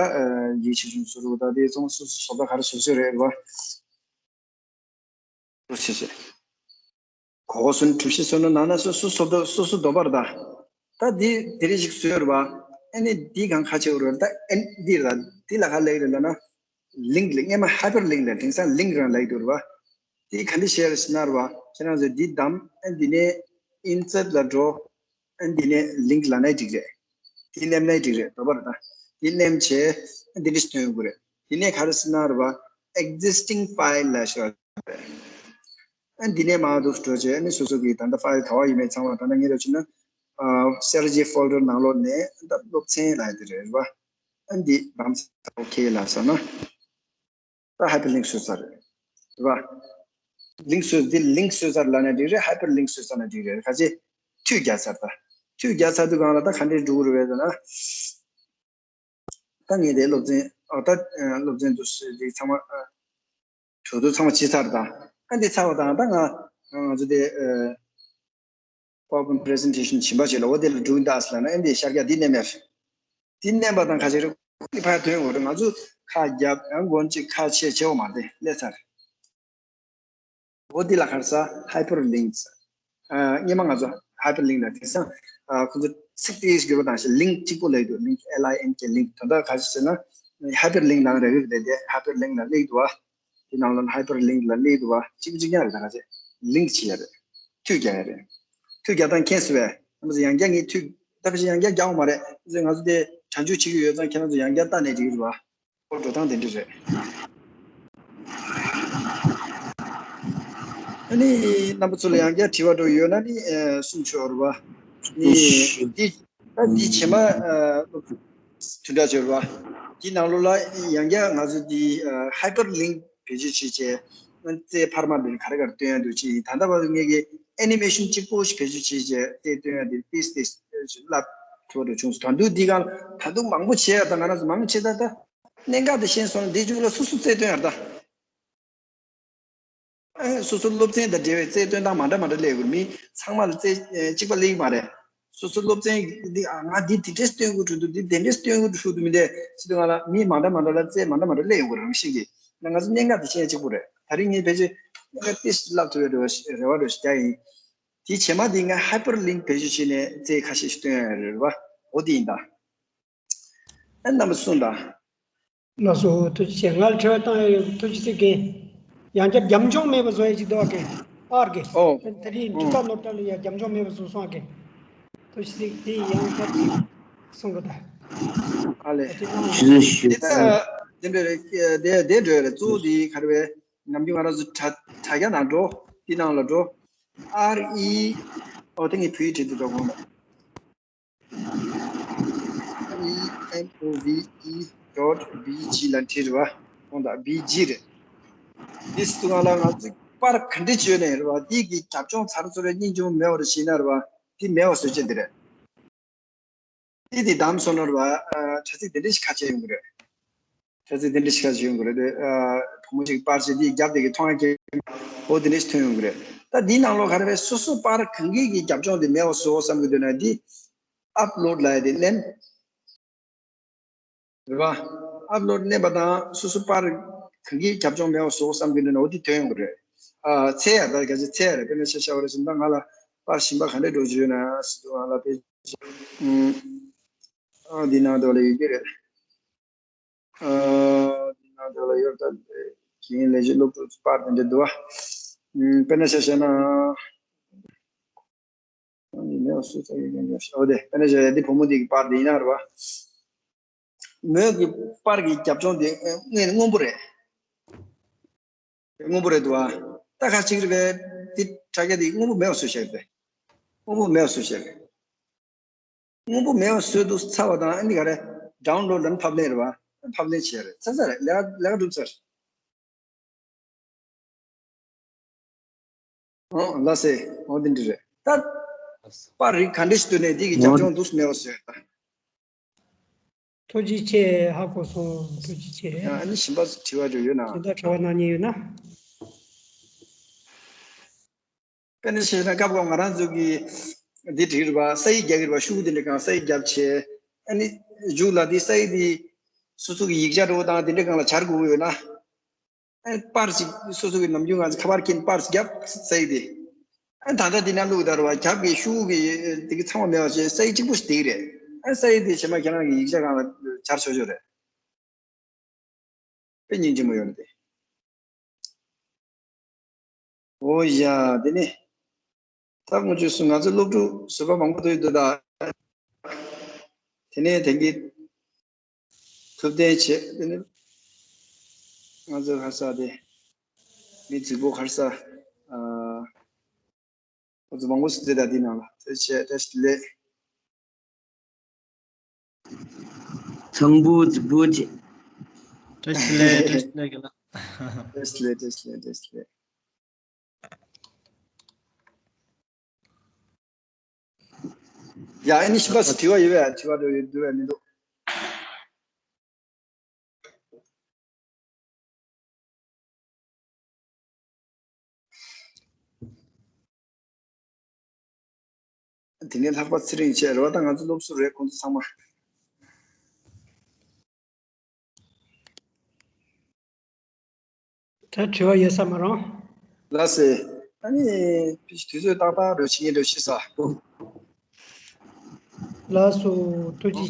ཡིད་ཆེས་ཆུང་ཟུར་རུ་ད་དེ་ཚོང་སོ་སོ་བཟོ་ལྟ་ག་རེ་བཟོ་བཟོས་རེད་བ། རུ་ཆེ་ཆེ། གོ་གོ་སོན་གྲུ་བཞི་སོན་ནོ་ན་ན་སོ་སོ་བཟོ་ལྟ་སོ་སོ་འདོམས་པར་ད། ད་དེ་དེ་རེ་ཞིག་བཟོས་རེད་བ། ཨ་ནི་འདི་གང་ཁ་ཆེ་བོ་རེད་ད། ཨ་ནི་འདི་རེད་ད། འདི་ལ་ག་ལེགས་རེད་ལ་ན། ལིང་ལ་སྔས་མ་ཧའི་པར་ལིང་ལ་དེང་སང་ལིང་རང་ལབ་ཀྱི་འདུག་རེད་བ། དེ་ག་འདྲ་བྱས་རེད་ཟེར་ན་རེད་བ། ཁྱེད་རང་ཚོས་འདི་བདམས། ཨ་འདི་ནས་ཨིན་སར་ལ་འགྲོ། ཨ་འདི་ནས་ལིང་ལབ་ནའི་འགྲིག་རེད། འདི་མནན་ནའི་འགྲིག་རེད། འདོད་པ་རེད་ད། འདི་མནན་བྱས་ཨ་འདི་འདྲ་ཞིག་ཐོན་ཡོང་གི་རེད། དེ་ནས་ག་རེ་ཟེར་ན་རེད་བ། Existing file ལབ་ཤོག་རེད། ཨ་འདི་ནས་མར་འདུག་འགྲོ་བྱས། ཨ་ནི་སོ་སོ་གི་ད་ལྟ་ཕའིལ་ག་བ་ཡིན་མིན་ཚང་མ་ད་ལྟ་ངེད་རང་ཚོ་ན་ཨ་strategy folder ནང་ལོགས་ནས་ད་སློབ་ཚན་ལབ་ཡ་དེ་རེད་བ། ཨ་འདི་བམ་ས་ཨོ་ཁེ་ལབ་ས་ན། ད་hyperlink བཟོས་ཚར་རེད་བ། link བཟོས། འདི་link བཟོས་ཚར་ལབ་ན་འགྲིག་རེད། hyperlink བཟོས་ཚར་ན་འགྲིག་རེད། ག་ཚད་མཐུད་རྒྱག་ཚར། ད་མཐུད་རྒྱག་ཚར་དུས་སྒང་ལ་ད་ག་འདྲས་འགྲོ་གི་རེད་ཟེར་ན། ད་ངས་དེ་སློབ་ཚན་ཨ་ད་སློབ་ཚན་དུ་འདི་ཚང་མ་གྲོས་བསྡུར་ཚང་མ་བྱས་ཚར། ད་ཨ་འདི་ཚར་བ་དང་ད་ང་ང་ཚོ་དེ་PowerPoint presentation གཞན་པ་ཞིག་ལ་འོ་དེ་ལ་འགྲོ་གི་ཡིན་ད་ཟེར་ལབ་ན། ཨ་འདི་ཤར་རྒྱག་འདི་མནན་པ་རེད། འདི་མནན་པ་དང་ག་ཅིག་རེད། ཁོ་གི་ཕར་ཐོན་འོ་རེད། ང་ཚོ་ཁ་རྒྱབ་ཡང་མགོ་གཅིག་ཁ་ཕྱེ་བྱེད་འོ་མ་རེད། སླེབས་ཚར། འོ་འདི་ལ་ག་རེ་ཟེར། hyperlink ཟེར། ཨ་སྔོན་མ་ང་ཚོ་hyperlink ལ་དེང་སང་ཨ་ཁོ་ཚོ་ཚིག་དེ་བསྒྱུར་བ་དང་ཞིག link གཅིག་པོ་ལབ་ཀྱི་འདུག link L I N K link དོན་དག་ག་རེ་ཟེར་ན། hyperlink ནང་རེ་རེ་རེ་དེ་hyperlink ལ་སླེབས་འདུག་བ། དེ་ནང་ལ་hyperlink ལ་སླེབས་འདུག་བ། གཅིག་པ་གཅིག་རྐྱང་རེད། ད་ག་ཚད་link བྱེད་ཡ་རེད། མཐུད་རྒྱག་ཡ་རེད། མཐུད་རྒྱག་སྟངས་མཁྱེན་སོང་བས། ང་ཚོ་ཡང་བསྐྱར་ངས་མཐུད་ད་ཕལ་ཆེར་ཡང་བསྐྱར་རྒྱག་འོ་མ་རེད། ང་ཚོ་དེ་གྲ་འཇུག་བྱེད་ཀྱི་ཡོད་ཙང་ཁྱེད་རང་ཚོ་ཡང་བསྐྱར་ལྟ་ནས་འགྲིག་གི་རེད་བ། འགྲོ་སྟངས་དེ་འདྲ་རེད། ཨ་ནི་རྣམ་པ་ཚོ་ལ་ཡང་བསྐྱར་དྲི་བ་འདྲ་ཡོད་ན་ནི་ཨ་གསུང་ཆོག་རེད་བ། ནི་འདི་ད་འདི་རྗེས་མ་ཨ་བདུན་ཕྲག་ཅིག་རེད་བ། འདི་ནང་ལོགས་ལ་ཡང་བསྐྱར་ང་ཚོ་འདི་ཨ་hyperlink བེད་སྤྱོད་བྱེད་བྱས། རྩའི་འཕར་མ་འདི་ག་རེ་ག་རེ་སྟོན་ཡ་འདུག་ཅེས། ད་ལྟ་བར་དུ་ངས་ཀྱི་animation གཅིག་པོ་ཞིག་བེད་སྤྱོད་བྱས་བྱས་རྩའི་སྟོན་ཡ་འདི་ཏིས་ཏིས་བསླབ་ཐུབ་པ་འདྲ་བྱུང་སོང་། ད་དུང་འདི་གང་ད་དུང་མང་པོ་བྱས་ཡ། ད་ང་རང་ཚོ་མང་ཆེ་ད་ད། གནད་འགག་དེ་ཤེས་སོང་ན་འདི་མཇུག་ལ་སོ་སོ་རྩལ་སྟོན་ཡར་ད། ཨ་སོ་སོ་སློབ་ཚན་དང་འབྲེལ་བའི་རྩལ་སྟོན་སྟངས་མ་འདྲ་མ་འདྲ་སླེབས་ཡོད་རེད། མི་ཚང་མ་ལ་རྩལ་ཨེ་གཅིག་པ་སླེབས་ཀྱི་མ་རེད། སོ་སོ་སློབ་ཚན་འདི་ཨ་ང་འདི་དེ་འདྲས་སྟོན་དགོས་འདུག་འདི་དེ་འདྲས་སྟོན་དགོས་འདུག་ཟེར་དུས་མི་འདྲ་ཟེར་དུས་སྒང་ལ་མི་མ་འདྲ་མ་འདྲ་ལ་རྩལ་མ་འདྲ་མ་འདྲ་སླེབས་ཡོང་གི་རེད། རང་བཞིན་གྱིས། ད་ང་ཚོ་གནད་འགག་དེ་ཤེས་ཡ་གཅིག་པོ་རེད། ད་རིང་ངས་ཕལ་ཆེར་གནད་འགག་ཏིས་བསླབ་ཐུབ་པའི་རེ་བ་རེ་བ་འདྲ་ཞིག་རྒྱག་ཡིན། དེ་རྗེས་མ་དེ་ངས་hyperlink བེད་སྤྱོད་བྱས་ནས་རྩལ་ཁ་ཤས་ཤིག་སྟོན་ཡ་རེད་བ། འོ་དེ་ཡིན་ད། ཨ་རྣམ་པ་གསུངས་དང་། ལགས་སོ། ཐུགས་རྗེ་ཆེ། ང་ལ་དྲི་བ་བཏང་ཡ་ཡོད། ཐུགས་རྗེ་ཆེ་རྒན། ཡང་བསྐྱར་རྒྱབ་ལྗོངས་མེད་པ་བཟོ་ཡ་ཅིག་འདུག་ཨ་རྒན། ཨར་གི་ཨོ། ད་རེས་འབྲི་ཨོ་སྟངས་ནོར་སྟངས་ལ་ཡང་རྒྱབ་ལྗོངས་མེད་པ་བཟོ་སོང་ཨ་རྒན། ཐུགས་རྗེ་ཆེ། དེ་ཡང་བསྐྱར་ཅིག་གསུང་གི་ད། ཨ་ལས། ད་ཅིག་གནང་། ཞུ་རྒྱུ་ཞུ། དེ་ད་དེ་འདྲ་རེད། དེ་དེ་འདྲ་རེད། གཙོ་བོ་དེ་ག་རེ་བས། ནམ་རྒྱུན་ང་རང་ཚོ་དྲ་དྲ་རྒྱ་ནང་འགྲོ། དེ་ནང་ལ་འགྲོ། R E ཨོ་དེ་ངས་བོད་ཡིག་བྲིས་འདུག་ད་དགོངས་དག E M O V E dot B G ལ་འབྲི་རེད་བ། ཁོང་དང་B G རེད། འདི་སུ་ང་ལ་ང་ཚོ་པར་ག་འདྲ་བཅོས་ནས་རེད་བ། འདི་གི་རྒྱབ་ལྗོངས་ཚར་ཚུར་རེ་སྙིང་རྗེ་མོ་མེད་པར་ཤེས་ན་རེད་བ། འདི་མེད་པ་བཟོ་ཆེད་འདི་རེད། འདི་འདི་བདམས་སོང་ན་རེད་བ། ཨ་དྲ་ཚིགས་འདི་འདྲ་ཞིག་ཁ་ཕྱེ་ཡོང་གི་རེད། དྲ་ཚིགས་འདི་འདྲ་ཞིག་ཁ་ཕྱེ་ཡོང་གི་རེད་དེ། ཨ་བུ་མོ་ཞིག་པར་ཞིག་འདི་རྒྱབ་དེ་གི་མཐོང་ཡ་གི་འོ་འདི་འདྲ་ཞིག་ཐོན་ཡོང་གི་རེད། ད་འདི་ནང་ལོགས་ག་རེ་བས། སོ་སོ་པར་གང་གི་གི་རྒྱབ་ལྗོངས་འདི་མེད་པ་བཟོ་བསམ་གི་འདུག་ན་འདི་upload ལབ་ཡ་དེ་མནན། རེད་བ། upload མནན་པ་དང་སོ་སོ་པར་གང་གི་རྒྱབ་ལྗོངས་མེད་པ་བཟོ་བསམ་གི་འདུག་ན་འོ་འདི་ཐོན་ཡོང་གི་རེད། ཨ་འཚོལ་ཡ་ད་ག་ཚོད་འཚོལ་ཡ་རེད། དཔེར་ན་ཆ་བཞག་པ་རེད་ཟེར་ན་ང་ལ་པར་གཞན་པ་ག་འདྲས་འགྲོ་རྒྱུ་ཡོད་ན་ཟེར་དུས་ང་ལ་དཔེ་ཨ་འདི་ནང་དུ་ལ་ཡོད་ཀྱི་རེད། ཨ་འདི་ནང་དུ་ལ་ཡོད་ད། དེ་ཡིན་ལས་ཀྱི་སློབ་ཕྲུག་པར་དེ་འདྲ་འདུག་བ། ཨ་དཔེར་ན་ཆ་བཞག་ན། ཨ་ནི་མེད་པ་སུ་ཚ་ཡོད་ཀྱང་ཡོད་ཤག་འོ་དེ་དཔེར་ན་ཆ་བཞག་འདི་བུ་མོ་འདི་གི་པར་དེ་ཡིན་ན་རེད་བ། མོས་ཀྱི་པར་གྱི་རྒྱབ་ལྗོངས་དེ་ཨ་དངོས་སྔོན་པོ་རེད། སྔོན་པོ་རེད་འདུག་ཨ། ད་ཁ་ཅིག་རེད་པས། དེ་དྲ་རྒྱ་དེ་སྔོན་པོ་མེད་པ་བཟོས་བཞག་རེད་པས། སྔོན་པོ་མེད་པ་བཟོས་བཞག་རེད། སྔོན་པོ་མེད་པ་བཟོས་འདུག་ཚར་བ་དང་ཨ་ནི་ག་རེ་download ལ་ཕབ་ལེན་རེད་བ། ཕབ་ལེན་བྱས་རེད། ཚར་ཚར་རེད། ལས་ཀ་ལས་ཀ་གྲུབ་ཚར། ཨོ་ལགས་སེ། ཨོ་འདི་འདྲ་རེད་ད། པར་རིགས་ག་འདྲ་ཞིག་བཏོན་ནས་འདི་གི་རྒྱབ་ལྗོངས་འདུག་སེ་མེད་པ་བཟོས་ད། ཐུགས་རྗེ་ཆེ། ཧ་གོ་སོང་། ཐུགས་རྗེ་ཆེ། ཡང་ཨ་ནི་གཞན་པ་དྲི་བ་འདྲ་ཡོད་ན། གཞན་དག་དྲི་བ་གནང་མཁན་ཡོད་ན། དཔེར་ན་བཤད་ན་སྐབས་སྐབས་ང་རང་ཚོ་གི་འདི་བྲིས་རེད་པ། ས་ཡིག་རྒྱག་གི་རེད་པ། ཤོག་གུ་འདི་འདྲ་སྒང་ས་ཡིག་རྒྱབ་བྱས། ཨ་ནི་མཇུག་ལ་འདི་ས་ཡིག་འདི་སོ་སོ་གི་ཡིག་ཆ་འདྲ་བོ་དང་འདི་འདྲ་སྒང་ལ་སྦྱར་དགོས་ཀྱི་ཡོད་ན། ཨ་ནི་པར་ཅིག་སོ་སོ་གི་ནམ་རྒྱུན་ང་ཚོ་ཁ་པར་འཁྱེར་པར་ཅིག་རྒྱབ། ས་ཡིག་འདི། ཨ་ནི་ད་ལྟ་འདི་ན་བླུགས་ད་རེད་པ། རྒྱབ་ཀྱི་ཤོག་གུ་གི་འདི་གི་ཚང་མ་མེད་པ་བྱས། ས་ཡིག་གཅིག་པོ་ཞིག་འདི་རེད། ཨ་ནི་ས་ཡིག་འདི་རྗེས་མ་ཁྱེད་རང་གི་ཡིག་ཆ་སྒང་ལ་སྦྱར་ཆོག་ཆོག་རེད། དཔེ་སྙིང་རྗེ་མོ་ཡོད་རེད་དེ། ཨོ་ཡ། དེ་ནི་ད་སྔོན་ཆད་སུ་ང་ཚོ་སློབ་ཕྲུག་བཟོད་པ་མང་པོ་འདུག་ད། དེ་ནས་དེང་གི་ཐུབ་བསྟན་བྱས། དེ་ནི་ང་ཚོ་ག་རེ་ཟེར་དེ། མི་རྫིག་པོ་ག་རེ་ཟེར། ཨ། ཁོ་ཚོ་མང་པོ་ཞིག་འཛུལ་ད་འདི་ནང་ལ། ཐུགས་རྗེ་ཆེ། བཀྲ་ཤིས་བདེ་ལེགས། ཚང་པོ་ཛི་པོ་ཅི། བཀྲ་ཤིས་བདེ་ལེགས། བཀྲ་ཤིས་བདེ་ལེགས་རྒན་ལགས། བཀྲ་ཤིས་བདེ་ལེགས། བཀྲ་ཤིས་བདེ་ལེགས། བཀྲ་ཤིས་བདེ་ལེགས། ཡ། ཨ་ནི་ཤི་པ་སི་དྲི་བ་ཡོད་པས། དྲི་བ་འགྲོ་ཡོད་འདུག་པས་མི་འདུག་དེ་ནས་ལྷག་པ་ཚེ་རིང་བཅས་རེད་བ། ད་ང་ཚོ་སློབ་ཟུར་རེད། ཁོང་ཚོ་ཚང་མ། ད་དྲི་བ་ཡོད་ས་མ་རེད། ལགས་སེ། ཨ་ནི་དུས་ཚོད་ཏག་ཏག་འགྲོ་ཕྱིན་འགྲོ་ཤི་ས། ལགས་སོ། ཐུགས་རྗེ།